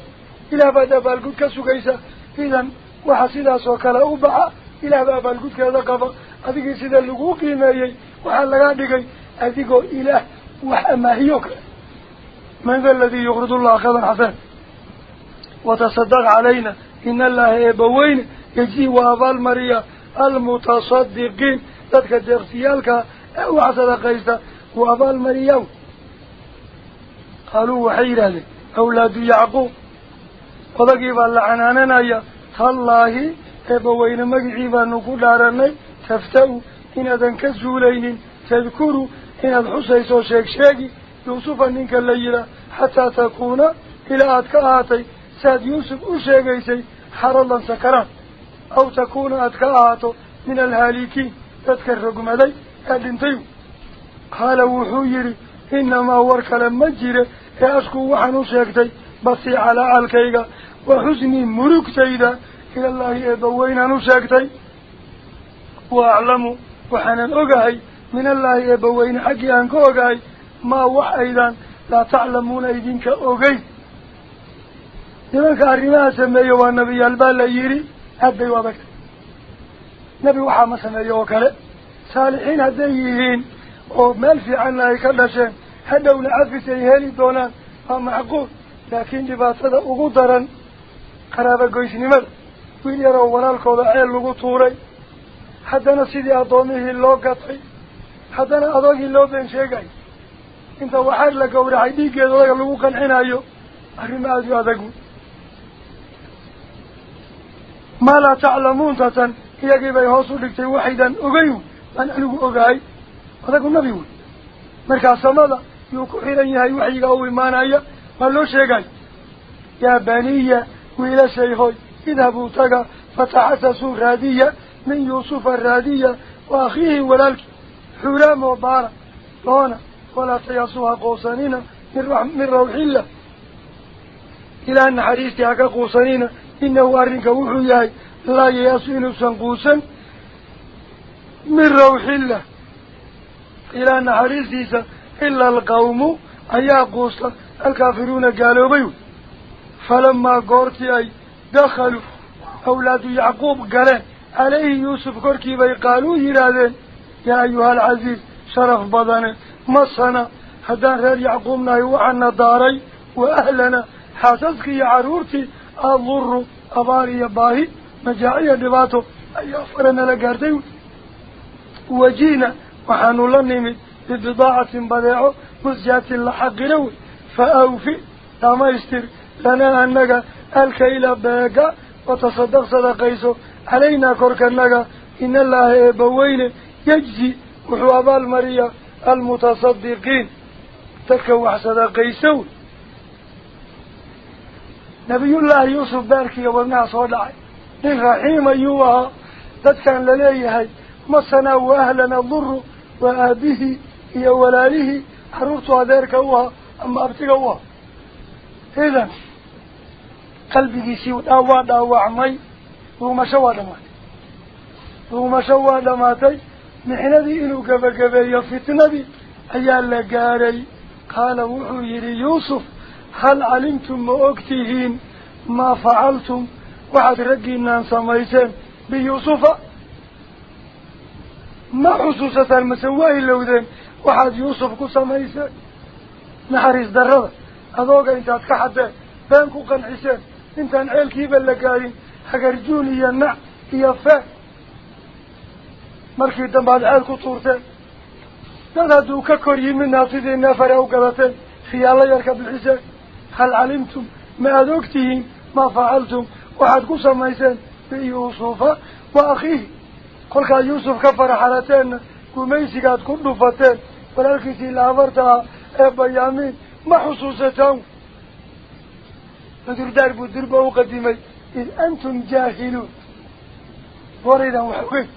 إلى بدا بالقود كسوكيسا إذن وحسيدا سوكالا أبعا إلى بدا بالقود كذا أذيك سيدا اللقوقي مايي وحلقا ديكي أذيكو إله وحماهيوك من ذا الذي يغرض الله قرضا حسنا وتصدق علينا إن الله يبوين يجزي وأبال مريا المتصدقين ذاتك ديقسيالك أو صدقيستا وأبال مريا قالوا وحيرا أولاد يعقوب وذكيب اللعناننا يا تالله يبوين مقعيبا نقول عرني تفتأوا إن أذن كزولين تذكروا إن الحسيسو شيك شيكي يوسف منك الليلة حتى تكون إلى أتكاهاتي ساد يوسف أشيغيسي حرلا سكران أو تكون أتكاهاتو من الهالكين تذكر رقمدي أدنتيو قال وحيري إنما ورك لما جيري أشكو وحنو شيكتي بصي على عالكيغا وحزني مركتيدا إلى الله إبوين نشيكتي وأعلموا وحنا أقهي من الله إبوين حقي أنكو أقهي ما وحيدا لا تعلمون إذنك أقهي لمنك أرماها سميه والنبي البال يري أبي وابك نبي وحا سميه وكله صالحين هديهين ومال في عنا يكلشين هدونا عفسي دونان فمعقول لكن لباطة أقدرا قرابة قيسني مر وين يروا ولالكوضا عيل لغو طوري حتى نسيدي أضومه اللو قطعي حتى أضوه اللو بين شيقاي انت وحار لك ورعي ديك يدوك لغو قنعين أرمى أدو أدقو ما لا تعلمون تتن إياكي بيهوصو لكتي وحيدا أغيو أن أنه أغاي هذا النبي مركز سمادا يوكو حيران يهي وحيقا أو إيمانايا ما لو شيقاي يا بني وإلى شيخوي اذهبوا تقا فتحسسوا رادية من يوسف الرادية وأخيه ولالك حرام وبارا دونا ولا تياسوها قوسانين من روح الله إلى أن حريستي هكا قوسانين إنه أرنك وحياي لا ياسين سنقوسا من روح الله إلى أن حريستي إلا القوم أيا قوسا الكافرون قالوا بيو فلما قرتي أي دخلوا أولاد يعقوب قال عليه يوسف كركي بي قالوا يرادين يا أيها العزيز شرف بدن مصنا هدان غير يعقوبنا وعنا داري وأهلنا حاسسك يا عرورتي أضر أباري باهي مجاعية دباتو أي أفرنا لقارتي وجينا وحانو لنمي ببضاعة بديعه مزجات لحق نوي فأوفي تمايستر لنا أنك الكيل باقا وتصدق صدقيسو علينا كركنك إن الله يبوين يجزي وحواب المريا المتصدقين تكوح صدقيسو نبي الله يوسف باركي وابنها صدعي للرحيم أيوها تتكن لليه مصنا وأهلنا ضر وأبيه يا ولاله حرورت هذارك هو أما أبتقوها إذن قلبي سيو داوا داوا عمي وما شوى دماتي وما شوى دماتي محندي إنو كبا كبا يفتندي أيا لقاري قال وحيري يوسف هل علمتم مؤكتهين ما فعلتم وحد رقينا سميسين بيوسف ما حسوسة المسواه اللوذين وحد يوسف كسميسين نحرس درده أذوق انت أتكحده بانكو قنعسين انت انعيل كيبا لكاين حقرجوني يا نع يا فا markii dambe aad ceel ku tuurteen dad hadduu ka kor yimidna sidii neefare u gadateen Khiyaalo yar ka bixiseen. Hal calimtum ma aada ogtihiin maa facaltum waxaad ku samayseen biyuusufa wa akhiihi. Kolkaad Yuusuf ka faraxalateenna gumaysigaad ku dhufateen walaalkiisii la habarta ah ee Bayaamiin ma xusuusataan. Cudurdaar buu durba u qadimay. Id antum jaahiluun, waraydan wax ogeyn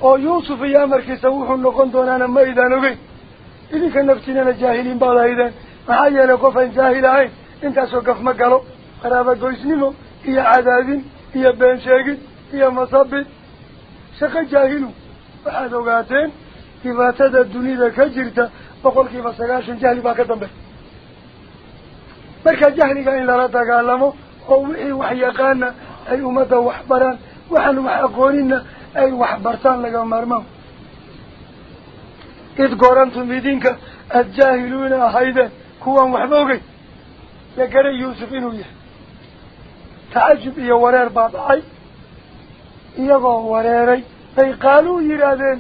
oo Yuusuf iyo amarkiisa wuxuu noqon doonaana ma idaan ogeyn. Idinka naftiinana jaahiliin baad ahaydeen. Maxaa yeelay qof aan jaahil ahayn intaasoo gaf ma galo. Qaraaba goysnimo iyo cadaadin iyo been sheegid iyo masabid shaqo jaahilu. Waxaad ogaateen dhibaatada dunida ka jirta 90% jahli baa ka dambeeya. Marka jahliga in lala dagaalamo oo wixii wax yaqaana ay ummadda wax baraan, waxaan wax aqoonina ay wax bartaan laga maarmaan. Id goorantum idinka aada jaahiluuna ahaydeen kuwaan waxba ogeyn. La garay Yuusuf inuu yahay. Tacajub iyo wareer baa dhacay. Iyagoo wareeray bay qaaluu yidhaahdeen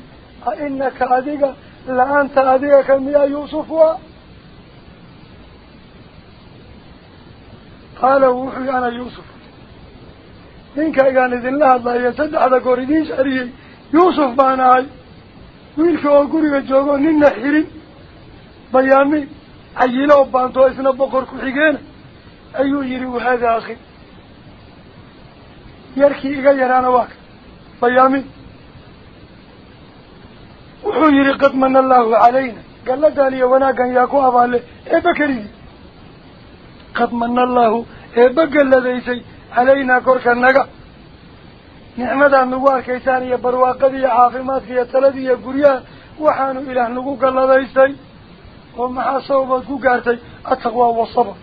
a inaka adiga la-anta adiga ka miyaa Yuusuf waa? Qaala wuxuu ana Yuusuf, ninkaygaan idinla hadlaya saddexda goor idiin shariyey Yuusuf baan ahay. Wiilka oo guriga joogo ninna xirin Bayaamiin cayilo oo baantoo isna boqor ku-xigeena ayuu yidhi wahaada akhi, yarkii iga yaraana waa ka Bayaamiin. Wuxuu yidhi qad mana allaahu calayna, galladan iyo wanaaggan yaa ku abaale eebba keligii. Qad mana allaahu eebba galladaysay calaynaa korka naga. Nicmadaad nagu arkaysaan iyo barwaaqadii iyo caafimaadka iyo taladii iyo guryaha waxaanu ilaah nagu galladaystay. Oo maxaa sababaad ku gaartay? Attaqwaa wasabr.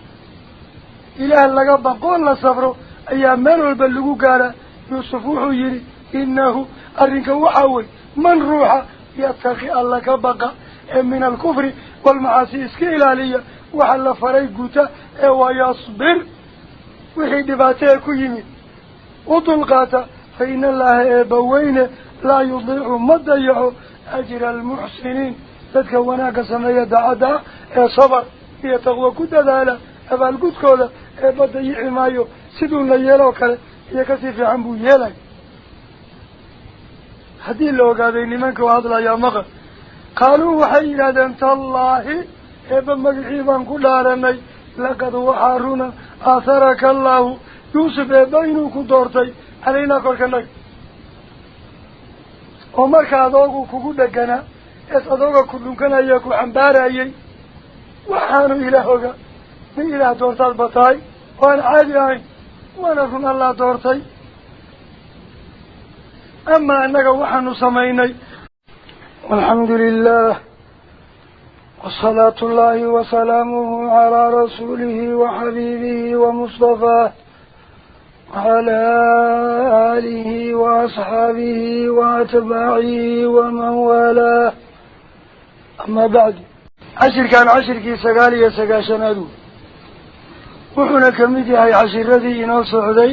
Ilaah laga baqoon la sabro ayaa meel walba lagu gaaraa. Yuusuf wuxuu yidhi innahu arrinka waxaa wey man ruuxa yattaqi alla ka baqa ee min alkufri waalmacaasi iska ilaaliya waxa la faray guta ee wayasbir wixii dhibaatee ku yimid u dulqaata. Fa ina allaaha eebbaweyne laa yudiicu ma dayaco ajra almuxsiniin, dadka wanaagga sameeya daacadda ah ee sabar iyo taqwo ku dadaala abaalgudkooda eebba dayici maayo. Siduu la yeeloo kale iyo kasii fiican buu yeelay. Haddii la ogaaday nimanka u hadlayaa maqal. Qaaluu waxay yidhahdeen tallaahi eebba magicii baan ku dhaaranay laqad waxaa runa aatharaka allaahu Yuusuf eebba inuu ku doortay calaynaa korka naga. Oo marka adoogu kugu dheganaa ees adooga ku dhunkanaya ku xambaarayay waxaanu ilaah oga nin ilaah doortaad ba tahay oo aan caadi ahayn, waana run allah doortay. Amaa annaga waxaanu samaynay. Walxamdu lilah wasalaatu llaahi wasalaamuhu calaa rasuulihi waxabiibihi wamustafaah وعلى آله وأصحابه وأتباعه ومن والاه. أما بعد، عشر كان عشركii 99aad wuxuuna kamid yahay cashiradii inoo socday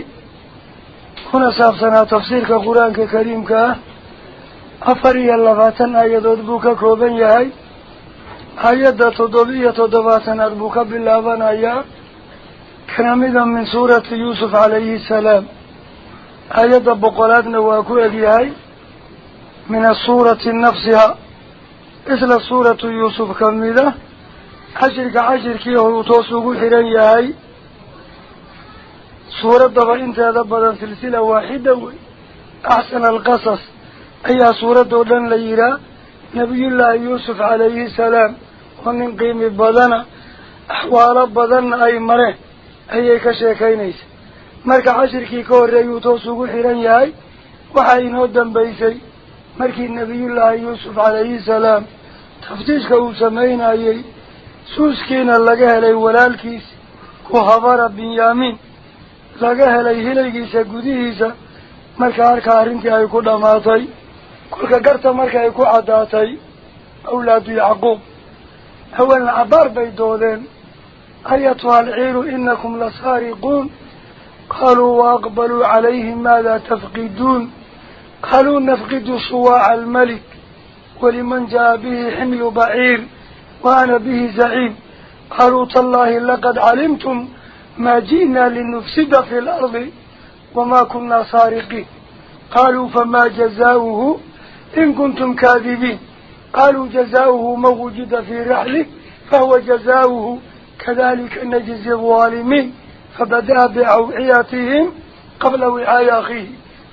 kuna saabsanaa tafsiirka qur-aanka kariimka ah. 24 aayadood buu ka kooban yahay. Aayadda 77aad buu ka bilaabanayaa kana mida min suurati Yuusuf calayhi salaam. Aayadda 100aadna waa ku egyahay min asuurati nafsiha, isla suuratu Yuusuf kamida. Cashirka cashirkii horuu toos ugu xiran yahay. Suuraddaba inteeda badan silsila waaxida wey. Axsana alqasas ayaa suuradoo dhan la yihaa. Nabiyullaahi Yuusuf calayhi salaam oo nin qiimi badana axwaalo badanna ay mareen ayay ka sheekaynaysa. Marka cashirkii ka horreeyuu toos ugu xiran yahay. Waxaa inoo dambaysay markii nabiyullaahi Yuusuf calayhi salaam taftiishka uu samaynayey suuskiina laga helay walaalkiis ku habara Binyaamiin laga helay hilaygiisa gudihiisa. Marka halkaa arrintii ay ku dhamaatay, kolka garta marka ay ku caddaatay awlaadu Yacquub awalna cabaar bay doodeen. Ayatuha alciiru inakum lasaariquun qaaluu waaqbaluu calayhim maada tafqiduun qaaluu nafqidu suwaaca almalik waliman jaa bihi ximlu baciir wa ana bihi zaciim. قالوا تالله لقد علمتم ما جئنا لنفسد في الأرض وما كنا سارقين. قالوا فما جزاؤه إن كنتم كاذبين؟ قالوا جزاؤه ما وجد في رحله فهو جزاؤه، كذلك نجزي الظالمين. فبدأ بأوعيتهم قبل وعاء أخيه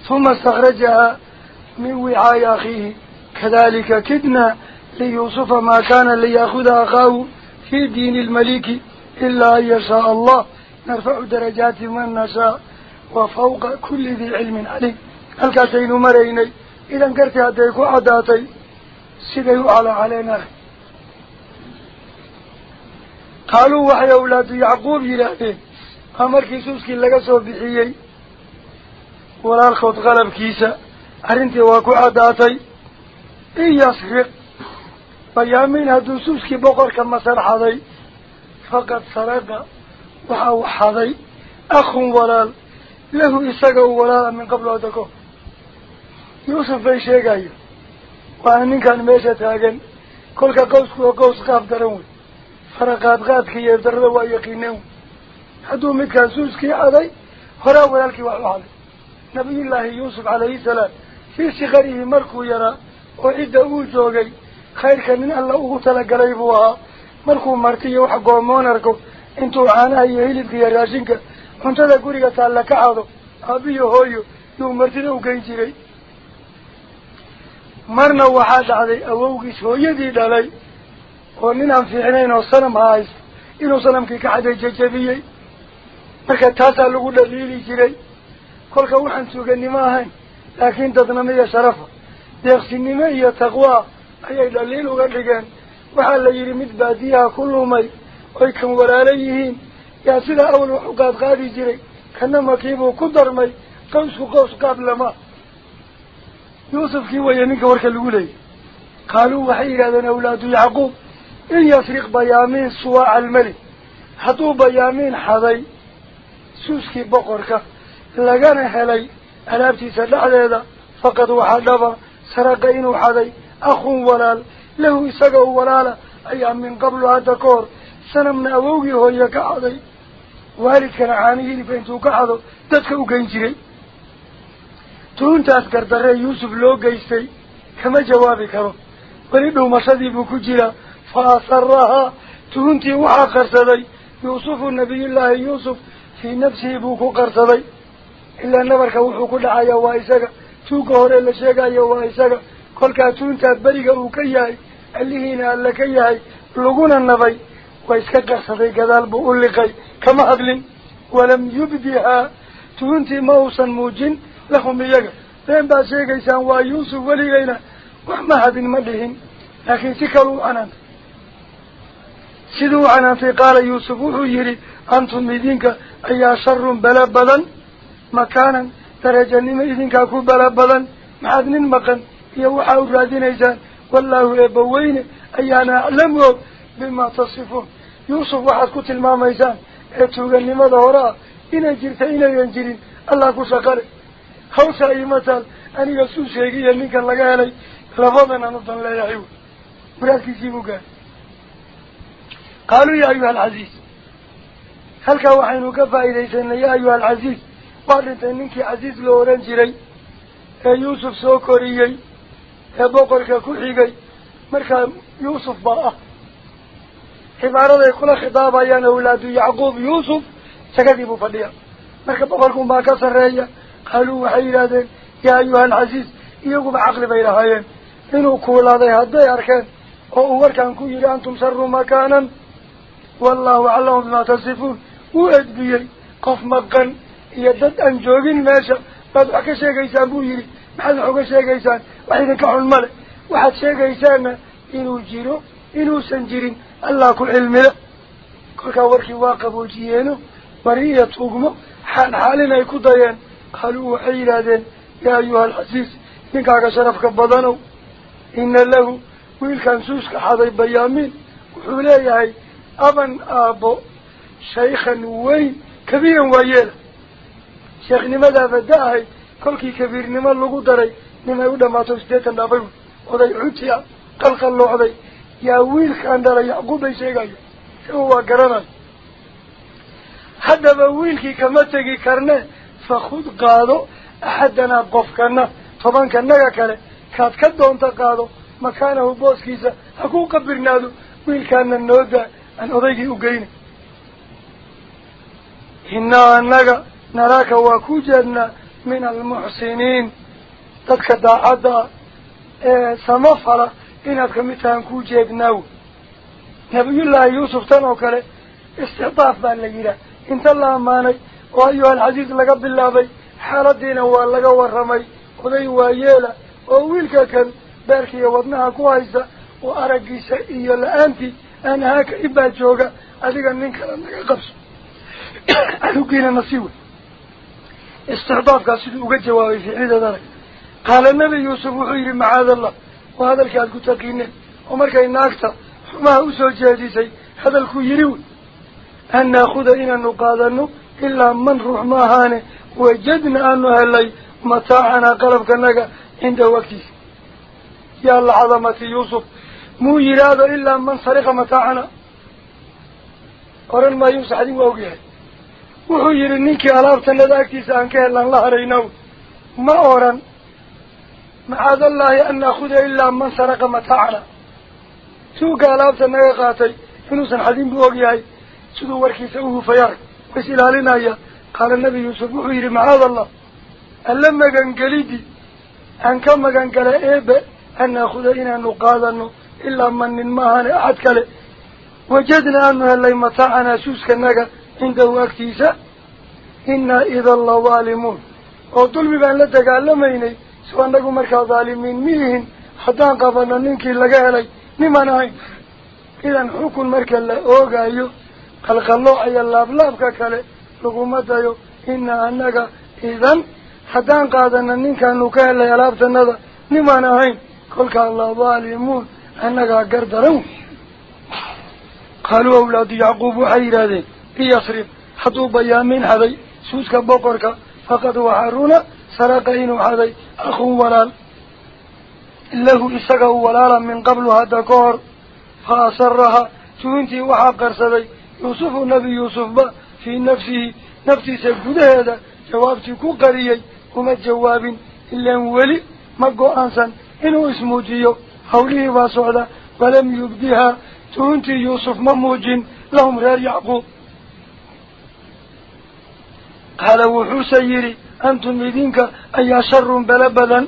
ثم استخرجها من وعاء أخيه، كذلك كدنا ليوسف ما كان ليأخذ أخاه في دين الملك إلا أن يشاء الله، نرفع درجات من نشاء وفوق كل ذي علم عليم. الكاتين مريني إذا انكرت هديك عداتي سيدي على علينا. قالوا وحي أولاد يعقوب يلاهين أمركي سوسكي لغا سو بixiyay walaalkood qalabkiisa arrintii waa ku cadaatay. In yasriq Bayaamiin hadduu suuskii boqorka Masar xaday, faqad saraqa waxa uu xaday akhun walaal lahu isaga u walaala min qablu adako. Yuusuf bay sheegaya waa ninkan meesha taagan, kolka qowsku waa qows qaab daran wey, faraqaadqaadka iyo darrada waa yaqiineen. Hadduu midkaan suuskii xaday horaa walaalkii wax u xaday. Nabiyullaahi Yuusuf calayhi salaam fii sikarihi markuu yaraa oo cidda uu joogay khayrka nin alla ugu talagalay buu ahaa. Markuu martiyo wax goomoon arko intuu caanaha iyo hilibka iyo raashinka cuntada guriga taalla ka xado aabiyo hooyo yuu martida u geyn jiray. Marna waxaa dhacday awowgiis hooyadii dhalay oo nin aan fiicnayn oo sanam haysto inuu sanamkii ka xaday jajabiyey. Marka taasaa lagu dhaliili jiray. Kolka waxaan suganimo ahayn laakiin dadnimo iyo sharafa deeqsinimo iyo taqwaa ayay dhaliil uga dhigeen. Waxaa la yidhi mid baadiyaha ku lumay oy kan walaalo yihiin yaa sidaa awal wax u qaadqaadi jiray, kana makiibuu ku darmay, qowsku qows qaab lama. Yuusufkii waya ninka warka lagu leeyay. Qaaluu waxay yidhahdeen awlaadu Yacquub in yasriq Bayaamiin suwaaca almelik, hadduu Bayaamiin xaday suuskii boqorka lagana helay alaabtiisa dhexdeeda, faqad waxaa dhaba saraqa inuu xaday akhun walaal lahu isaga u walaala ayaa min qablu hadda ka hor sanamna awowgii hooye ka xaday, waalidkana caani hilibka intuu ka xado dadka u geyn jiray. Tuuntaas gardarree Yuusuf loo geystay kama jawaabi karo, weli dhuumashadii buu ku jiraa. Fa asarahaa tuhuntii waxaa qarsaday Yuusufu nabiyullaahi Yuusuf fii nafsihi buu ku qarsaday. Ilaa nabarka wuxuu ku dhacaya waa isaga, tuugga hore la sheegayo waa isaga. Kolkaa tuuntaa beriga uu ka yahay allihiina alla ka yahay laguna nabay waa iska qarsaday, gadaal buu u liqay, kama hadlin. Walam yubdihaa tuhuntii ma uusan muujin lahum iyaga. Been baad sheegaysaan waa Yuusuf weligayna wax ma hadin ma dhihin, laakiin si kale u canaantay. Siduu u canaantay qaala Yuusuf wuxuu yidhi antum idinka ayaa sharun bala badan makaanan, darajanimo idinkaa ku bala badan, maxaad nin maqan iyo waxaa u raadinaysaan. Wallaahu eebbaweyne ayaana aclamu og bimaa tasifuun. Yuusuf waxaad ku tilmaamaysaan ee tuuganimada hore ah inay jirta inayan jirin allah ku shaqale. Hawshaa iima taal, aniga suuskayga iyo ninkan laga helay labadan aan u dan leeyahay. Muraadkiisii buu gaaray. Qaaluu yaa ayuha alcasiis, halkaa waxaynu ka faa'iidaysanay yaa ayuha alcasiis waa dhintay ninkii casiis loo oran jiray ee Yuusuf soo koriyey ee boqorka ku xigay. Markaa Yuusuf baa ah cibaaraday kula khitaabayaan awlaadu Yacquub Yuusuf sagadii buu fadhiyaa. Marka boqorkuun baa ka sarreeya. Qaaluu waxay yidhahdeen yaa ayuha alcasiis, iyaguba caqli bay lahaayeen inuu kuulaaday hadday arkeen oo uu warkaan ku yidhi antum sharu makaanan wallaahu aclamu bimaa tasifuun. Wuu edbiyey qof maqan iyo dad aan joogin meesha baad wax ka sheegaysaan buu yidhi. Maxaad wax uga sheegaysaan? Wax idinka xun male. Waxaad sheegaysaanna inuu jiro inuusan jirin allah ku cilmila. Kolkaa warkii waa qaboojiyeeno bari iyo tuugmo xaalxaalin ay ku dayeen. Qaaluu waxay yidhaahdeen yaa ayuha alcasiis, ninkaaga sharafka badanow, ina lahu wiilkan suuska xaday Bayaamiin wuxuu leeyahay aban aabbo shaykhan weyn kabiiran waayeela. Sheekhnimadaaba da-ahay kolkii kabiirnimo lagu daray nimay u dhammaato 80 dhaafay oday cuti ah qalqalloocday yaa wiilkan dhalay Yacquub bay sheegaya. هو قرنا هذا بويلك كما تجي كرنه فخذ قادو أحدنا قفكنا طبعا كنغا كله كاد كدون تقادو مكانه بوسكيسا أكو قبرنادو ويلكان النودا أن أضيقي أقين إنا أنك نراك وكوجدنا من المحسنين تدك داعدا سمفرة إنك كمتان كوجدناو نبي الله يوسف تنوكله استعطاف بان لجيرا انت الله أماني وأيها العزيز لقب الله بي حالدين هو لقوا الرمي وذي وايلا وويلك كان باركي ودناها كويسة وأرقيسة إيا لأنتي أنا هاك إبا جوغا أذيك أنك لنك قبس أذوكينا نصيوه استعطاف قاسد وقد جوابي في عيدة ذلك. قال النبي يوسف وحيري معاذ الله وهذا الكاد كتاقينه ومركا إناكتا ما أسو جاديسي هذا الكويريون أن نأخذ إنا نقادنه إلا من روح ماهانه وجدنا أنه هلي متاعنا قلبك نجا عند وقته. يا الله عظمة يوسف مو يراد إلا من سرق متاعنا قرن ما يوسف حدين وأوجه وحير إنك ألابتنا ذاك سأنك إلا الله رينه ما أورن معاذ الله أن نأخذ إلا من سرق متاعنا سوق ألابتنا قاتي فنوسا حدين بوجهي سدوا وركيسه فيارك وسئل لنا يا. قال النبي يوسف وحير معاذ الله ألما كان قليدي أن كما كان قال إيبه أن نأخذ إنا نقادنه إلا من ماهان أحد كله وجدنا أنه اللي متاعنا سوسك النجا عنده وقتيسة إنا إذا الله ظالمون وطلب بأن لا تكلميني سواء نكون مركز ظالمين ميهن حتى قبلنا ننكي لقالي نمنعين. إذا حكم مركز لا أوغايو خلق الله أي اللابلاب كله لقومته إنا أنك إذا حتى قادنا ننكي نكالي لابتنا نمنعين كلك الله ظالمون أنك قردرون. قالوا أولاد يعقوب حيرادين يصرف حطوا بيامين هذي سوسك بقرك فقد وحرونا سرقين هذي أخو ولال له إسقه ولالا من قبل هذا كور فأسرها تونتي وحقر سدي يوسف النبي يوسف في نفسه نفسي سجود هذا جوابتي كقريي وما جواب إلا ولي ما أنسان إنه اسمه جيو حوله وصعده ولم يبديها تونتي يوسف مموجين لهم غير يعقوب. قال وحسيري أنتم إذنك أي شر بلبدا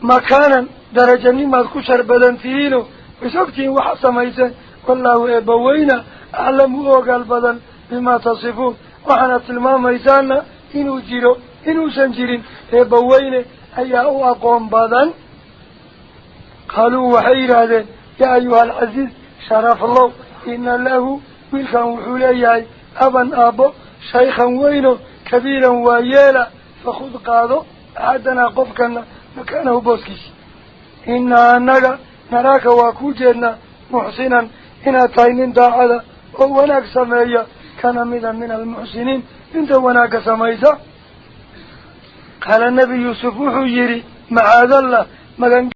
مكانا درجة ما كشر بدنتينو وسكتين وحسميسا والله إبوينا أعلم أوغال بدن بما تصفون وحنا تلماميسانا إنو جيرو إنو سنجرين إبوينا أي أقوم بدن. قالوا وحير هذا يا أيها العزيز شرف الله إن له ملكا وحوليه أبا أبو شيخا وينه كبيرا ويالا فخذ قادو أحدنا قفكنا مكانه بوسكيس إنا أنك نراك وكوجنا محسنا إنا تاينين داعدا وناك سمايا كان من المحسنين انت وناك سمايسا. قال النبي يوسف حجري معاذ الله.